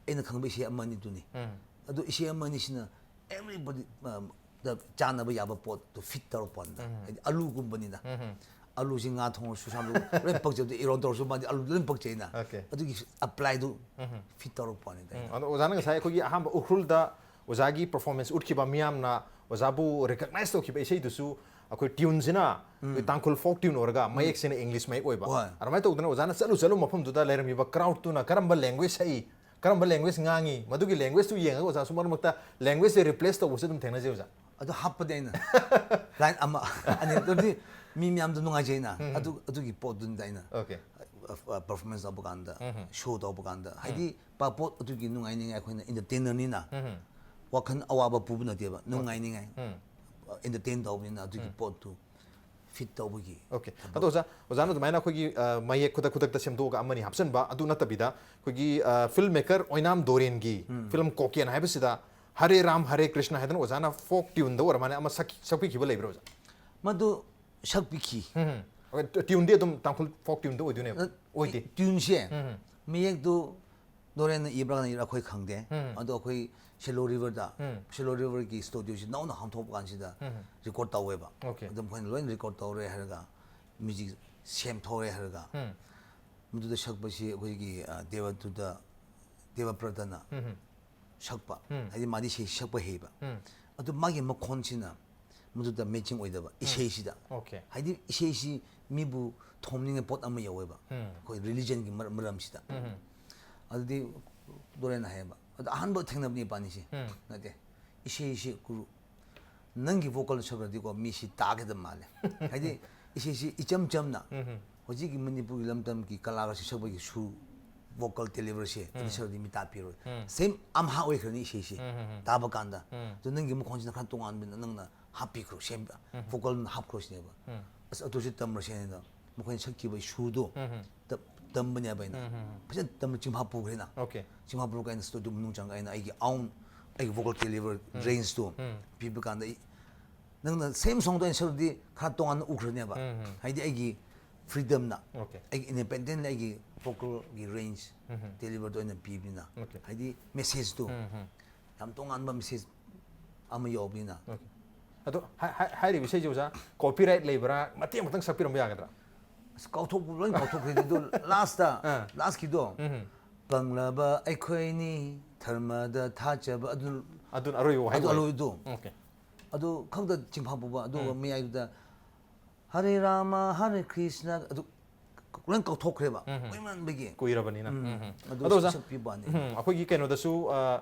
ꯑꯩꯅ ꯈꯪꯕ ꯏꯁꯩ ꯑꯃ ꯑꯅꯤꯗꯨꯅꯤ꯫ ꯎꯝ꯫ ꯑꯗꯨ ꯏꯁꯩ ꯑꯃ ꯑꯅꯤꯁꯤꯅ everybody, ꯎꯝ, ꯗ ꯆꯥꯅꯕ ꯌꯥꯕ ꯄꯣꯠꯇꯨ fit ꯇꯧꯔꯛꯄ ꯀꯥꯟꯗ, ꯎꯝ꯫ ꯍꯥꯏꯗꯤ ꯑꯂꯨꯒꯨꯝꯕꯅꯤꯅ꯫ ꯎꯝ꯫ ꯑꯂꯨꯁꯤ ꯉꯥ ꯊꯣꯡꯉꯁꯨ ꯁꯥ ꯂꯣꯏ ꯄꯛꯆꯕꯗ, ꯏꯔꯣꯟ ꯇꯧꯔꯁꯨ ꯃꯥꯗꯤ ꯑꯂꯨ ꯂꯣꯏ ꯄꯛꯆꯩꯅ꯫ Okay꯫ ꯑꯗꯨꯒꯤ applyꯗꯨ ꯎꯝ꯫ Fit ꯇꯧꯔꯛꯄ ꯋꯥꯅꯤꯗ ꯎꯝ꯫ ꯑꯩꯅ꯫ ꯑꯗꯣ ꯑꯣꯖꯥꯅ ꯉꯁꯥꯏ ꯑꯩꯈꯣꯏꯒꯤ ꯑꯍꯥꯟꯕ ꯎꯈ꯭ꯔꯨꯜꯗ ꯑꯣꯖꯥꯒꯤ performance ꯎꯠꯈꯤꯕ, ꯃꯤꯌꯥꯝꯅ ꯑꯣꯖꯥꯕꯨ recognize ꯇꯧꯈꯤꯕ ꯏꯁꯩꯗꯨꯁꯨ ꯑꯩꯈꯣꯏ tuneꯁꯤꯅ ꯎꯝ꯫ ꯑꯩꯈꯣꯏ ꯇꯥꯡꯈꯨꯜ folk tune ꯑꯣꯏꯔꯒ ꯎꯝ꯫ ꯃꯌꯦꯛꯁꯤꯅ English ꯃꯌꯦꯛ ꯑꯣꯏꯕ꯫ ꯍꯣꯏ꯫ ꯑꯗꯨꯃꯥꯏꯅ ꯇꯧꯗꯅ ꯑꯣꯖꯥꯅ ꯆꯠꯂꯨ ꯆꯠꯂꯨ ꯃꯐꯝꯗꯨꯗ ꯂꯩꯔꯝꯃꯤꯕ crowdꯇꯨꯅ ꯀꯔꯝꯕ language ꯁꯛꯏ, ꯀꯔꯝꯕ language ꯉꯥꯡꯉꯤ, ꯃꯗꯨꯒꯤ languageꯇꯨ ꯌꯦꯡꯉꯒ ꯑꯣꯖꯥꯁꯨ ꯃꯔꯛ ꯃꯔꯛꯇ languageꯁꯦ replace ꯇꯧꯕꯁꯨ ꯑꯗꯨꯝ ꯊꯦꯡꯅꯖꯩ ꯑꯣꯖꯥ꯫ ꯑꯗꯨ ꯍꯥꯞꯄꯗꯤ ꯑꯩꯅ line ꯑꯃ, ꯑꯅꯤ, ꯑꯗꯨꯗꯤ ꯃꯤ ꯃꯌꯥꯝꯗꯣ ꯅꯨꯡꯉꯥꯏꯖꯩꯅ꯫ ꯎꯝ꯫ ꯑꯗꯨ, ꯑꯗꯨꯒꯤ ꯄꯣꯠꯇꯨꯅꯤꯗ ꯑꯩꯅ, Okay꯫ ꯑ, ꯑ, performance ꯇꯧꯕ ꯀꯥꯟꯗ, ꯎꯝ꯫ Show ꯇꯧꯕ ꯀꯥꯟꯗ, ꯎꯝ꯫ ꯍꯥꯏꯗꯤ ꯄꯥꯄꯣꯠ ꯑꯗꯨꯒꯤ ꯅꯨꯡꯉꯥꯏꯅꯤꯡꯉꯥꯏ ꯑꯩꯈꯣꯏꯅ entertainerꯅꯤꯅ꯫ ꯎꯝ꯫ ꯋꯥꯈꯜ ꯑꯋꯥꯕ ꯄꯨꯕ ꯅꯠꯇꯦꯕ, ꯅꯨꯡꯉꯥꯏꯅꯤꯡꯉꯥꯏ꯫ ꯎꯝ꯫ Entertain ꯇꯧꯕꯅꯤꯅ ꯑꯗꯨꯒꯤ ꯎꯝ꯫ ꯄꯣꯠꯇꯨ fit ꯇꯧꯕꯒꯤ Okay꯫ ꯊꯕꯛ꯫ ꯑꯗꯣ ꯑꯣꯖꯥ, ꯑꯣꯖꯥꯅ ꯑꯗꯨꯃꯥꯏꯅ ꯑꯩꯈꯣꯏꯒꯤ, ꯑ, ꯃꯌꯦꯛ ꯈꯨꯗꯛ ꯈꯨꯗꯛꯇ ꯁꯦꯝꯗꯣꯛꯑꯒ ꯑꯃꯅꯤ ꯍꯥꯞꯆꯤꯟꯕ ꯑꯗꯨ ꯅꯠꯇꯕꯤꯗ ꯑꯩꯈꯣꯏꯒꯤ, ꯑ, filmmaker ꯑꯣꯏꯅꯥꯝ ꯗꯣꯔꯦꯟꯒꯤ ꯎꯝ꯫ Film ꯀꯣꯀꯦꯟ ꯍꯥꯏꯕꯁꯤꯗ ꯍꯔꯦ ꯔꯥꯝ ꯍꯔꯦ ꯀ꯭ꯔꯤꯁꯅ ꯍꯥꯏꯗꯅ ꯑꯣꯖꯥꯅ folk tuneꯗ ꯑꯣꯏꯔ ꯃꯥꯜꯂꯦ ꯑꯃ ꯁꯛ-, ꯁꯛꯄꯤꯈꯤꯕ ꯂꯩꯕ꯭ꯔꯥ ꯑꯣꯖꯥ? ꯃꯗꯨ ꯁꯛꯄꯤꯈꯤ꯫ ꯎꯝ꯫ Okay, tuneꯗꯤ ꯑꯗꯨꯝ ꯇꯥꯡꯈꯨꯜ folk tuneꯗ ꯑꯣꯏꯗꯣꯏꯅꯦꯕ? ꯑ, ꯑꯣꯏꯗꯦ꯫ Tuneꯁꯦ ꯎꯝ꯫ ꯃꯌꯦꯛꯇꯨ ꯗꯣꯔꯦꯟꯅ ꯏꯕ꯭ꯔꯥ ꯀꯅꯥ ꯏꯕ꯭ꯔꯥ ꯑꯩꯈꯣꯏ ꯈꯪꯗꯦ꯫ ꯎꯝ꯫ ꯑꯗꯣ ꯑꯩꯈꯣꯏ Shallow Riverꯗ, ꯎꯝ꯫ Shallow Riverꯒꯤ studioꯁꯤ ꯅꯧꯅ ꯍꯥꯡꯊꯣꯛꯄ ꯀꯥꯟꯁꯤꯗ ꯎꯝ꯫ Record ꯇꯧꯋꯦꯕ꯫ Okay꯫ ꯑꯗꯨꯝ ꯑꯩꯈꯣꯏꯅ ꯂꯣꯏꯅ record ꯇꯧꯔꯦ ꯍꯥꯏꯔꯒ, music ꯁꯦꯝꯊꯣꯛꯑꯦ ꯍꯥꯏꯔꯒ, ꯎꯝ꯫ ꯃꯗꯨꯗ ꯁꯛꯄꯁꯤ ꯑꯩꯈꯣꯏꯒꯤ, ꯑ, ꯗꯦꯕꯗꯨꯇ, ꯗꯦꯕꯄ꯭ꯔꯇꯅ ꯎꯝ꯫ ꯁꯛꯄ, ꯍꯥꯏꯗꯤ ꯃꯥꯗꯤ ꯏꯁꯩ ꯁꯛꯄ ꯍꯩꯕ, ꯑꯗꯨ ꯃꯥꯒꯤ ꯃꯈꯣꯟꯁꯤꯅ ꯃꯗꯨꯗ ꯃꯦꯆꯤꯡ ꯑꯣꯏꯗꯕ ꯏꯁꯩꯁꯤꯗ꯫ Okay. ꯍꯥꯏꯗꯤ ꯏꯁꯩꯁꯤ ꯃꯤꯕꯨ ꯊꯣꯝꯅꯤꯡꯉꯥꯏ ꯄꯣꯠ ꯑꯃ ꯌꯧꯋꯦꯕ, ꯑꯩꯈꯣꯏ ꯔꯤꯂꯤꯖꯟꯒꯤ ꯃꯔꯝꯁꯤꯗ꯫ ꯑꯗꯨꯗꯤ ꯗꯣꯔꯦꯟꯅ ꯍꯥꯏꯌꯦꯕ, ꯑꯗ ꯑꯍꯥꯟꯕ ꯊꯦꯡꯅꯕꯅꯤ ꯏꯕꯥꯅꯤꯁꯦ꯫ ꯅꯠꯇꯦ, ꯏꯁꯩꯁꯤ ꯒꯨꯔꯨ, ꯅꯪꯒꯤ ꯚꯣꯀꯜ ꯁꯛꯈ꯭ꯔꯗꯤꯀꯣ ꯃꯤꯁꯤ ꯇꯥꯒꯗꯕ ꯃꯥꯜꯂꯦ꯫ ꯍꯥꯏꯗꯤ ꯏꯁꯩꯁꯤ ꯏꯆꯝ ꯆꯝꯅ ꯍꯧꯖꯤꯛꯀꯤ ꯃꯅꯤꯄꯨꯔꯒꯤ ꯂꯝꯗꯝꯒꯤ ꯀꯂꯥꯒ ꯁꯛꯄꯒꯤ ꯁꯨꯔ, ꯚꯣꯀꯜ ꯗꯦꯂꯤꯚꯔꯁꯦ ꯑꯗꯨ ꯁꯛꯈ꯭ꯔꯗꯤ ꯃꯤ ꯇꯥ ꯄꯤꯔꯣꯏ꯫ ꯁꯦꯝ ꯑꯝꯍꯥ ꯑꯣꯏꯈ꯭ꯔꯅꯤ ꯏꯁꯩꯁꯦ ꯇꯥꯕ ꯀꯥꯟꯗ꯫ ꯑꯗꯨ ꯅꯪꯒꯤ ꯃꯈꯣꯟꯁꯤꯅ ꯈꯔ ꯇꯣꯉꯥꯟꯕꯅ ꯅꯪꯅ ꯍꯥꯞꯄꯤꯈ꯭ꯔꯣ, ꯁꯦꯝ ꯚꯣꯀꯜꯅ ꯍꯥꯞꯈ꯭ꯔꯣ ꯁꯤꯅꯦꯕ꯫ ꯑꯁ ꯑꯗꯨꯁꯨ ꯇꯝꯔꯁꯦꯅ ꯃꯈꯣꯏꯅ ꯁꯛꯈꯤꯕ ꯁꯨꯔꯗꯣ ꯇꯝꯕꯅꯦꯕ ꯑꯩꯅ꯫ ꯐꯖꯅ ꯇꯝꯕ ꯆꯤꯡꯐꯥ ꯄꯨꯈ꯭ꯔꯦꯅ꯫ Okay. ꯆꯤꯡꯐꯥ ꯄꯨꯔꯒ ꯑꯩꯅ ꯁ꯭ꯇꯨꯗꯤꯑꯣ ꯃꯅꯨꯡ ꯆꯪꯉꯒ ꯑꯩꯅ ꯑꯩꯒꯤ ꯑꯥꯎꯟ, ꯑꯩꯒꯤ ꯚꯣꯀꯜ ꯗꯦꯂꯤꯚꯔ ꯔꯦꯟꯖꯇꯣ ꯄꯤꯕ ꯀꯥꯟꯗ ꯑꯩ, ꯅꯪꯅ ꯁꯦꯝ ꯁꯣꯡꯗꯣ ꯑꯩꯅ ꯁꯛꯂꯗꯤ ꯈꯔ ꯇꯣꯉꯥꯟꯅ ꯎꯈ꯭ꯔꯅꯦꯕ꯫ ꯍꯥꯏꯗꯤ ꯑꯩꯒꯤ ꯐ꯭ꯔꯤꯗꯝꯅ, Okay. ꯑꯩꯒꯤ ꯏꯟꯗꯤꯄꯦꯟꯗꯦꯟꯂꯤ ꯑꯩꯒꯤ ꯚꯣꯀꯜꯒꯤ ꯔꯦꯟꯖ ꯗꯦꯂꯤꯚꯔꯗꯣ ꯑꯩꯅ ꯄꯤꯕꯅꯤꯅ꯫ Okay. ꯍꯥꯏꯗꯤ ꯃꯦꯁꯦꯖꯇꯣ ꯌꯥꯝ ꯇꯣꯉꯥꯟꯕ ꯃꯦꯁꯦꯖ ꯑꯃ ꯌꯥꯎꯕꯅꯤꯅ꯫ Okay. ꯑꯗꯣ ꯍꯥꯏ- ꯍꯥꯏ- ꯍꯥꯏꯔꯤꯕ ꯏꯁꯩꯁꯦ ꯑꯣꯖꯥ, ꯀꯣꯄꯤꯔꯥꯏꯠ ꯂꯩꯕ꯭ꯔꯥ? ꯃꯇꯦꯛ ꯑꯃꯇꯪ ꯁꯛꯄꯤꯔꯝꯕ ꯌꯥꯒꯗ꯭ꯔꯥ? ꯑꯁ ꯀꯥꯎꯊꯣꯛꯄ ꯂꯣꯏ ꯀꯥꯎꯊꯣꯛꯈ꯭ꯔꯦ ꯑꯗꯨ ꯂꯥꯁꯇ, ꯑꯥ. ꯂꯥꯁꯀꯤꯗꯣ, ꯄꯪꯂꯕ ꯑꯩꯈꯣꯏꯅꯤ ꯙꯔꯃꯗ ꯊꯥꯖꯕ ꯑꯗꯨ, ꯑꯗꯨꯅ ꯑꯔꯣꯏꯕ ꯑꯗꯨ ꯋꯥꯍꯩ ꯑꯣꯏ- ꯑꯔꯣꯏꯕꯗꯣ Okay. ꯑꯗꯨ ꯈꯛꯇ ꯆꯤꯡꯐꯥ ꯄꯨꯕ ꯑꯗꯨꯒ ꯃꯌꯥꯏꯗꯨꯗ ꯍꯔꯦ ꯔꯥꯃ ꯍꯔꯦ ꯀ꯭ꯔꯤꯁꯅ ꯑꯗꯨ ꯂꯣꯏ ꯀꯥꯎꯊꯣꯛꯈ꯭ꯔꯦꯕ ꯀꯨꯏꯃꯟꯕꯒꯤ꯫ ꯀꯨꯏꯔꯕꯅꯤꯅ꯫ ꯎꯝ. ꯎꯝ. ꯑꯗꯨ ꯑꯗꯣ ꯑꯣꯖꯥ, ꯁꯛꯄꯤꯕ ꯋꯥꯅꯤ꯫ ꯎꯝ, ꯑꯩꯈꯣꯏꯒꯤ ꯀꯩꯅꯣꯗꯁꯨ,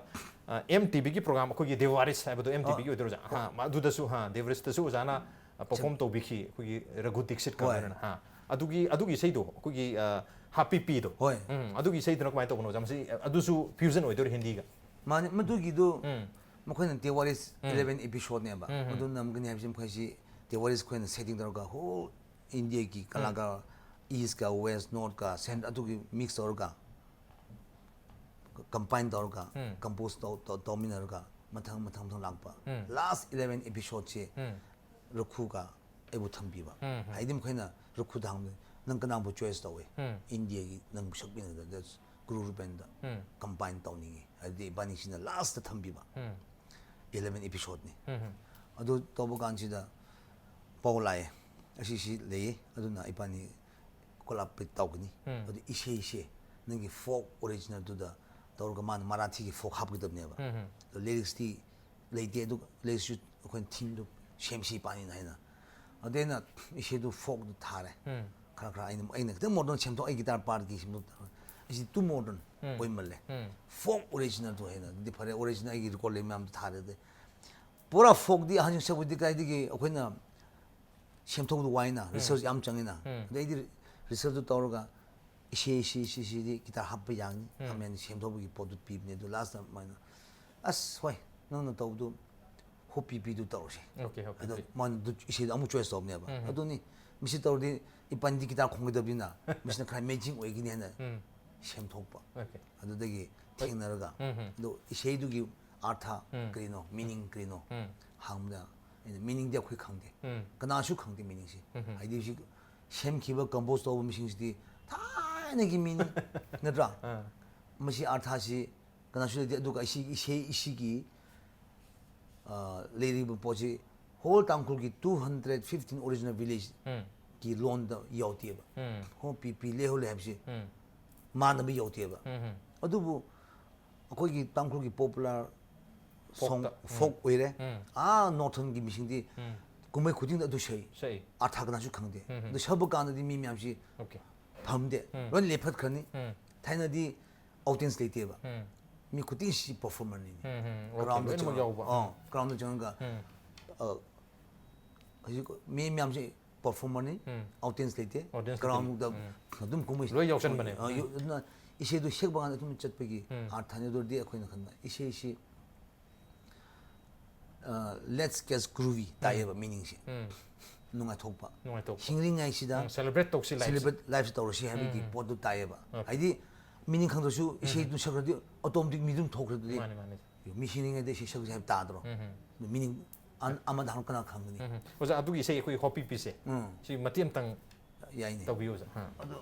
ꯑꯦꯝ ꯇꯤ ꯚꯤꯒꯤ ꯄ꯭ꯔꯣꯒ꯭ꯔꯥꯝ, ꯑꯩꯈꯣꯏꯒꯤ ꯗꯦꯋꯥꯔꯤꯁ ꯍꯥꯏꯕꯗꯣ ꯑꯦꯝ ꯇꯤ ꯚꯤꯒꯤ ꯑꯣꯏꯗꯣꯏꯔꯣ ꯑꯣꯖꯥ? ꯍꯥ, ꯃꯥ- ꯑꯗꯨꯗꯁꯨ, ꯍꯥ, ꯗꯦꯋꯥꯔꯤꯁꯇꯁꯨ ꯑꯣꯖꯥꯅ ꯄꯔꯐꯣꯔꯝ ꯇꯧꯕꯤꯈꯤ, ꯑꯩꯈꯣꯏꯒꯤ ꯔꯘꯨ ꯗꯤꯛꯁꯤꯠ ꯍꯣꯏ. ꯀꯧꯗꯅ꯫ ꯍꯥ, ꯑꯗꯨꯒꯤ ꯑꯗꯨꯒꯤ ꯏꯁꯩꯗꯣ ꯑꯩꯈꯣꯏꯒꯤ, ꯑ, ꯍꯥꯄꯤ ꯄꯤꯗꯣ꯫ ꯍꯣꯏ. ꯎꯝ, ꯑꯗꯨꯒꯤ ꯏꯁꯩꯗꯨꯅ ꯀꯃꯥꯏꯅ ꯇꯧꯕꯅꯣ ꯑꯣꯖꯥ? ꯃꯁꯤ ꯑꯗꯨꯁꯨ ꯐ꯭ꯌꯨꯖꯟ ꯑꯣꯏꯗꯣꯏꯔꯣ ꯍꯤꯟꯗꯤꯒ? ꯃꯥꯅꯤ, ꯃꯗꯨꯒꯤꯗꯨ ꯎꯝ. ꯃꯈꯣꯏꯅ ꯗꯦꯋꯥꯔꯤꯁ ꯎꯝ. ꯏꯂꯦꯚꯦꯟ ꯑꯦꯄꯤꯁꯣꯗꯅꯦꯕ꯫ ꯎꯝ, ꯎꯝ. ꯃꯗꯨ ꯅꯝꯒꯅꯤ ꯍꯥꯏꯕꯁꯤ ꯃꯈꯣꯏꯁꯤ ꯗꯦꯋꯥꯔꯤꯁ ꯑꯩꯈꯣꯏꯅ ꯁꯦꯇꯤꯡ ꯇꯧꯔꯒ ꯍꯣꯜ ꯏꯟꯗꯤꯌꯥꯒꯤ ꯀꯂꯥꯀꯥꯔ, ꯏꯁꯀ ꯋꯦꯁ, ꯅꯣꯔꯠꯀ ꯁꯦꯟ ꯑꯗꯨꯒꯤ ꯃꯤꯛꯁ ꯇꯧꯔꯒ, ꯀꯝꯕꯥꯏꯟ ꯇꯧꯔꯒ ꯎꯝ. ꯀꯝꯄꯣꯖ ꯇꯧ- ꯇꯧ- ꯇꯧꯃꯤꯟꯅꯔꯒ ꯃꯊꯪ ꯃꯊꯪ ꯃꯊꯪ ꯂꯥꯛꯄ꯫ ꯎꯝ. ꯂꯥꯁ ꯏꯂꯦꯚꯦꯟ ꯑꯦꯄꯤꯁꯣꯗꯁꯤ ꯎꯝ. ꯔꯈꯨꯒ ꯑꯩꯕꯨ ꯊꯝꯕꯤꯕ꯫ ꯎꯝ, ꯎꯝ. ꯍꯥꯏꯗꯤ ꯃꯈꯣꯏꯅ ꯔꯈꯨꯗ ꯍꯪꯕ, "ꯅꯪ ꯀꯅꯥꯕꯨ ꯆꯣꯏꯁ ꯇꯧꯋꯦ? ꯎꯝ. ꯏꯟꯗꯤꯌꯥꯒꯤ ꯅꯪꯕꯨ ꯁꯛꯃꯤꯟꯅꯗ ꯒꯨꯔꯨ ꯔꯨꯕꯦꯟꯗ ꯎꯝ. ꯀꯝꯕꯥꯏꯟ ꯇꯧꯅꯤꯡꯉꯤ", ꯍꯥꯏꯕꯗꯤ ꯏꯕꯥꯅꯤꯁꯤꯅ ꯂꯥꯁꯇ ꯊꯝꯕꯤꯕ꯫ ꯎꯝ. ꯏꯂꯦꯚꯦꯟ ꯑꯦꯄꯤꯁꯣꯗꯅꯤ꯫ ꯎꯝ, ꯎꯝ. ꯑꯗꯨ ꯇꯧꯕ ꯀꯥꯟꯁꯤꯗ ꯄꯥꯎ ꯂꯥꯛꯑꯦ, "ꯑꯁꯤꯁꯤ ꯂꯩꯌꯦ, ꯑꯗꯨꯅ ꯏꯕꯥꯅꯤ ꯀꯣꯂꯥꯕꯔꯦꯠ ꯇꯧꯒꯅꯤ꯫ ꯎꯝ. ꯑꯗꯨ ꯏꯁꯩꯁꯦ ꯅꯪꯒꯤ ꯐꯣꯛ ꯑꯣꯔꯤꯖꯤꯅꯦꯜꯗꯨꯗ ꯇꯧꯔꯒ ꯃꯥꯅ ꯃꯔꯥꯊꯤꯒꯤ ꯐꯣꯛ ꯍꯥꯞꯀꯗꯕꯅꯦꯕ꯫ ꯎꯝ, ꯎꯝ꯫ ꯑꯗꯣ ꯂꯤꯔꯤꯛꯁꯇꯤ ꯂꯩꯇꯦ, ꯑꯗꯨ ꯂꯤꯔꯤꯛꯁꯁꯨ ꯑꯩꯈꯣꯏꯅ ꯊꯤꯝꯗꯨ ꯁꯦꯝꯁꯤ ꯄꯥꯅꯤꯅ ꯍꯥꯏꯅ꯫ ꯑꯗꯨ ꯑꯩꯅ ꯏꯁꯩꯗꯨ ꯐꯣꯛꯇꯨ ꯊꯥꯔꯦ꯫ ꯎꯝ꯫ ꯈꯔ ꯈꯔ ꯑꯩꯅ, ꯑꯩꯅ ꯈꯤꯇꯪ ꯃꯣꯗꯔꯟ ꯁꯦꯝꯗꯣꯛ, ꯑꯩ ꯒꯤꯇꯥꯔ ꯄꯥꯔꯠꯀꯤ ꯁꯦꯝꯗꯣꯛ, ꯑꯩꯁꯤ ꯇꯨ ꯃꯣꯗꯔꯟ ꯎꯝ꯫ ꯑꯣꯏꯃꯜꯂꯦ꯫ ꯎꯝ꯫ ꯐꯣꯛ ꯑꯣꯔꯤꯖꯤꯅꯦꯜꯗꯨ ꯍꯦꯟꯅ ꯑꯗꯨꯗꯤ ꯐꯔꯦ, ꯑꯣꯔꯤꯖꯤꯅꯦꯜ ꯑꯩꯒꯤ ꯔꯦꯀꯣꯔꯗ ꯂꯩꯕ ꯃꯌꯥꯝꯗꯨ ꯊꯥꯔꯦ꯫ ꯑꯗꯩ ꯄꯨꯔꯥ ꯐꯣꯛꯇꯤ ꯑꯍꯟꯁꯤꯡ ꯁꯛꯄꯗꯤ ꯀꯥꯏꯗꯒꯤ ꯑꯩꯈꯣꯏꯅ ꯁꯦꯝꯊꯣꯛꯄꯗꯨ ꯋꯥꯏꯅ, ꯎꯝ꯫ ꯔꯤꯁꯔꯁ ꯌꯥꯝ ꯆꯪꯉꯤꯅ꯫ ꯎꯝ꯫ ꯑꯗꯩꯗꯤ ꯔꯤꯁꯔꯁꯇꯨ ꯇꯧꯔꯒ ꯏꯁꯩ, ꯏꯁꯩ, ꯏꯁꯩ, ꯏꯁꯩꯗꯤ ꯒꯤꯇꯥꯔ ꯍꯥꯞꯄ ꯌꯥꯒꯅꯤ, ꯎꯝ꯫ ꯍꯥꯞꯄ ꯌꯥꯅꯤ ꯁꯦꯝꯊꯣꯛꯄꯒꯤ ꯄꯣꯠꯇꯨ ꯄꯤꯕꯅꯦ꯫ ꯑꯗꯨ ꯂꯥꯁꯇ ꯃꯥꯅ, "ꯑꯁ, ꯍꯣꯏ, ꯅꯪꯅ ꯇꯧꯕꯗꯨ ꯍꯣꯄꯤ ꯄꯤꯗꯨ ꯇꯧꯔꯁꯦ"꯫ ꯑꯣꯀꯦ, ꯍꯣꯄꯤ ꯑꯗꯣ ꯄꯤ꯫ ꯃꯥꯅ ꯑꯗꯨ ꯏꯁꯩꯗꯣ ꯑꯃꯨꯛ ꯆꯣꯏꯁ ꯇꯧꯕꯅꯦꯕ꯫ ꯎꯝ, ꯎꯝ꯫ ꯑꯗꯨꯅꯤ, ꯃꯁꯤ ꯇꯧꯔꯗꯤ ꯏꯕꯥꯅꯤꯗꯤ ꯒꯤꯇꯥꯔ ꯈꯣꯡꯒꯗꯕꯅꯤꯅ ꯃꯁꯤꯅ ꯈꯔ ꯃꯦꯆꯤꯡ ꯑꯣꯏꯒꯅꯤ ꯍꯥꯏꯅ ꯎꯝ꯫ ꯁꯦꯝꯊꯣꯛꯄ꯫ ꯑꯣꯀꯦ꯫ ꯑꯗꯨꯗꯒꯤ ꯍꯣꯏ꯫ ꯊꯦꯡꯅꯔꯒ, ꯎꯝ, ꯎꯝ꯫ ꯑꯗꯣ ꯏꯁꯩꯗꯨꯒꯤ ꯑꯥꯔꯊ ꯎꯝ꯫ ꯀꯔꯤꯅꯣ, ꯃꯤꯅꯤꯡ ꯀꯔꯤꯅꯣ ꯎꯝ꯫ ꯍꯪꯕꯗ, ꯑꯩꯅ ꯃꯤꯅꯤꯡꯗꯤ ꯑꯩꯈꯣꯏ ꯈꯪꯗꯦ꯫ ꯎꯝ꯫ ꯀꯅꯥꯁꯨ ꯈꯪꯗꯦ ꯃꯤꯅꯤꯡꯁꯤ꯫ ꯎꯝ, ꯎꯝ꯫ ꯍꯥꯏꯗꯤ ꯍꯧꯖꯤꯛ ꯁꯦꯝꯈꯤꯕ, ꯀꯝꯄꯣꯖ ꯇꯧꯕ ꯃꯤꯁꯤꯡꯁꯤꯗꯤ ꯊꯥꯏꯅꯒꯤ ꯃꯤꯅꯤꯡ ꯅꯠꯇ꯭ꯔꯥ? ꯑꯥ꯫ ꯃꯁꯤ ꯑꯥꯔꯊꯁꯤ ꯀꯅꯥꯁꯨ ꯂꯩꯇꯦ꯫ ꯑꯗꯨꯒ ꯑꯁꯤ ꯏꯁꯩ, ꯏꯁꯤꯒꯤ, ꯑ, ꯂꯩꯔꯤꯕ ꯄꯣꯠꯁꯤ whole ꯇꯥꯡꯈꯨꯜꯒꯤ two hundred fifteen original village ꯎꯝ꯫ ꯀꯤ ꯂꯣꯟꯗ ꯌꯥꯎꯗꯦꯕ꯫ ꯎꯝ꯫ ꯍꯣ ꯄꯤ ꯄꯤ ꯂꯦꯍꯣꯂꯦ ꯍꯥꯏꯕꯁꯤ ꯎꯝ꯫ ꯃꯥꯟꯅꯕ ꯌꯥꯎꯗꯦꯕ꯫ ꯎꯝ, ꯎꯝ꯫ ꯑꯗꯨꯕꯨ ꯑꯩꯈꯣꯏꯒꯤ ꯇꯥꯡꯈꯨꯜꯒꯤ ꯄꯣꯄꯨꯂꯔ ꯁꯣꯡ, ꯐꯣꯛꯇ꯫ ꯎꯝ꯫ ꯐꯣꯛ ꯑꯣꯏꯔꯦ꯫ ꯎꯝ꯫ ꯑꯥ ꯅꯣꯔꯊꯔꯟꯒꯤ ꯃꯤꯁꯤꯡꯗꯤ ꯎꯝ꯫ ꯀꯨꯝꯍꯩ ꯈꯨꯗꯤꯡꯗ ꯑꯗꯨ ꯁꯛꯏ꯫ ꯁꯛꯏ꯫ ꯑꯥꯔꯊ ꯀꯅꯥꯁꯨ ꯈꯪꯗꯦ꯫ ꯎꯝ, ꯎꯝ꯫ ꯑꯗꯨ ꯁꯛꯄ ꯀꯥꯟꯗꯗꯤ ꯃꯤ ꯃꯌꯥꯝꯁꯤ ꯑꯣꯀꯦ꯫ ꯐꯝꯗꯦ꯫ ꯎꯝ꯫ ꯂꯣꯏ ꯂꯦꯞꯈꯠꯈ꯭ꯔꯅꯤ꯫ ꯎꯝ꯫ ꯊꯥꯏꯅꯗꯤ ꯑꯣꯗꯤꯌꯟꯁ ꯂꯩꯇꯦꯕ꯫ ꯎꯝ꯫ ꯃꯤ ꯈꯨꯗꯤꯡꯁꯤ ꯄꯔꯐꯣꯔꯃꯔꯅꯤꯅꯦ꯫ ꯎꯝ, ꯎꯝ꯫ ꯑꯣꯀꯦ, ꯒ꯭ꯔꯥꯎꯟꯗ ꯂꯣꯏꯅꯃꯛ ꯆꯪꯉꯒ, ꯌꯥꯎꯕ꯫ ꯑꯥ, ꯒ꯭ꯔꯥꯎꯟꯗ ꯆꯪꯉꯒ, ꯎꯝ꯫ ꯑ, ꯍꯧꯖꯤꯛ ꯃꯤ ꯃꯌꯥꯝꯁꯤ ꯄꯔꯐꯣꯔꯃꯔꯅꯤ, ꯎꯝ꯫ ꯑꯣꯗꯤꯌꯟꯁ ꯂꯩꯇꯦ꯫ ꯑꯣꯗꯤꯌꯟꯁ ꯂꯩꯇꯦ꯫ ꯒ꯭ꯔꯥꯎꯟꯗ ꯎꯝ꯫ ꯑꯗꯨꯝ ꯀꯨꯝꯍꯩ ꯂꯣꯏ ꯌꯥꯎꯁꯟꯕꯅꯦ꯫ ꯑ, ꯎꯝ꯫ ꯌꯣ-, ꯑꯗꯨꯅ ꯏꯁꯩꯗꯨ ꯁꯦꯛꯄ ꯀꯥꯟꯗ ꯑꯗꯨꯝ ꯆꯠꯄꯒꯤ ꯎꯝ꯫ ꯑꯥꯔꯊꯅꯤ꯫ ꯑꯗꯨ ꯑꯣꯏꯔꯗꯤ ꯑꯩꯈꯣꯏꯅ ꯈꯟꯕ ꯏꯁꯩꯁꯤ, ꯑ, "Let's get groovy" ꯇꯥꯏꯌꯦꯕ ꯃꯤꯅꯤꯡꯁꯦ꯫ ꯎꯝ꯫ ꯅꯨꯡꯉꯥꯏꯊꯣꯛꯄ꯫ ꯅꯨꯡꯉꯥꯏꯊꯣꯛꯄ꯫ ꯍꯤꯡꯂꯤꯉꯩꯁꯤꯗ ꯎꯝ, celebrate ꯇꯧꯁꯤ ꯂꯥꯏꯐꯁꯦ꯫ Celebrate ꯂꯥꯏꯐꯁꯦ ꯇꯧꯔꯁꯤ ꯍꯥꯏꯕꯒꯤ ꯎꯝ꯫ ꯄꯣꯠꯇꯨ ꯇꯥꯏꯌꯦꯕ꯫ ꯑꯣꯀꯦ꯫ ꯍꯥꯏꯗꯤ ꯃꯤꯅꯤꯡ ꯈꯪꯗ꯭ꯔꯁꯨ ꯎꯝ꯫ ꯏꯁꯩꯗꯨ ꯁꯛꯈ꯭ꯔꯗꯤ ꯑꯣꯇꯣꯃꯦꯇꯤꯛ ꯃꯤ ꯑꯗꯨꯝ ꯊꯣꯛꯈ꯭ꯔꯗꯨꯗꯤ꯫ ꯃꯥꯅꯤ, ꯃꯥꯅꯤ꯫ ꯃꯤ ꯍꯤꯡꯂꯤꯉꯩꯗ ꯏꯁꯩ ꯁꯛꯁꯤ ꯍꯥꯏꯕ ꯇꯥꯗ꯭ꯔꯣ? ꯎꯝ, ꯎꯝ꯫ ꯃꯤꯅꯤꯡ ꯑꯟ-, ꯑꯃꯗ ꯍꯥꯟꯅ ꯀꯅꯥ ꯈꯪꯒꯅꯤ? ꯎꯝ, ꯎꯝ꯫ ꯑꯣꯖꯥ, ꯑꯗꯨꯒꯤ ꯏꯁꯩ ꯑꯩꯈꯣꯏ ꯍꯣꯄꯤ ꯄꯤꯁꯦ꯫ ꯎꯝ꯫ ꯁꯤ ꯃꯇꯦꯛ ꯑꯃꯇꯪ ꯌꯥꯏꯅꯦ꯫ ꯇꯧꯕꯤꯌꯨ, ꯑꯣꯖꯥ꯫ ꯑꯥ꯫ ꯑꯗꯣ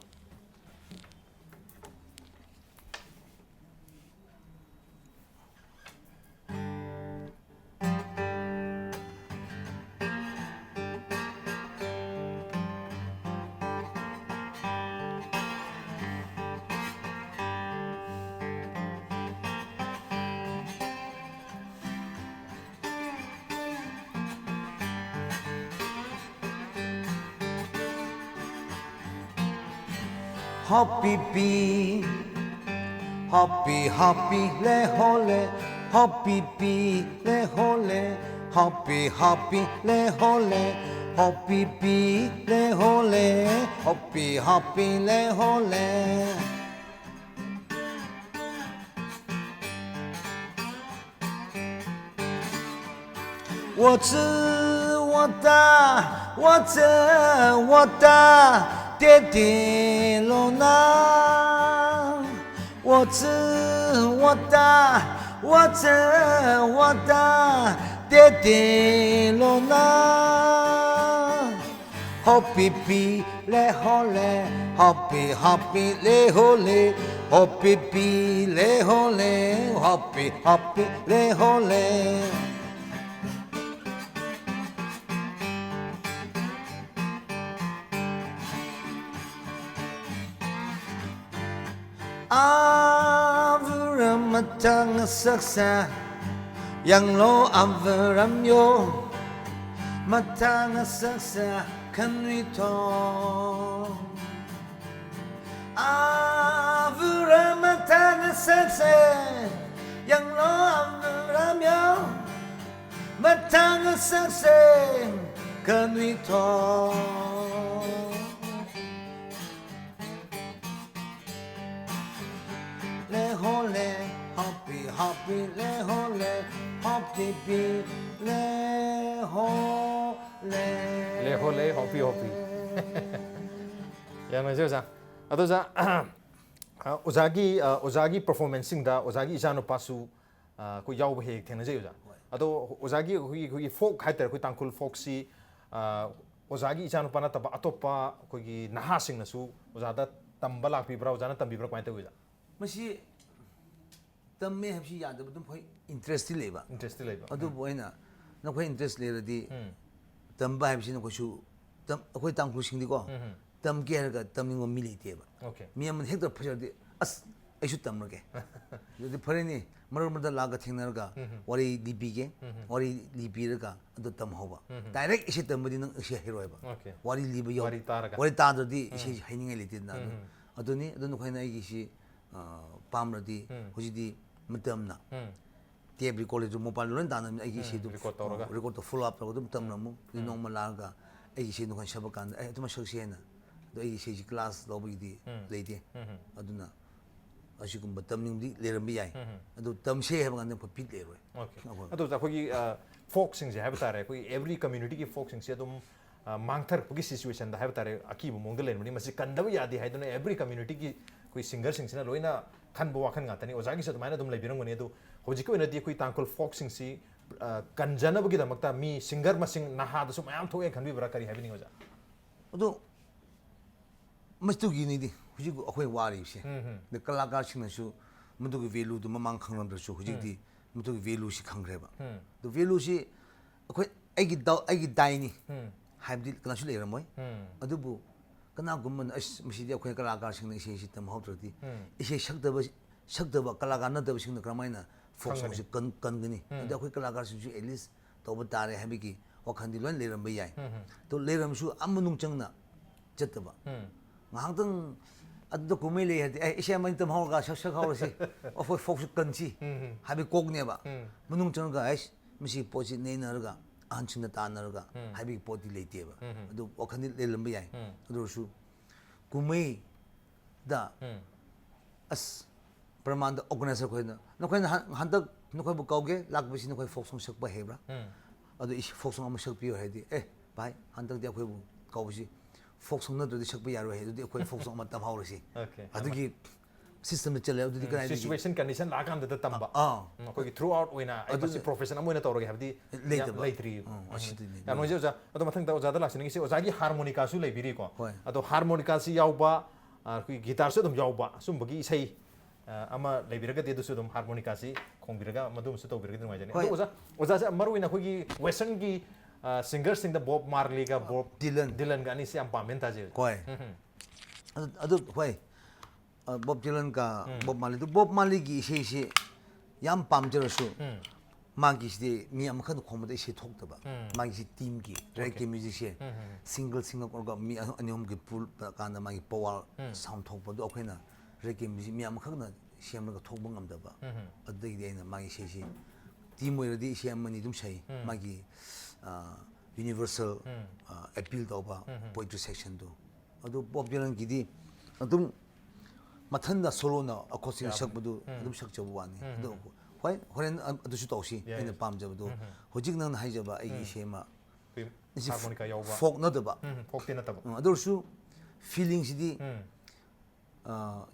Hop pee pee, hop pee hop pee le hole, hop pee pee le hole, hop pee hop pee le hole, hop pee pee le hole, hop pee hop pee le hole. 我知我大，我这我大，爹爹罗那。我知我大，我这我大，爹爹罗那。Hop pee pee le hole, hop pee hop pee le hole, hop pee pee le hole, hop pee hop pee le hole. Avram matang saksa, yang lo Avram yo, matang saksa kanwi to. Avram matang saksa, yang lo Avram yo, matang saksa kanwi to. Le hole, hop pee hop pee le hole, hop pee pee le hole. Le hole, hop pee hop pee. ꯌꯥꯝ ꯅꯨꯡꯉꯥꯏꯖꯩ ꯑꯣꯖꯥ꯫ ꯑꯗꯣ ꯑꯣꯖꯥ, ꯑ, ꯑꯣꯖꯥꯒꯤ, ꯑ, ꯑꯣꯖꯥꯒꯤ performanceꯁꯤꯡꯗ ꯑꯣꯖꯥꯒꯤ ꯏꯆꯥꯅꯨꯄꯥꯁꯨ, ꯑ, ꯑꯩꯈꯣꯏ ꯌꯥꯎꯕ ꯍꯦꯛ ꯍꯦꯛ ꯊꯦꯡꯅꯖꯩ ꯑꯣꯖꯥ꯫ ꯍꯣꯏ꯫ ꯑꯗꯣ ꯑꯣꯖꯥꯒꯤ ꯑꯩꯈꯣꯏꯒꯤ, ꯑꯩꯈꯣꯏꯒꯤ folk ꯍꯥꯏꯇꯥꯔꯦ, ꯑꯩꯈꯣꯏ ꯇꯥꯡꯈꯨꯜ folkꯁꯤ, ꯑ, ꯑꯣꯖꯥꯒꯤ ꯏꯆꯥꯅꯨꯄꯥ ꯅꯠꯇꯕ ꯑꯇꯣꯞꯄ ꯑꯩꯈꯣꯏꯒꯤ ꯅꯍꯥꯁꯤꯡꯅꯁꯨ ꯑꯣꯖꯥꯗ ꯇꯝꯕ ꯂꯥꯛꯄꯤꯕ꯭ꯔꯥ, ꯑꯣꯖꯥꯅ ꯇꯝꯕꯤꯕ꯭ꯔꯥ, ꯀꯃꯥꯏꯅ ꯇꯧꯏ ꯑꯣꯖꯥ? ꯃꯁꯤ ꯇꯝꯃꯦ ꯍꯥꯏꯕꯁꯤ ꯌꯥꯗꯕ, ꯑꯗꯨꯝ ꯍꯣꯏ, interestꯇꯤ ꯂꯩꯕ꯫ Interestꯇꯤ ꯂꯩꯕ꯫ ꯑꯗꯨꯕꯨ ꯎꯝ꯫ ꯑꯩꯅ ꯅꯈꯣꯏ interest ꯂꯩꯔꯗꯤ ꯎꯝ꯫ ꯇꯝꯕ ꯍꯥꯏꯕꯁꯤ ꯅꯈꯣꯏꯁꯨ ꯇꯝ-, ꯑꯩꯈꯣꯏ ꯇꯥꯡꯈꯨꯜꯁꯤꯡꯗꯤꯀꯣ, ꯎꯝ ꯍꯝ꯫ ꯇꯝꯒꯦ ꯍꯥꯏꯔꯒ ꯇꯝꯅꯤꯡꯕ ꯃꯤ ꯂꯩꯇꯦꯕ꯫ Okay꯫ ꯃꯤ ꯑꯃꯅ ꯍꯦꯛꯇ ꯐꯖꯔꯗꯤ, "ꯑꯁ, ꯑꯩꯁꯨ ꯇꯝꯂꯒꯦ꯫" ꯑꯗꯨꯗꯤ ꯐꯔꯦꯅꯦ, ꯃꯔꯛ ꯃꯔꯛꯇ ꯂꯥꯛꯑꯒ ꯊꯦꯡꯅꯔꯒ ꯎꯝ ꯍꯝ꯫ ꯋꯥꯔꯤ ꯂꯤꯕꯤꯒꯦ꯫ ꯎꯝ ꯍꯝ꯫ ꯋꯥꯔꯤ ꯂꯤꯕꯤꯔꯒ ꯑꯗꯨ ꯇꯝꯍꯧꯕ꯫ ꯎꯝ ꯍꯝ꯫ Direct ꯏꯁꯩ ꯇꯝꯕꯗꯤ ꯅꯪ ꯏꯁꯩ ꯍꯩꯔꯣꯏꯕ꯫ Okay꯫ ꯋꯥꯔꯤ ꯂꯤꯕ ꯌꯧ-, ꯋꯥꯔꯤ ꯇꯥꯔꯒ꯫ ꯋꯥꯔꯤ ꯇꯥꯗ꯭ꯔꯗꯤ ꯎꯝ꯫ ꯏꯁꯩ ꯍꯩꯅꯤꯡꯉꯥꯏ ꯂꯩꯇꯦꯗꯅ꯫ ꯎꯝ ꯑꯗꯨ ꯍꯝ꯫ ꯑꯗꯨꯅꯤ, ꯑꯗꯨ ꯅꯈꯣꯏꯅ ꯑꯩꯒꯤꯁꯤ ꯑ, ꯄꯥꯝꯂꯗꯤ, ꯎꯝ. ꯍꯧꯖꯤꯛꯇꯤ ꯃꯇꯝꯅ ꯎꯝ. ꯇꯦꯞ ꯔꯤꯀꯣꯔꯗ ꯂꯩꯔꯁꯨ ꯃꯣꯕꯥꯏꯜ ꯂꯣꯏ ꯇꯥꯟꯅꯕꯅꯤ, ꯑꯩꯒꯤ ꯎꯝ, ꯏꯁꯩꯗꯨ ꯔꯤꯀꯣꯔꯗ ꯇꯧꯔꯒ. ꯔꯤꯀꯣꯔꯗ ꯐꯣꯂꯣ ꯑꯞ ꯇꯧꯔꯒ ꯑꯗꯨꯝ ꯇꯝꯂꯝꯃꯨ. ꯑꯗꯨ ꯎꯝ. ꯅꯣꯡꯃ ꯂꯥꯛꯑꯒ ꯑꯩꯒꯤ ꯏꯁꯩ ꯅꯈꯣꯏꯅ ꯁꯛꯄ ꯀꯥꯟꯗ ꯑꯩ ꯑꯗꯨꯃꯛ ꯁꯛꯁꯤ ꯍꯥꯏꯅ, ꯑꯗꯣ ꯑꯩꯒꯤ ꯏꯁꯩꯁꯤ ꯀ꯭ꯂꯥꯁ ꯂꯧꯕꯒꯤꯗꯤ ꯎꯝ. ꯂꯩꯇꯦ. ꯎꯝ. ꯑꯗꯨꯅ ꯑꯁꯤꯒꯨꯝꯕ ꯇꯝꯅꯤꯡꯕꯗꯤ ꯂꯩꯔꯝꯕ ꯌꯥꯏ. ꯎꯝ. ꯑꯗꯨ ꯇꯝꯁꯦ ꯍꯥꯏꯕ ꯀꯥꯟꯗ ꯑꯩꯈꯣꯏ ꯕꯤꯠ ꯂꯩꯔꯣꯏ. Okay. ꯑꯩꯈꯣꯏ ꯑꯗꯨ ꯑꯩꯈꯣꯏꯒꯤ ꯐꯣꯛꯁꯤꯡꯁꯦ ꯍꯥꯏꯕ ꯇꯥꯔꯦ, ꯑꯩꯈꯣꯏꯒꯤ ꯑꯦꯕ꯭ꯔꯤ ꯀꯝꯃ꯭ꯌꯨꯅꯤꯇꯤꯒꯤ ꯐꯣꯛꯁꯤꯡꯁꯦ ꯑꯗꯨꯝ ꯑ, ꯃꯥꯡꯊꯔꯛꯄꯒꯤ ꯁꯤꯆꯨꯋꯦꯁꯟꯗ ꯍꯥꯏꯕ ꯇꯥꯔꯦ, ꯑꯀꯤꯕ ꯃꯑꯣꯡꯗ ꯂꯩꯔꯕꯅꯤ, ꯃꯁꯤ ꯀꯟꯗꯕ ꯌꯥꯗꯦ ꯍꯥꯏꯗꯨꯅ ꯑꯦꯕ꯭ꯔꯤ ꯀꯝꯃ꯭ꯌꯨꯅꯤꯇꯤꯒꯤ ꯑꯩꯈꯣꯏ ꯁꯤꯡꯒꯔꯁꯤꯡꯁꯤꯅ ꯂꯣꯏꯅ ꯈꯟꯕ ꯋꯥꯈꯜ ꯉꯥꯛꯇꯅꯤ꯫ ꯑꯣꯖꯥꯒꯤꯁꯨ ꯑꯗꯨꯃꯥꯏꯅ ꯑꯗꯨꯝ ꯂꯩꯕꯤꯔꯝꯒꯅꯤ꯫ ꯑꯗꯨ ꯍꯧꯖꯤꯛꯀꯤ ꯑꯣꯏꯅꯗꯤ ꯑꯩꯈꯣꯏ ꯇꯥꯡꯈꯨꯜ ꯐꯣꯛꯁꯤꯡꯁꯤ ꯑ, ꯀꯟꯖꯅꯕꯒꯤꯗꯃꯛꯇ ꯃꯤ ꯁꯤꯡꯒꯔ ꯃꯁꯤꯡ ꯅꯍꯥꯗꯁꯨ ꯃꯌꯥꯝ ꯊꯣꯛꯑꯦ ꯈꯟꯕꯤꯕ꯭ꯔꯥ, ꯀꯔꯤ ꯍꯥꯏꯕꯤꯅꯤꯡꯉꯤ ꯑꯣꯖꯥ? ꯑꯗꯣ ꯃꯁꯤꯗꯨꯒꯤꯅꯤꯗꯤ ꯍꯧꯖꯤꯛ ꯑꯩꯈꯣꯏ ꯋꯥꯔꯤꯕꯁꯦ. ꯎꯝ, ꯎꯝ. ꯑꯗ ꯀꯂꯥꯀꯥꯔꯁꯤꯡꯅꯁꯨ ꯃꯗꯨꯒꯤ ꯚꯦꯂꯨꯗꯨ ꯃꯃꯥꯡ ꯈꯪꯂꯝꯗ꯭ꯔꯁꯨ ꯍꯧꯖꯤꯛꯇꯤ ꯃꯗꯨꯒꯤ ꯚꯦꯂꯨꯁꯤ ꯈꯪꯈ꯭ꯔꯦꯕ. ꯎꯝ. ꯑꯗꯨ ꯚꯦꯂꯨꯁꯤ ꯑꯩꯈꯣꯏ, ꯑꯩꯒꯤ ꯗꯥꯎ, ꯑꯩꯒꯤ ꯗꯥꯏꯅꯤ ꯎꯝ. ꯍꯥꯏꯕꯗꯤ ꯀꯅꯥꯁꯨ ꯂꯩꯔꯝꯃꯣꯏ. ꯎꯝ. ꯑꯗꯨꯕꯨ ꯀꯅꯥꯒꯨꯝꯕꯅ ꯑꯁ ꯃꯁꯤꯗꯤ ꯑꯩꯈꯣꯏ ꯀꯂꯥꯀꯥꯔꯁꯤꯡꯅ ꯏꯁꯩꯁꯤ ꯇꯝꯍꯧꯗ꯭ꯔꯗꯤ ꯎꯝ. ꯏꯁꯩ ꯁꯛꯇꯕ, ꯁꯛꯇꯕ ꯀꯂꯥꯀꯥꯔ ꯅꯠꯇꯕꯁꯤꯡꯅ ꯀꯔꯝꯍꯥꯏꯅ ꯐꯣꯛ ꯈꯪꯒꯅꯤ. ꯁꯣꯡꯁꯤ ꯀꯟ, ꯀꯟꯒꯅꯤ? ꯎꯝ. ꯑꯗꯨꯗꯤ ꯑꯩꯈꯣꯏ ꯀꯂꯥꯀꯥꯔꯁꯤꯡꯁꯨ ꯑꯦꯠꯂꯤꯁ ꯇꯧꯕ ꯇꯥꯔꯦ ꯍꯥꯏꯕꯒꯤ ꯋꯥꯈꯜꯗꯤ ꯂꯣꯏ ꯂꯩꯔꯝꯕ ꯌꯥꯏ. ꯎꯝ, ꯎꯝ. ꯑꯗꯨ ꯂꯩꯔꯝꯁꯨ ꯑꯃ ꯃꯅꯨꯡ ꯆꯪꯅ ꯆꯠꯇꯕ. ꯎꯝ. ꯉꯥꯏꯍꯥꯛꯇꯪ ꯑꯗꯨꯗ ꯀꯨꯝꯍꯩ ꯂꯩ ꯍꯥꯏꯔꯗꯤ ꯑꯦ ꯏꯁꯩ ꯑꯃ ꯑꯅꯤ ꯇꯝꯍꯧꯔꯒ ꯁꯛ, ꯁꯛꯍꯧꯔꯁꯤ, ꯑꯩꯈꯣꯏ ꯐꯣꯛꯁꯨ ꯀꯟꯁꯤ ꯎꯝ, ꯎꯝ. ꯍꯥꯏꯕꯒꯤ ꯀꯣꯛꯅꯦꯕ. ꯎꯝ. ꯃꯅꯨꯡ ꯆꯪꯉꯒ ꯑꯩꯁ ꯃꯁꯤ ꯄꯣꯠꯁꯤ ꯅꯩꯅꯔꯒ ꯑꯍꯟꯁꯤꯡꯅ ꯇꯥꯟꯅꯔꯒ ꯎꯝ. ꯍꯥꯏꯕꯒꯤ ꯄꯣꯠꯇꯤ ꯂꯩꯇꯦꯕ. ꯎꯝ, ꯎꯝ. ꯑꯗꯨ ꯋꯥꯈꯜꯗꯤ ꯂꯩꯔꯝꯕ ꯌꯥꯏ. ꯎꯝ. ꯑꯗꯨ ꯑꯣꯏꯔꯁꯨ ꯀꯨꯝꯍꯩꯗ ꯎꯝ. ꯑꯁ ꯄ꯭ꯔꯃꯥꯟꯗ ꯑꯣꯔꯒꯅꯥꯏꯖꯔ ꯑꯩꯈꯣꯏꯅ ꯅꯈꯣꯏꯅ ꯍꯟ-, ꯍꯟꯗꯛ ꯅꯈꯣꯏꯕꯨ ꯀꯧꯒꯦ, ꯂꯥꯛꯄꯁꯤ ꯅꯈꯣꯏ ꯐꯣꯛ ꯁꯣꯡ ꯁꯛꯄ ꯍꯩꯕ꯭ꯔꯥ? ꯎꯝ. ꯑꯗꯨ ꯏꯁ-, ꯐꯣꯛ ꯁꯣꯡ ꯑꯃ ꯁꯛꯄꯤꯌꯨ ꯍꯥꯏꯔꯗꯤ ꯑꯦ ꯚꯥꯏ ꯍꯟꯗꯛꯇꯤ ꯑꯩꯈꯣꯏꯕꯨ ꯀꯧꯕꯁꯤ ꯐꯣꯛ ꯁꯣꯡ ꯅꯠꯇ꯭ꯔꯗꯤ ꯁꯛꯄ ꯌꯥꯔꯣꯏ ꯍꯥꯏ, ꯑꯗꯨꯗꯤ ꯑꯩꯈꯣꯏ ꯐꯣꯛ ꯁꯣꯡ ꯑꯃ ꯇꯝꯍꯧꯔꯁꯤ. Okay. ꯑꯗꯨꯒꯤ ꯁꯤꯁꯇꯦꯝꯗ ꯆꯠꯂꯦ꯫ ꯑꯗꯨꯗꯤ ꯀꯗꯥꯏꯗꯒꯤ? ꯁꯤꯆꯨꯋꯦꯁꯟ ꯀꯟꯗꯤꯁꯟ ꯂꯥꯛꯑꯀꯥꯟꯗꯗ ꯇꯝꯕ. ꯑꯥ. ꯎꯝ, ꯑꯩꯈꯣꯏꯒꯤ ꯊ꯭ꯔꯨ ꯑꯥꯎꯠ ꯑꯣꯏꯅ ꯑꯩ ꯑꯗꯨ ꯃꯁꯤ ꯄ꯭ꯔꯣꯐꯦꯁꯟ ꯑꯃ ꯑꯣꯏꯅ ꯇꯧꯔꯒꯦ ꯍꯥꯏꯕꯗꯤ ꯌꯥꯝ ꯂꯩꯇꯕ. ꯂꯩꯇ꯭ꯔꯤ. ꯎꯝ, ꯎꯝ. ꯑꯁꯤꯗꯤ ꯂꯩ-, ꯌꯥꯝ ꯅꯨꯡꯉꯥꯏꯖꯩ ꯑꯣꯖꯥ꯫ ꯑꯗꯣ ꯃꯊꯪꯗ ꯑꯣꯖꯥꯗ ꯂꯥꯛꯆꯅꯤꯡꯉꯤꯁꯤ ꯑꯣꯖꯥꯒꯤ ꯍꯥꯔꯃꯣꯅꯤꯀꯥꯁꯨ ꯂꯩꯕꯤꯔꯤꯀꯣ. ꯍꯣꯏ. ꯑꯗꯣ ꯍꯥꯔꯃꯣꯅꯤꯀꯥꯁꯤ ꯌꯥꯎꯕ, ꯑ, ꯑꯩꯈꯣꯏꯒꯤ ꯒꯤꯇꯥꯔꯁꯨ ꯑꯗꯨꯝ ꯌꯥꯎꯕ ꯑꯁꯨꯝꯕꯒꯤ ꯏꯁꯩ, ꯑ, ꯑꯃ ꯂꯩꯕꯤꯔꯒꯗꯤ ꯑꯗꯨꯁꯨ ꯑꯗꯨꯝ ꯍꯥꯔꯃꯣꯅꯤꯀꯥꯁꯤ ꯈꯣꯡꯕꯤꯔꯒ ꯃꯗꯨꯃꯁꯨ ꯇꯧꯕꯤꯔꯒꯗꯤ ꯅꯨꯡꯉꯥꯏꯖꯅꯤ꯫ ꯍꯣꯏ. ꯑꯗꯣ ꯑꯣꯖꯥ, ꯑꯣꯖꯥꯁꯦ ꯃꯔꯨ ꯑꯣꯏꯅ ꯑꯩꯈꯣꯏꯒꯤ ꯋꯦꯁꯇꯔꯟꯒꯤ, ꯑ, ꯁꯤꯡꯒꯔꯁꯤꯡꯗ ꯕꯣꯕ ꯃꯥꯔꯂꯤꯒ ꯕꯣꯕ ꯗꯤꯂꯟ. ꯗꯤꯂꯟꯒ ꯑꯅꯤꯁꯤ ꯌꯥꯝ ꯄꯥꯝꯃꯦꯅ ꯇꯥꯖꯩ꯫ ꯍꯣꯏ. ꯎꯝ, ꯎꯝ. ꯑꯗꯨ, ꯑꯗꯨ ꯍꯣꯏ. ꯑ, ꯕꯣꯕ ꯗꯤꯂꯟꯒ ꯎꯝ. ꯕꯣꯕ ꯃꯥꯔꯂꯤ, ꯑꯗꯨ ꯕꯣꯕ ꯃꯥꯔꯂꯤꯒꯤ ꯏꯁꯩꯁꯤ ꯌꯥꯝ ꯄꯥꯝꯖꯔꯁꯨ ꯎꯝ. ꯃꯥꯒꯤꯁꯤꯗꯤ ꯃꯤ ꯑꯃꯈꯛꯅ ꯈꯣꯡꯕꯗ ꯏꯁꯩ ꯊꯣꯛꯇꯕ꯫ ꯎꯝ. ꯃꯥꯒꯤꯁꯤ ꯇꯤꯝꯒꯤ ꯔꯦꯒꯦ ꯃ꯭ꯌꯨꯖꯤꯛꯁꯦ ꯎꯝ, ꯎꯝ. ꯁꯤꯡꯒꯜ ꯁꯤꯡꯒꯜ ꯑꯣꯏꯔꯒ ꯃꯤ ꯑꯅꯤ ꯑꯍꯨꯝꯒꯤ ꯄꯨꯜ ꯀꯥꯟꯗ ꯃꯥꯒꯤ ꯄꯋꯥꯔ ꯎꯝ. ꯁꯥꯎꯟ ꯊꯣꯛꯄꯗꯣ ꯑꯩꯈꯣꯏꯅ ꯔꯦꯒꯦ ꯃ꯭ꯌꯨꯖꯤꯛ ꯃꯤ ꯑꯃꯈꯛꯅ ꯁꯦꯝꯂꯒ ꯊꯣꯛꯄ ꯉꯝꯗꯕ꯫ ꯎꯝ, ꯎꯝ. ꯑꯗꯨꯗꯒꯤꯗꯤ ꯑꯩꯅ ꯃꯥꯒꯤ ꯏꯁꯩꯁꯤ ꯇꯤꯝ ꯑꯣꯏꯔꯗꯤ ꯏꯁꯩ ꯑꯃꯅꯤ ꯑꯗꯨꯝ ꯁꯛꯏ꯫ ꯎꯝ. ꯃꯥꯒꯤ ꯌꯨꯅꯤꯚꯔꯁꯦꯜ ꯎꯝ. ꯑꯦꯄꯤꯜ ꯇꯧꯕ ꯎꯝ, ꯎꯝ. ꯄꯣꯏꯇ꯭ꯔꯤ ꯁꯦꯛꯁꯟꯗꯣ꯫ ꯑꯗꯨ ꯕꯣꯕ ꯗꯤꯂꯟꯒꯤꯗꯤ ꯑꯗꯨꯝ ꯃꯊꯟꯗ ꯁꯣꯂꯣꯅ ꯑꯀꯣꯁꯇꯤꯛ ꯌꯥꯕꯅꯤ. ꯁꯛꯄꯗꯨ ꯎꯝ. ꯑꯗꯨꯝ ꯁꯛꯆꯕ ꯋꯥꯅꯤ꯫ ꯎꯝ. ꯑꯗꯣ ꯍꯣꯏ, ꯍꯣꯔꯦꯟ ꯑ- ꯑꯗꯨꯁꯨ ꯇꯧꯁꯤ꯫ ꯌꯥꯏ. ꯑꯩꯅ ꯄꯥꯝꯖꯕꯗꯣ ꯎꯝ, ꯎꯝ. ꯍꯧꯖꯤꯛ ꯅꯪꯅ ꯍꯥꯏꯖꯕ ꯑꯩꯒꯤ ꯎꯝ. ꯏꯁꯩ ꯑꯃ ꯑꯩꯈꯣꯏ ꯍꯥꯔꯃꯣꯅꯤꯀꯥ ꯌꯥꯎꯕ. ꯐꯣꯛ ꯅꯠꯇꯕ꯫ ꯎꯝ, ꯐꯣꯛꯇꯤ ꯅꯠꯇꯕ. ꯎꯝ, ꯑꯗꯨ ꯑꯣꯏꯔꯁꯨ ꯐꯤꯂꯤꯡꯁꯤꯗꯤ ꯎꯝ. ꯑ,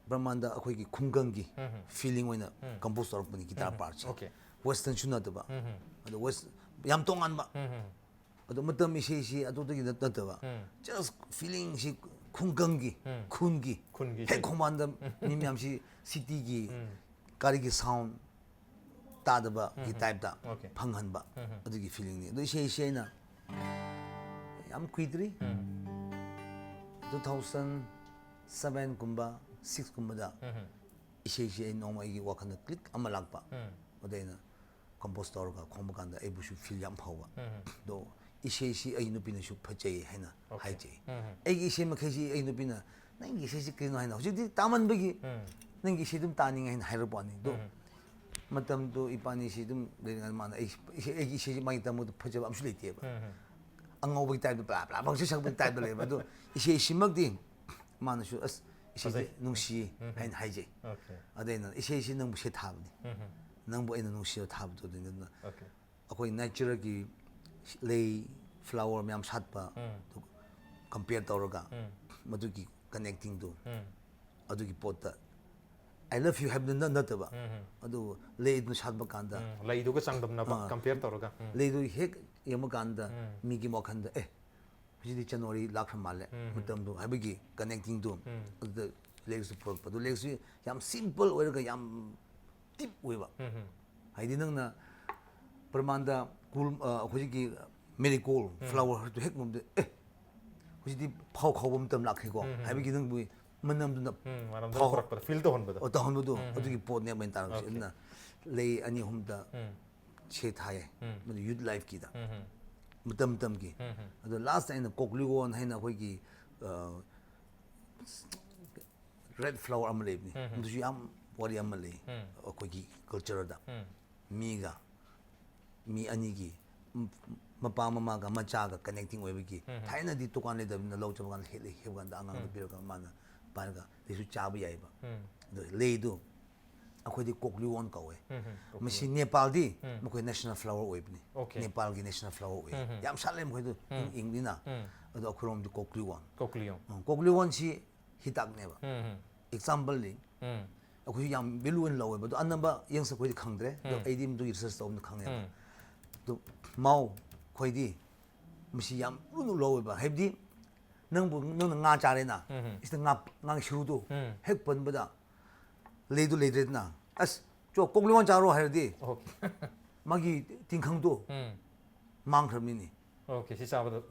ꯕ꯭ꯔꯍꯃꯥꯟꯗ ꯑꯩꯈꯣꯏꯒꯤ ꯈꯨꯡꯒꯪꯒꯤ ꯎꯝ. ꯐꯤꯂꯤꯡ ꯑꯣꯏꯅ ꯎꯝ. ꯀꯝꯄꯣꯖ ꯇꯧꯔꯛꯄꯅꯤ ꯒꯤꯇꯥꯔ ꯎꯝ. ꯄꯥꯔꯠꯁꯦ꯫ Okay. ꯋꯦꯁꯇꯔꯟꯁꯨ ꯅꯠꯇꯕ꯫ ꯎꯝ. ꯑꯗꯣ ꯋꯦꯁ ꯌꯥꯝ ꯇꯣꯉꯥꯟꯕ꯫ ꯎꯝ. ꯑꯗꯣ ꯃꯇꯝ ꯏꯁꯩꯁꯤ ꯑꯗꯨꯗꯒꯤ ꯅꯠ- ꯅꯠꯇꯕ꯫ ꯎꯝ. Just ꯐꯤꯂꯤꯡꯁꯤ ꯈꯨꯡꯒꯪꯒꯤ ꯎꯝ. ꯈꯨꯟꯒꯤ ꯈꯨꯟꯒꯤ ꯍꯦꯛ ꯏꯁꯩ. ꯈꯣꯡꯕꯥꯟꯗ ꯃꯤ ꯃꯌꯥꯝꯁꯤ ꯁꯤꯇꯤꯒꯤ ꯎꯝ. ꯒꯥꯔꯤꯒꯤ ꯁꯥꯎꯟ ꯇꯥꯗꯕꯒꯤ ꯎꯝ. ꯇꯥꯏꯞꯇ Okay. ꯐꯪꯍꯟꯕ꯫ ꯎꯝ. ꯑꯗꯨꯒꯤ ꯐꯤꯂꯤꯡꯅꯤ꯫ ꯑꯗꯣ ꯏꯁꯩꯁꯤ ꯑꯩꯅ ꯌꯥꯝ ꯀꯨꯏꯗ꯭ꯔꯤ꯫ ꯎꯝ. Two thousand sevenꯒꯨꯝꯕ sixꯀꯨꯝꯕꯗ ꯎꯝ. ꯏꯁꯩꯁꯤ ꯑꯩ ꯅꯣꯡꯃ ꯑꯩꯒꯤ ꯋꯥꯈꯜꯗ ꯀ꯭ꯂꯤꯛ ꯑꯃ ꯂꯥꯛꯄ꯫ ꯎꯝ. ꯑꯗ ꯑꯩꯅ ꯀꯝꯄꯣꯖ ꯇꯧꯔꯒ ꯈꯣꯡꯕ ꯀꯥꯟꯗ ꯑꯩꯕꯨꯁꯨ ꯐꯤꯜ ꯌꯥꯝ ꯐꯥꯎꯕ꯫ ꯎꯝ. ꯑꯗꯣ ꯏꯁꯩꯁꯤ ꯑꯩ ꯅꯨꯄꯤꯅꯁꯨ ꯐꯖꯩ ꯍꯥꯏꯅ Okay. ꯍꯥꯏꯖꯩ꯫ ꯎꯝ. ꯑꯩꯒꯤ ꯏꯁꯩ ꯃꯈꯩꯁꯤ ꯑꯩ ꯅꯨꯄꯤꯅ "ꯅꯪꯒꯤ ꯏꯁꯩꯁꯤ ꯀꯩꯅꯣ?" ꯍꯥꯏꯅ ꯍꯧꯖꯤꯛꯇꯤ ꯇꯥꯃꯟꯕꯒꯤ ꯎꯝ. "ꯅꯪꯒꯤ ꯏꯁꯩ ꯑꯗꯨꯝ ꯇꯥꯅꯤꯡꯉꯦ" ꯍꯥꯏꯅ ꯍꯥꯏꯔꯛꯄ ꯋꯥꯅꯤ꯫ ꯑꯗꯣ ꯎꯝ. ꯃꯇꯝꯗꯣ ꯏꯕꯥꯅꯤꯁꯤ ꯑꯗꯨꯝ ꯂꯩꯔꯤꯉꯩꯗ ꯃꯥꯅ ꯑꯩ ꯏꯁꯩ, ꯑꯩꯒꯤ ꯏꯁꯩꯁꯤ ꯃꯥꯒꯤ ꯇꯝꯕꯗ ꯐꯖꯕ ꯑꯃꯁꯨ ꯂꯩꯇꯦꯕ꯫ ꯎꯝ. ꯑꯉꯧꯕꯒꯤ ꯇꯥꯏꯞꯇ ꯄ꯭ꯂꯥ ꯄ꯭ꯂꯥ ꯄꯪꯁꯛ ꯁꯛꯄꯒꯤ ꯇꯥꯏꯞꯇ ꯂꯩꯕ꯫ ꯑꯗꯣ ꯏꯁꯩꯁꯤꯃꯛꯇꯤ ꯃꯥꯅꯁꯨ "ꯑꯁ ꯏꯁꯩꯁꯦ ꯐꯖꯩ. ꯅꯨꯡꯁꯤꯌꯦ" ꯎꯝ. ꯍꯥꯏꯅ ꯍꯥꯏꯖꯩ꯫ Okay. ꯑꯗꯩ ꯑꯩꯅ "ꯏꯁꯩꯁꯤ ꯅꯪꯕꯨ ꯁꯦꯠ ꯊꯥꯕꯅꯤ, ꯎꯝ. ꯅꯪꯕꯨ ꯑꯩꯅ ꯅꯨꯡꯁꯤꯕ ꯊꯥꯕꯗꯣ" ꯑꯗꯨꯅ Okay. ꯑꯩꯈꯣꯏ ꯅꯦꯆꯔꯒꯤ ꯂꯩ ꯐ꯭ꯂꯥꯋꯔ ꯃꯌꯥꯝ ꯁꯥꯠꯄ ꯎꯝ. ꯀꯝꯄꯤꯌꯔ ꯇꯧꯔꯒ ꯎꯝ. ꯃꯗꯨꯒꯤ ꯀꯅꯦꯛꯇꯤꯡꯗꯣ ꯎꯝ. ꯑꯗꯨꯒꯤ ꯄꯣꯠꯇ "I love you" ꯍꯥꯏꯕꯗꯨ ꯅ- ꯅꯠꯇꯕ ꯎꯝ. ꯑꯗꯨ ꯂꯩ ꯑꯗꯨꯅ ꯁꯥꯠꯄ ꯀꯥꯟꯗ ꯎꯝ. ꯂꯩꯗꯨꯒ ꯆꯥꯡꯗꯝꯅꯕ ꯑꯥ. ꯀꯝꯄꯤꯌꯔ ꯇꯧꯔꯒ. ꯎꯝ. ꯂꯩꯗꯨ ꯍꯦꯛ ꯌꯦꯡꯕ ꯀꯥꯟꯗ ꯎꯝ. ꯃꯤꯒꯤ ꯋꯥꯈꯜꯗ "ꯑꯦ ꯍꯧꯖꯤꯛꯇꯤ ꯖꯅꯋꯥꯔꯤ ꯂꯥꯛꯈ꯭ꯔ ꯃꯥꯜꯂꯦ" ꯎꯝ. ꯃꯇꯝꯗꯣ ꯍꯥꯏꯕꯒꯤ ꯀꯅꯦꯛꯇꯤꯡꯗꯣ ꯎꯝ. ꯑꯗꯨꯗ ꯂꯩꯔꯤꯛꯁꯨ ꯄꯨꯔꯛꯄ꯫ ꯑꯗꯨ ꯂꯩꯔꯤꯛꯁꯨ ꯌꯥꯝ ꯁꯤꯝꯄꯜ ꯑꯣꯏꯔꯒ ꯌꯥꯝ ꯗꯤꯞ ꯑꯣꯏꯕ꯫ ꯎꯝ. ꯍꯥꯏꯗꯤ ꯅꯪꯅ ꯄ꯭ꯔꯃꯥꯟꯗ ꯀꯨꯜ ꯑ, ꯍꯧꯖꯤꯛꯀꯤ ꯃꯦꯔꯤꯀꯣꯜ ꯎꯝ. ꯐ꯭ꯂꯥꯋꯔꯗꯨ ꯍꯦꯛ ꯉꯝꯗꯦ "ꯑꯦ ꯍꯧꯖꯤꯛꯇꯤ ꯐꯥꯎ ꯈꯥꯎꯕ ꯃꯇꯝ ꯂꯥꯛꯈ꯭ꯔꯦꯀꯣ" ꯎꯝ. ꯍꯥꯏꯕꯒꯤ ꯅꯪꯕꯨ ꯃꯅꯝꯗꯨꯅ ꯎꯝ, ꯃꯅꯝꯗꯣ ꯐꯥꯎ- ꯄꯨꯔꯛꯄꯗ ꯐꯤꯜ ꯇꯧꯍꯟꯕꯗꯣ꯫ ꯑꯣ, ꯇꯧꯍꯟꯕꯗꯣ ꯎꯝ, ꯎꯝ꯫ ꯑꯗꯨꯒꯤ ꯄꯣꯠꯅꯦꯕ ꯑꯩꯅ ꯇꯥꯔꯛꯁꯦ꯫ Okay. ꯑꯗꯨꯅ ꯂꯩ ꯑꯅꯤ ꯑꯍꯨꯝꯗ ꯎꯝ, ꯁꯦ ꯊꯥꯏꯌꯦ꯫ ꯎꯝ꯫ ꯃꯗꯨ ꯌꯨꯠ ꯂꯥꯏꯐꯀꯤꯗ ꯎꯝ, ꯎꯝ꯫ ꯃꯇꯝ ꯃꯇꯝꯒꯤ꯫ ꯎꯝ, ꯎꯝ꯫ ꯑꯗꯣ ꯂꯥꯁꯇ ꯑꯩꯅ ꯀꯣꯛꯂꯤꯋꯣꯟ ꯍꯥꯏꯅ ꯑꯩꯈꯣꯏꯒꯤ ꯔꯦꯗ ꯐ꯭ꯂꯥꯋꯔ ꯑꯃ ꯂꯩꯕꯅꯤ꯫ ꯎꯝ, ꯎꯝ꯫ ꯃꯗꯨꯁꯨ ꯌꯥꯝ ꯋꯥꯔꯤ ꯑꯃ ꯂꯩ꯫ ꯎꯝ꯫ ꯑꯩꯈꯣꯏꯒꯤ ꯀꯜꯆꯔꯗ ꯎꯝ꯫ ꯃꯤꯒ ꯃꯤ ꯑꯅꯤꯒꯤ ꯃ- ꯃꯄꯥ ꯃꯃꯥꯒ ꯃꯆꯥꯒ ꯀꯅꯦꯛꯇꯤꯡ ꯑꯣꯏꯕꯒꯤ꯫ ꯎꯝ, ꯎꯝ꯫ ꯊꯥꯏꯅꯗꯤ ꯗꯨꯀꯥꯟ ꯂꯩꯇꯕꯅꯤꯅ ꯂꯧ ꯆꯠꯄ ꯀꯥꯟꯗ ꯍꯦꯛꯂ ꯍꯦꯛꯄ ꯀꯥꯟꯗ ꯑꯉꯥꯡꯗ ꯎꯝ꯫ ꯄꯤꯔꯒ ꯃꯥꯅ ꯄꯥꯏꯔꯒ ꯂꯩꯁꯨ ꯆꯥꯕ ꯌꯥꯏꯕ꯫ ꯎꯝ꯫ ꯑꯗꯣ ꯂꯩꯗꯨ ꯑꯩꯈꯣꯏꯗꯤ ꯀꯣꯛꯂꯤꯋꯣꯟ ꯀꯧꯋꯦ꯫ ꯎꯝ, ꯎꯝ꯫ ꯃꯁꯤ ꯅꯦꯄꯥꯜꯗꯤ ꯎꯝ꯫ ꯃꯈꯣꯏ ꯅꯦꯁꯅꯦꯜ ꯐ꯭ꯂꯥꯋꯔ ꯑꯣꯏꯕꯅꯤ꯫ Okay. ꯅꯦꯄꯥꯜꯒꯤ ꯅꯦꯁꯅꯦꯜ ꯐ꯭ꯂꯥꯋꯔ ꯑꯣꯏ꯫ ꯎꯝ, ꯎꯝ꯫ ꯌꯥꯝ ꯁꯥꯠꯂꯦ ꯃꯈꯣꯏꯗꯨ꯫ ꯎꯝ꯫ ꯏꯪ- ꯏꯪꯂꯤꯅ꯫ ꯎꯝ꯫ ꯑꯗꯣ ꯑꯩꯈꯣꯏꯔꯣꯝꯗꯤ ꯀꯣꯛꯂꯤꯋꯣꯟ꯫ ꯀꯣꯛꯂꯤꯌꯣꯟ꯫ ꯎꯝ, ꯀꯣꯛꯂꯤꯋꯣꯟꯁꯤ ꯍꯤꯗꯥꯛꯅꯦꯕ꯫ ꯎꯝ, ꯎꯝ꯫ ꯑꯦꯛꯖꯥꯝꯄꯜꯗꯤ ꯎꯝ꯫ ꯑꯩꯈꯣꯏꯁꯨ ꯌꯥꯝ ꯚꯦꯂꯨ ꯑꯣꯏꯅ ꯂꯧꯋꯦꯕ꯫ ꯑꯗꯣ ꯑꯅꯝꯕ ꯌꯪꯁ ꯑꯩꯈꯣꯏꯗꯤ ꯈꯪꯗ꯭ꯔꯦ꯫ ꯑꯗꯣ ꯎꯝ꯫ ꯑꯩꯗꯤ ꯃꯗꯨꯒꯤ ꯔꯤꯁꯔꯁ ꯇꯧꯕꯅ ꯈꯪꯉꯦꯕ꯫ ꯎꯝ꯫ ꯑꯗꯣ ꯃꯥꯎ ꯈꯣꯏꯗꯤ ꯃꯁꯤ ꯌꯥꯝ ꯂꯨꯅ ꯂꯧꯋꯦꯕ꯫ ꯍꯥꯏꯕꯗꯤ ꯅꯪꯕꯨ, ꯅꯪꯅ ꯉꯥ ꯆꯥꯔꯦꯅ꯫ ꯎꯝ, ꯎꯝ꯫ ꯁꯤꯗ ꯉꯥ, ꯉꯥꯒꯤ ꯁꯔꯨꯗꯣ ꯎꯝ꯫ ꯍꯦꯛ ꯄꯟꯕꯗ ꯂꯩꯗꯨ ꯂꯩꯇ꯭ꯔꯦꯗꯅ꯫ "ꯑꯁ, ꯆꯣ, ꯀꯣꯛꯂꯤꯋꯥꯟ ꯆꯥꯔꯣ" ꯍꯥꯏꯔꯗꯤ Okay. ꯃꯥꯒꯤ ꯇꯤꯡꯈꯪꯗꯣ ꯎꯝ꯫ ꯃꯥꯡꯈ꯭ꯔꯕꯅꯤꯅꯦ꯫ Okay, ꯁꯤ ꯆꯥꯕꯗ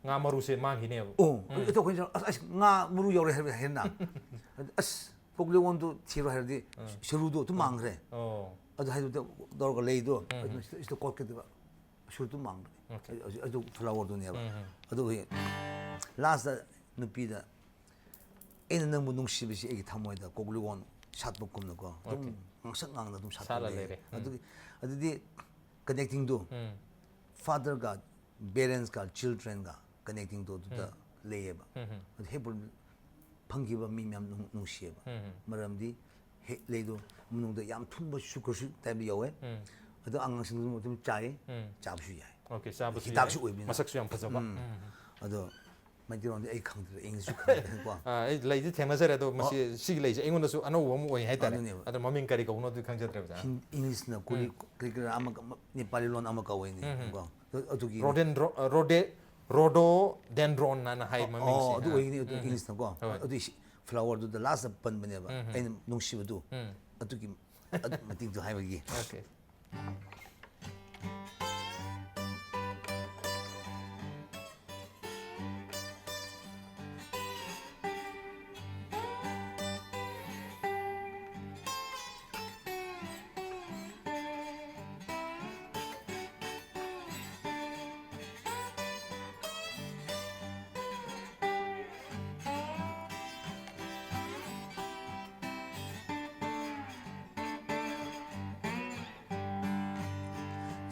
ꯉꯥ ꯃꯔꯨꯁꯦ ꯃꯥꯡꯈꯤꯅꯦꯕ꯫ ꯑꯣ, ꯎꯝ꯫ ꯑꯗꯣ ꯑꯩꯈꯣꯏꯅ "ꯑꯁ, ꯑꯁ, ꯉꯥ ꯃꯔꯨ ꯌꯥꯎꯔꯦ" ꯍꯥꯏꯕ ꯍꯦꯟꯅ꯫ "ꯑꯁ, ꯀꯣꯛꯂꯤꯋꯥꯟꯗꯣ ꯊꯤꯔꯣ" ꯍꯥꯏꯔꯗꯤ ꯎꯝ꯫ ꯁꯔꯨꯗꯣ ꯑꯗꯨꯝ ꯃꯥꯡꯈ꯭ꯔꯦ꯫ ꯑꯣ꯫ ꯑꯗꯨ ꯍꯥꯏꯗꯨꯗ ꯇꯧꯔꯒ ꯂꯩꯗꯣ ꯎꯝ꯫ ꯑꯗꯨ ꯁꯤꯗ, ꯁꯤꯗ ꯀꯣꯠꯀꯗꯕ꯫ ꯁꯔꯨ ꯑꯗꯨꯝ ꯃꯥꯡꯈ꯭ꯔꯦ꯫ Okay. ꯑꯗꯨ, ꯑꯗꯨ ꯐ꯭ꯂꯥꯋꯔꯗꯨꯅꯦꯕ꯫ ꯎꯝ, ꯎꯝ꯫ ꯑꯗꯨꯒꯤ ꯂꯥꯁꯇ ꯅꯨꯄꯤꯗ "ꯑꯩꯅ ꯅꯪꯕꯨ ꯅꯨꯡꯁꯤꯕꯁꯤ ꯑꯩꯒꯤ ꯊꯃꯣꯏꯗ ꯀꯣꯛꯂꯤꯋꯣꯟ ꯁꯥꯠꯄꯒꯨꯝꯅꯀꯣ ꯑꯗꯨꯝ Okay. ꯉꯥꯡꯁꯛ ꯉꯥꯡꯅ ꯑꯗꯨꯝ ꯁꯥꯠꯄ ꯁꯥꯠꯂ ꯂꯩꯔꯦ"꯫ ꯂꯩꯔꯦ꯫ ꯎꯝ꯫ ꯑꯗꯨꯒꯤ, ꯑꯗꯨꯗꯤ ꯀꯅꯦꯛꯇꯤꯡꯗꯨ ꯎꯝ꯫ ꯐꯥꯗꯔꯒ ꯄꯦꯔꯦꯟꯁꯀ ꯆꯤꯜꯗ꯭ꯔꯦꯟꯒ ꯀꯅꯦꯛꯇꯤꯡꯗꯨ ꯑꯗꯨꯗ ꯂꯩꯌꯦꯕ꯫ ꯎꯝ, ꯎꯝ꯫ ꯑꯗꯨ ꯍꯦꯛ ꯐꯪꯈꯤꯕ ꯃꯤ ꯃꯌꯥꯝ ꯅꯨꯡ-, ꯅꯨꯡꯁꯤꯌꯦꯕ꯫ ꯎꯝ, ꯎꯝ꯫ ꯃꯔꯝꯗꯤ ꯍꯦꯛ ꯂꯩꯗꯣ ꯃꯅꯨꯡꯗ ꯌꯥꯝ ꯊꯨꯝꯕ ꯁꯨꯒꯔꯁꯨ ꯇꯥꯏꯞꯇ ꯌꯧꯋꯦ꯫ ꯎꯝ꯫ ꯑꯗꯣ ꯑꯉꯥꯡꯁꯤꯡꯗꯨ ꯑꯗꯨꯝ ꯆꯥꯏ꯫ ꯎꯝ꯫ ꯆꯥꯕꯁꯨ ꯌꯥꯏ꯫ Okay, ꯆꯥꯕꯁꯨ ꯍꯤꯗꯥꯛꯁꯨ ꯌꯥꯏ꯫ ꯑꯣꯏꯕꯅꯤꯅ꯫ ꯃꯁꯛꯁꯨ ꯌꯥꯝ ꯐꯖꯕ꯫ ꯎꯝ꯫ ꯎꯝ꯫ ꯑꯗꯣ ꯃꯩꯇꯩꯂꯣꯟꯗꯤ ꯑꯩ ꯈꯪꯗ꯭ꯔꯦ, ꯏꯪꯂꯤꯁꯁꯨ ꯈꯪꯗ꯭ꯔꯦꯀꯣ꯫ ꯑꯥ, ꯑꯩ ꯂꯩꯗꯤ ꯊꯦꯡꯅꯖꯔꯦ, ꯑꯗꯣ ꯃꯁꯤ, ꯁꯤꯒꯤ ꯂꯩꯁꯦ ꯑꯩꯉꯣꯟꯗꯁꯨ ꯑꯅꯧꯕ ꯑꯃ ꯑꯣꯏ ꯍꯥꯏꯇꯥꯔꯦ꯫ ꯑꯗꯨꯅꯦꯕ꯫ ꯑꯗꯣ ꯃꯃꯤꯡ ꯀꯔꯤ ꯀꯧꯕꯅꯣ ꯑꯗꯨꯗꯤ ꯈꯪꯖꯗ꯭ꯔꯦ, ꯑꯣꯖꯥ꯫ ꯍꯤꯟ-, ꯏꯪꯂꯤꯁꯅ ꯀꯨꯔꯤ, ꯀꯔꯤ ꯀꯔꯥ ꯑꯃ, ꯑꯃ, ꯅꯦꯄꯥꯂꯤ ꯂꯣꯟ ꯑꯃ ꯀꯧꯏꯅꯦ꯫ ꯎꯝ, ꯎꯝ꯫ ꯀꯣ꯫ ꯑꯗꯨ-, ꯑꯗꯨꯒꯤ ꯔꯣꯗꯦꯟꯗ꯭ꯔꯣ-, ꯑ, ꯔꯣꯗꯦ-, ꯔꯣꯗꯣꯗꯦꯟꯗ꯭ꯔꯣꯟ ꯍꯥꯏꯅ ꯍꯥꯏ ꯃꯃꯤꯡꯁꯦ꯫ ꯑꯣ, ꯑꯗꯨ ꯑꯥ꯫ ꯑꯣꯏꯒꯅꯤ, ꯑꯗꯨ ꯎꯝ, ꯎꯝ꯫ ꯏꯪꯂꯤꯁꯅꯀꯣ꯫ ꯍꯣꯏ꯫ ꯑꯗꯨꯒꯤ ꯁꯤ-, ꯐ꯭ꯂꯥꯋꯔꯗꯨꯗ ꯂꯥꯁꯇ ꯄꯟꯕꯅꯦꯕ꯫ ꯎꯝ, ꯎꯝ꯫ ꯑꯩꯅ ꯅꯨꯡꯁꯤꯕꯗꯨ꯫ ꯎꯝ꯫ ꯑꯗꯨꯒꯤ, ꯑꯗꯨ ꯃꯇꯤꯛꯇꯣ ꯍꯥꯏꯕꯒꯤ꯫ Okay.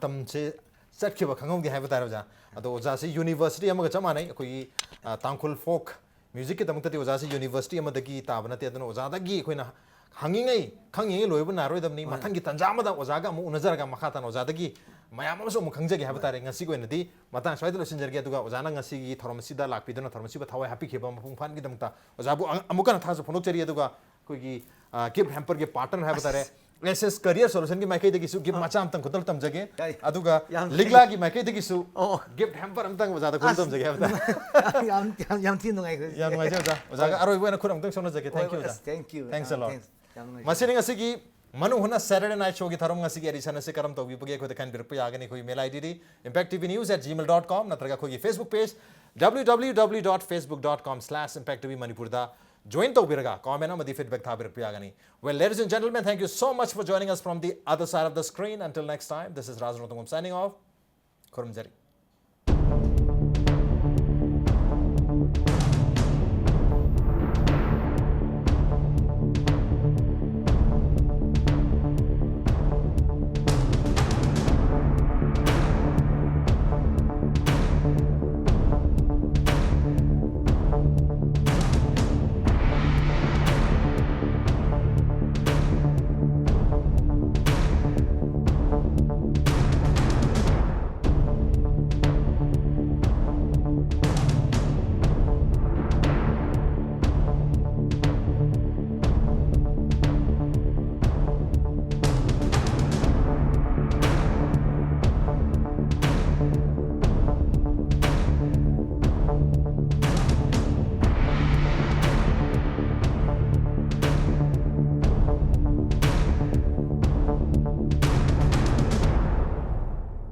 ꯃꯇꯝꯁꯦ ꯆꯠꯈꯤꯕ ꯈꯪꯍꯧꯗꯦ ꯍꯥꯏꯕ ꯇꯥꯔꯦ ꯑꯣꯖꯥ꯫ ꯑꯗꯣ ꯑꯣꯖꯥꯁꯤ ꯌꯨꯅꯤꯚꯔꯁꯤꯇꯤ ꯑꯃꯒ ꯆꯞ ꯃꯥꯟꯅꯩ꯫ ꯑꯩꯈꯣꯏꯒꯤ ꯑ, ꯇꯥꯡꯈꯨꯜ ꯐꯣꯛ ꯃ꯭ꯌꯨꯖꯤꯛꯀꯤꯗꯃꯛꯇꯗꯤ ꯑꯣꯖꯥꯁꯤ ꯌꯨꯅꯤꯚꯔꯁꯤꯇꯤ ꯑꯃꯗꯒꯤ ꯇꯥꯕ ꯅꯠꯇꯦ꯫ ꯑꯗꯨꯅ ꯑꯣꯖꯥꯗꯒꯤ ꯑꯩꯈꯣꯏꯅ ꯍꯪꯉꯤꯉꯩ ꯈꯪꯉꯤꯉꯩ ꯂꯣꯏꯕ ꯅꯥꯏꯔꯣꯏꯗꯕꯅꯤ꯫ ꯃꯊꯪꯒꯤ ꯇꯥꯟꯖꯥ ꯑꯃꯗ ꯑꯣꯖꯥꯒ ꯑꯃꯨꯛ ꯎꯅꯖꯔꯒ ꯃꯈꯥ ꯇꯥꯅ ꯑꯣꯖꯥꯗꯒꯤ ꯃꯌꯥꯝ ꯑꯃꯁꯨ ꯑꯃꯨꯛ ꯈꯪꯖꯒꯦ ꯍꯥꯏꯕ ꯇꯥꯔꯦ꯫ ꯉꯁꯤꯒꯤ ꯑꯣꯏꯅꯗꯤ ꯃꯇꯥꯡ ꯁ꯭ꯋꯥꯏꯗ ꯂꯣꯏꯁꯤꯟꯖꯔꯒꯦ꯫ ꯑꯗꯨꯒ ꯑꯣꯖꯥꯅ ꯉꯁꯤꯒꯤ ꯊꯧꯔꯝ ꯑꯁꯤꯗ ꯂꯥꯛꯄꯤꯗꯨꯅ ꯊꯧꯔꯝ ꯑꯁꯤꯕꯨ ꯊꯋꯥꯏ ꯍꯥꯞꯄꯤꯈꯤꯕ ꯃꯄꯨꯡ ꯐꯥꯍꯟꯒꯤꯗꯃꯛꯇ ꯑꯣꯖꯥꯕꯨ ꯑ-, ꯑꯃꯨꯛꯀ ꯍꯟꯅ ꯊꯥꯒꯠꯆꯕ ꯐꯣꯡꯗꯣꯛꯆꯔꯤ꯫ ꯑꯗꯨꯒ ꯑꯩꯈꯣꯏꯒꯤ, ꯑ, ꯒꯤꯐ ꯍꯦꯝꯄꯔꯒꯤ ꯄꯥꯔꯇꯅꯔ ꯍꯥꯏꯕ ꯇꯥꯔꯦ, ꯑꯦꯁ ꯑꯦꯁ ꯀꯔꯤꯌꯔ ꯁꯣꯂꯨꯁꯟꯒꯤ ꯃꯥꯏꯀꯩꯗꯒꯤꯁꯨ ꯒꯤꯐ ꯃꯆꯥ ꯑꯃꯇꯪ ꯈꯨꯗꯣꯜ ꯇꯝꯖꯒꯦ꯫ ꯌꯥꯏ꯫ ꯑꯗꯨꯒ ꯌꯥꯝ ꯂꯤꯛꯂꯥꯒꯤ ꯃꯥꯏꯀꯩꯗꯒꯤꯁꯨ ꯑꯣ꯫ ꯒꯤꯐ ꯍꯦꯝꯄꯔ ꯑꯃꯇꯪ ꯑꯣꯖꯥꯗ ꯈꯨꯗꯣꯜ ꯑꯁ, ꯇꯝꯖꯒꯦ ꯍꯥꯏꯕ ꯇꯥꯔꯦ꯫ ꯌꯥꯝ, ꯌꯥꯝ, ꯌꯥꯝ ꯊꯤꯅ ꯅꯨꯡꯉꯥꯏꯈ꯭ꯔꯦ꯫ ꯌꯥꯝ ꯅꯨꯡꯉꯥꯏꯖꯩ ꯑꯣꯖꯥ꯫ ꯑꯣꯖꯥꯒ ꯍꯣꯏ꯫ ꯑꯔꯣꯏꯕ ꯑꯣꯏꯅ ꯈꯨꯠ ꯑꯃꯨꯛꯇꯪ ꯁꯣꯛꯅꯖꯒꯦ꯫ Thank you, ꯍꯣꯏ, ꯑꯣꯖꯥ꯫ ꯑꯁ, thank you꯫ Thanks a ꯌꯥꯝ, lot꯫ Thanks꯫ ꯌꯥꯝ ꯅꯨꯡꯉꯥꯏꯖꯔꯦ꯫ ꯃꯁꯤꯅꯤ ꯉꯁꯤꯒꯤ ꯃꯅꯨꯡ ꯍꯨꯠꯅ Saturday Night Showꯒꯤ ꯊꯧꯔꯝ ꯉꯁꯤꯒꯤ edition ꯑꯁꯤ ꯀꯔꯝ ꯇꯧꯕꯤꯕꯒꯦ ꯑꯩꯈꯣꯏꯗ ꯈꯟꯕꯤꯔꯛꯄ ꯌꯥꯒꯅꯤ꯫ ꯑꯩꯈꯣꯏꯒꯤ mail IDꯗꯤ impact T V news at gmail dot com ꯅꯠꯇ꯭ꯔꯒ ꯑꯩꯈꯣꯏꯒꯤ Facebook page W W W dot facebook dot com slash impact T V Manipurꯗ join ꯇꯧꯕꯤꯔꯒ comment ꯑꯃꯗꯤ feedback ꯊꯥꯕꯤꯔꯛꯄ ꯌꯥꯒꯅꯤ꯫ Well, ladies and gentlemen, thank you so much for joining us from the other side of the screen. Until next time, this is Raj Rotungam signing off. ꯈꯨꯔꯨꯝꯖꯔꯤ꯫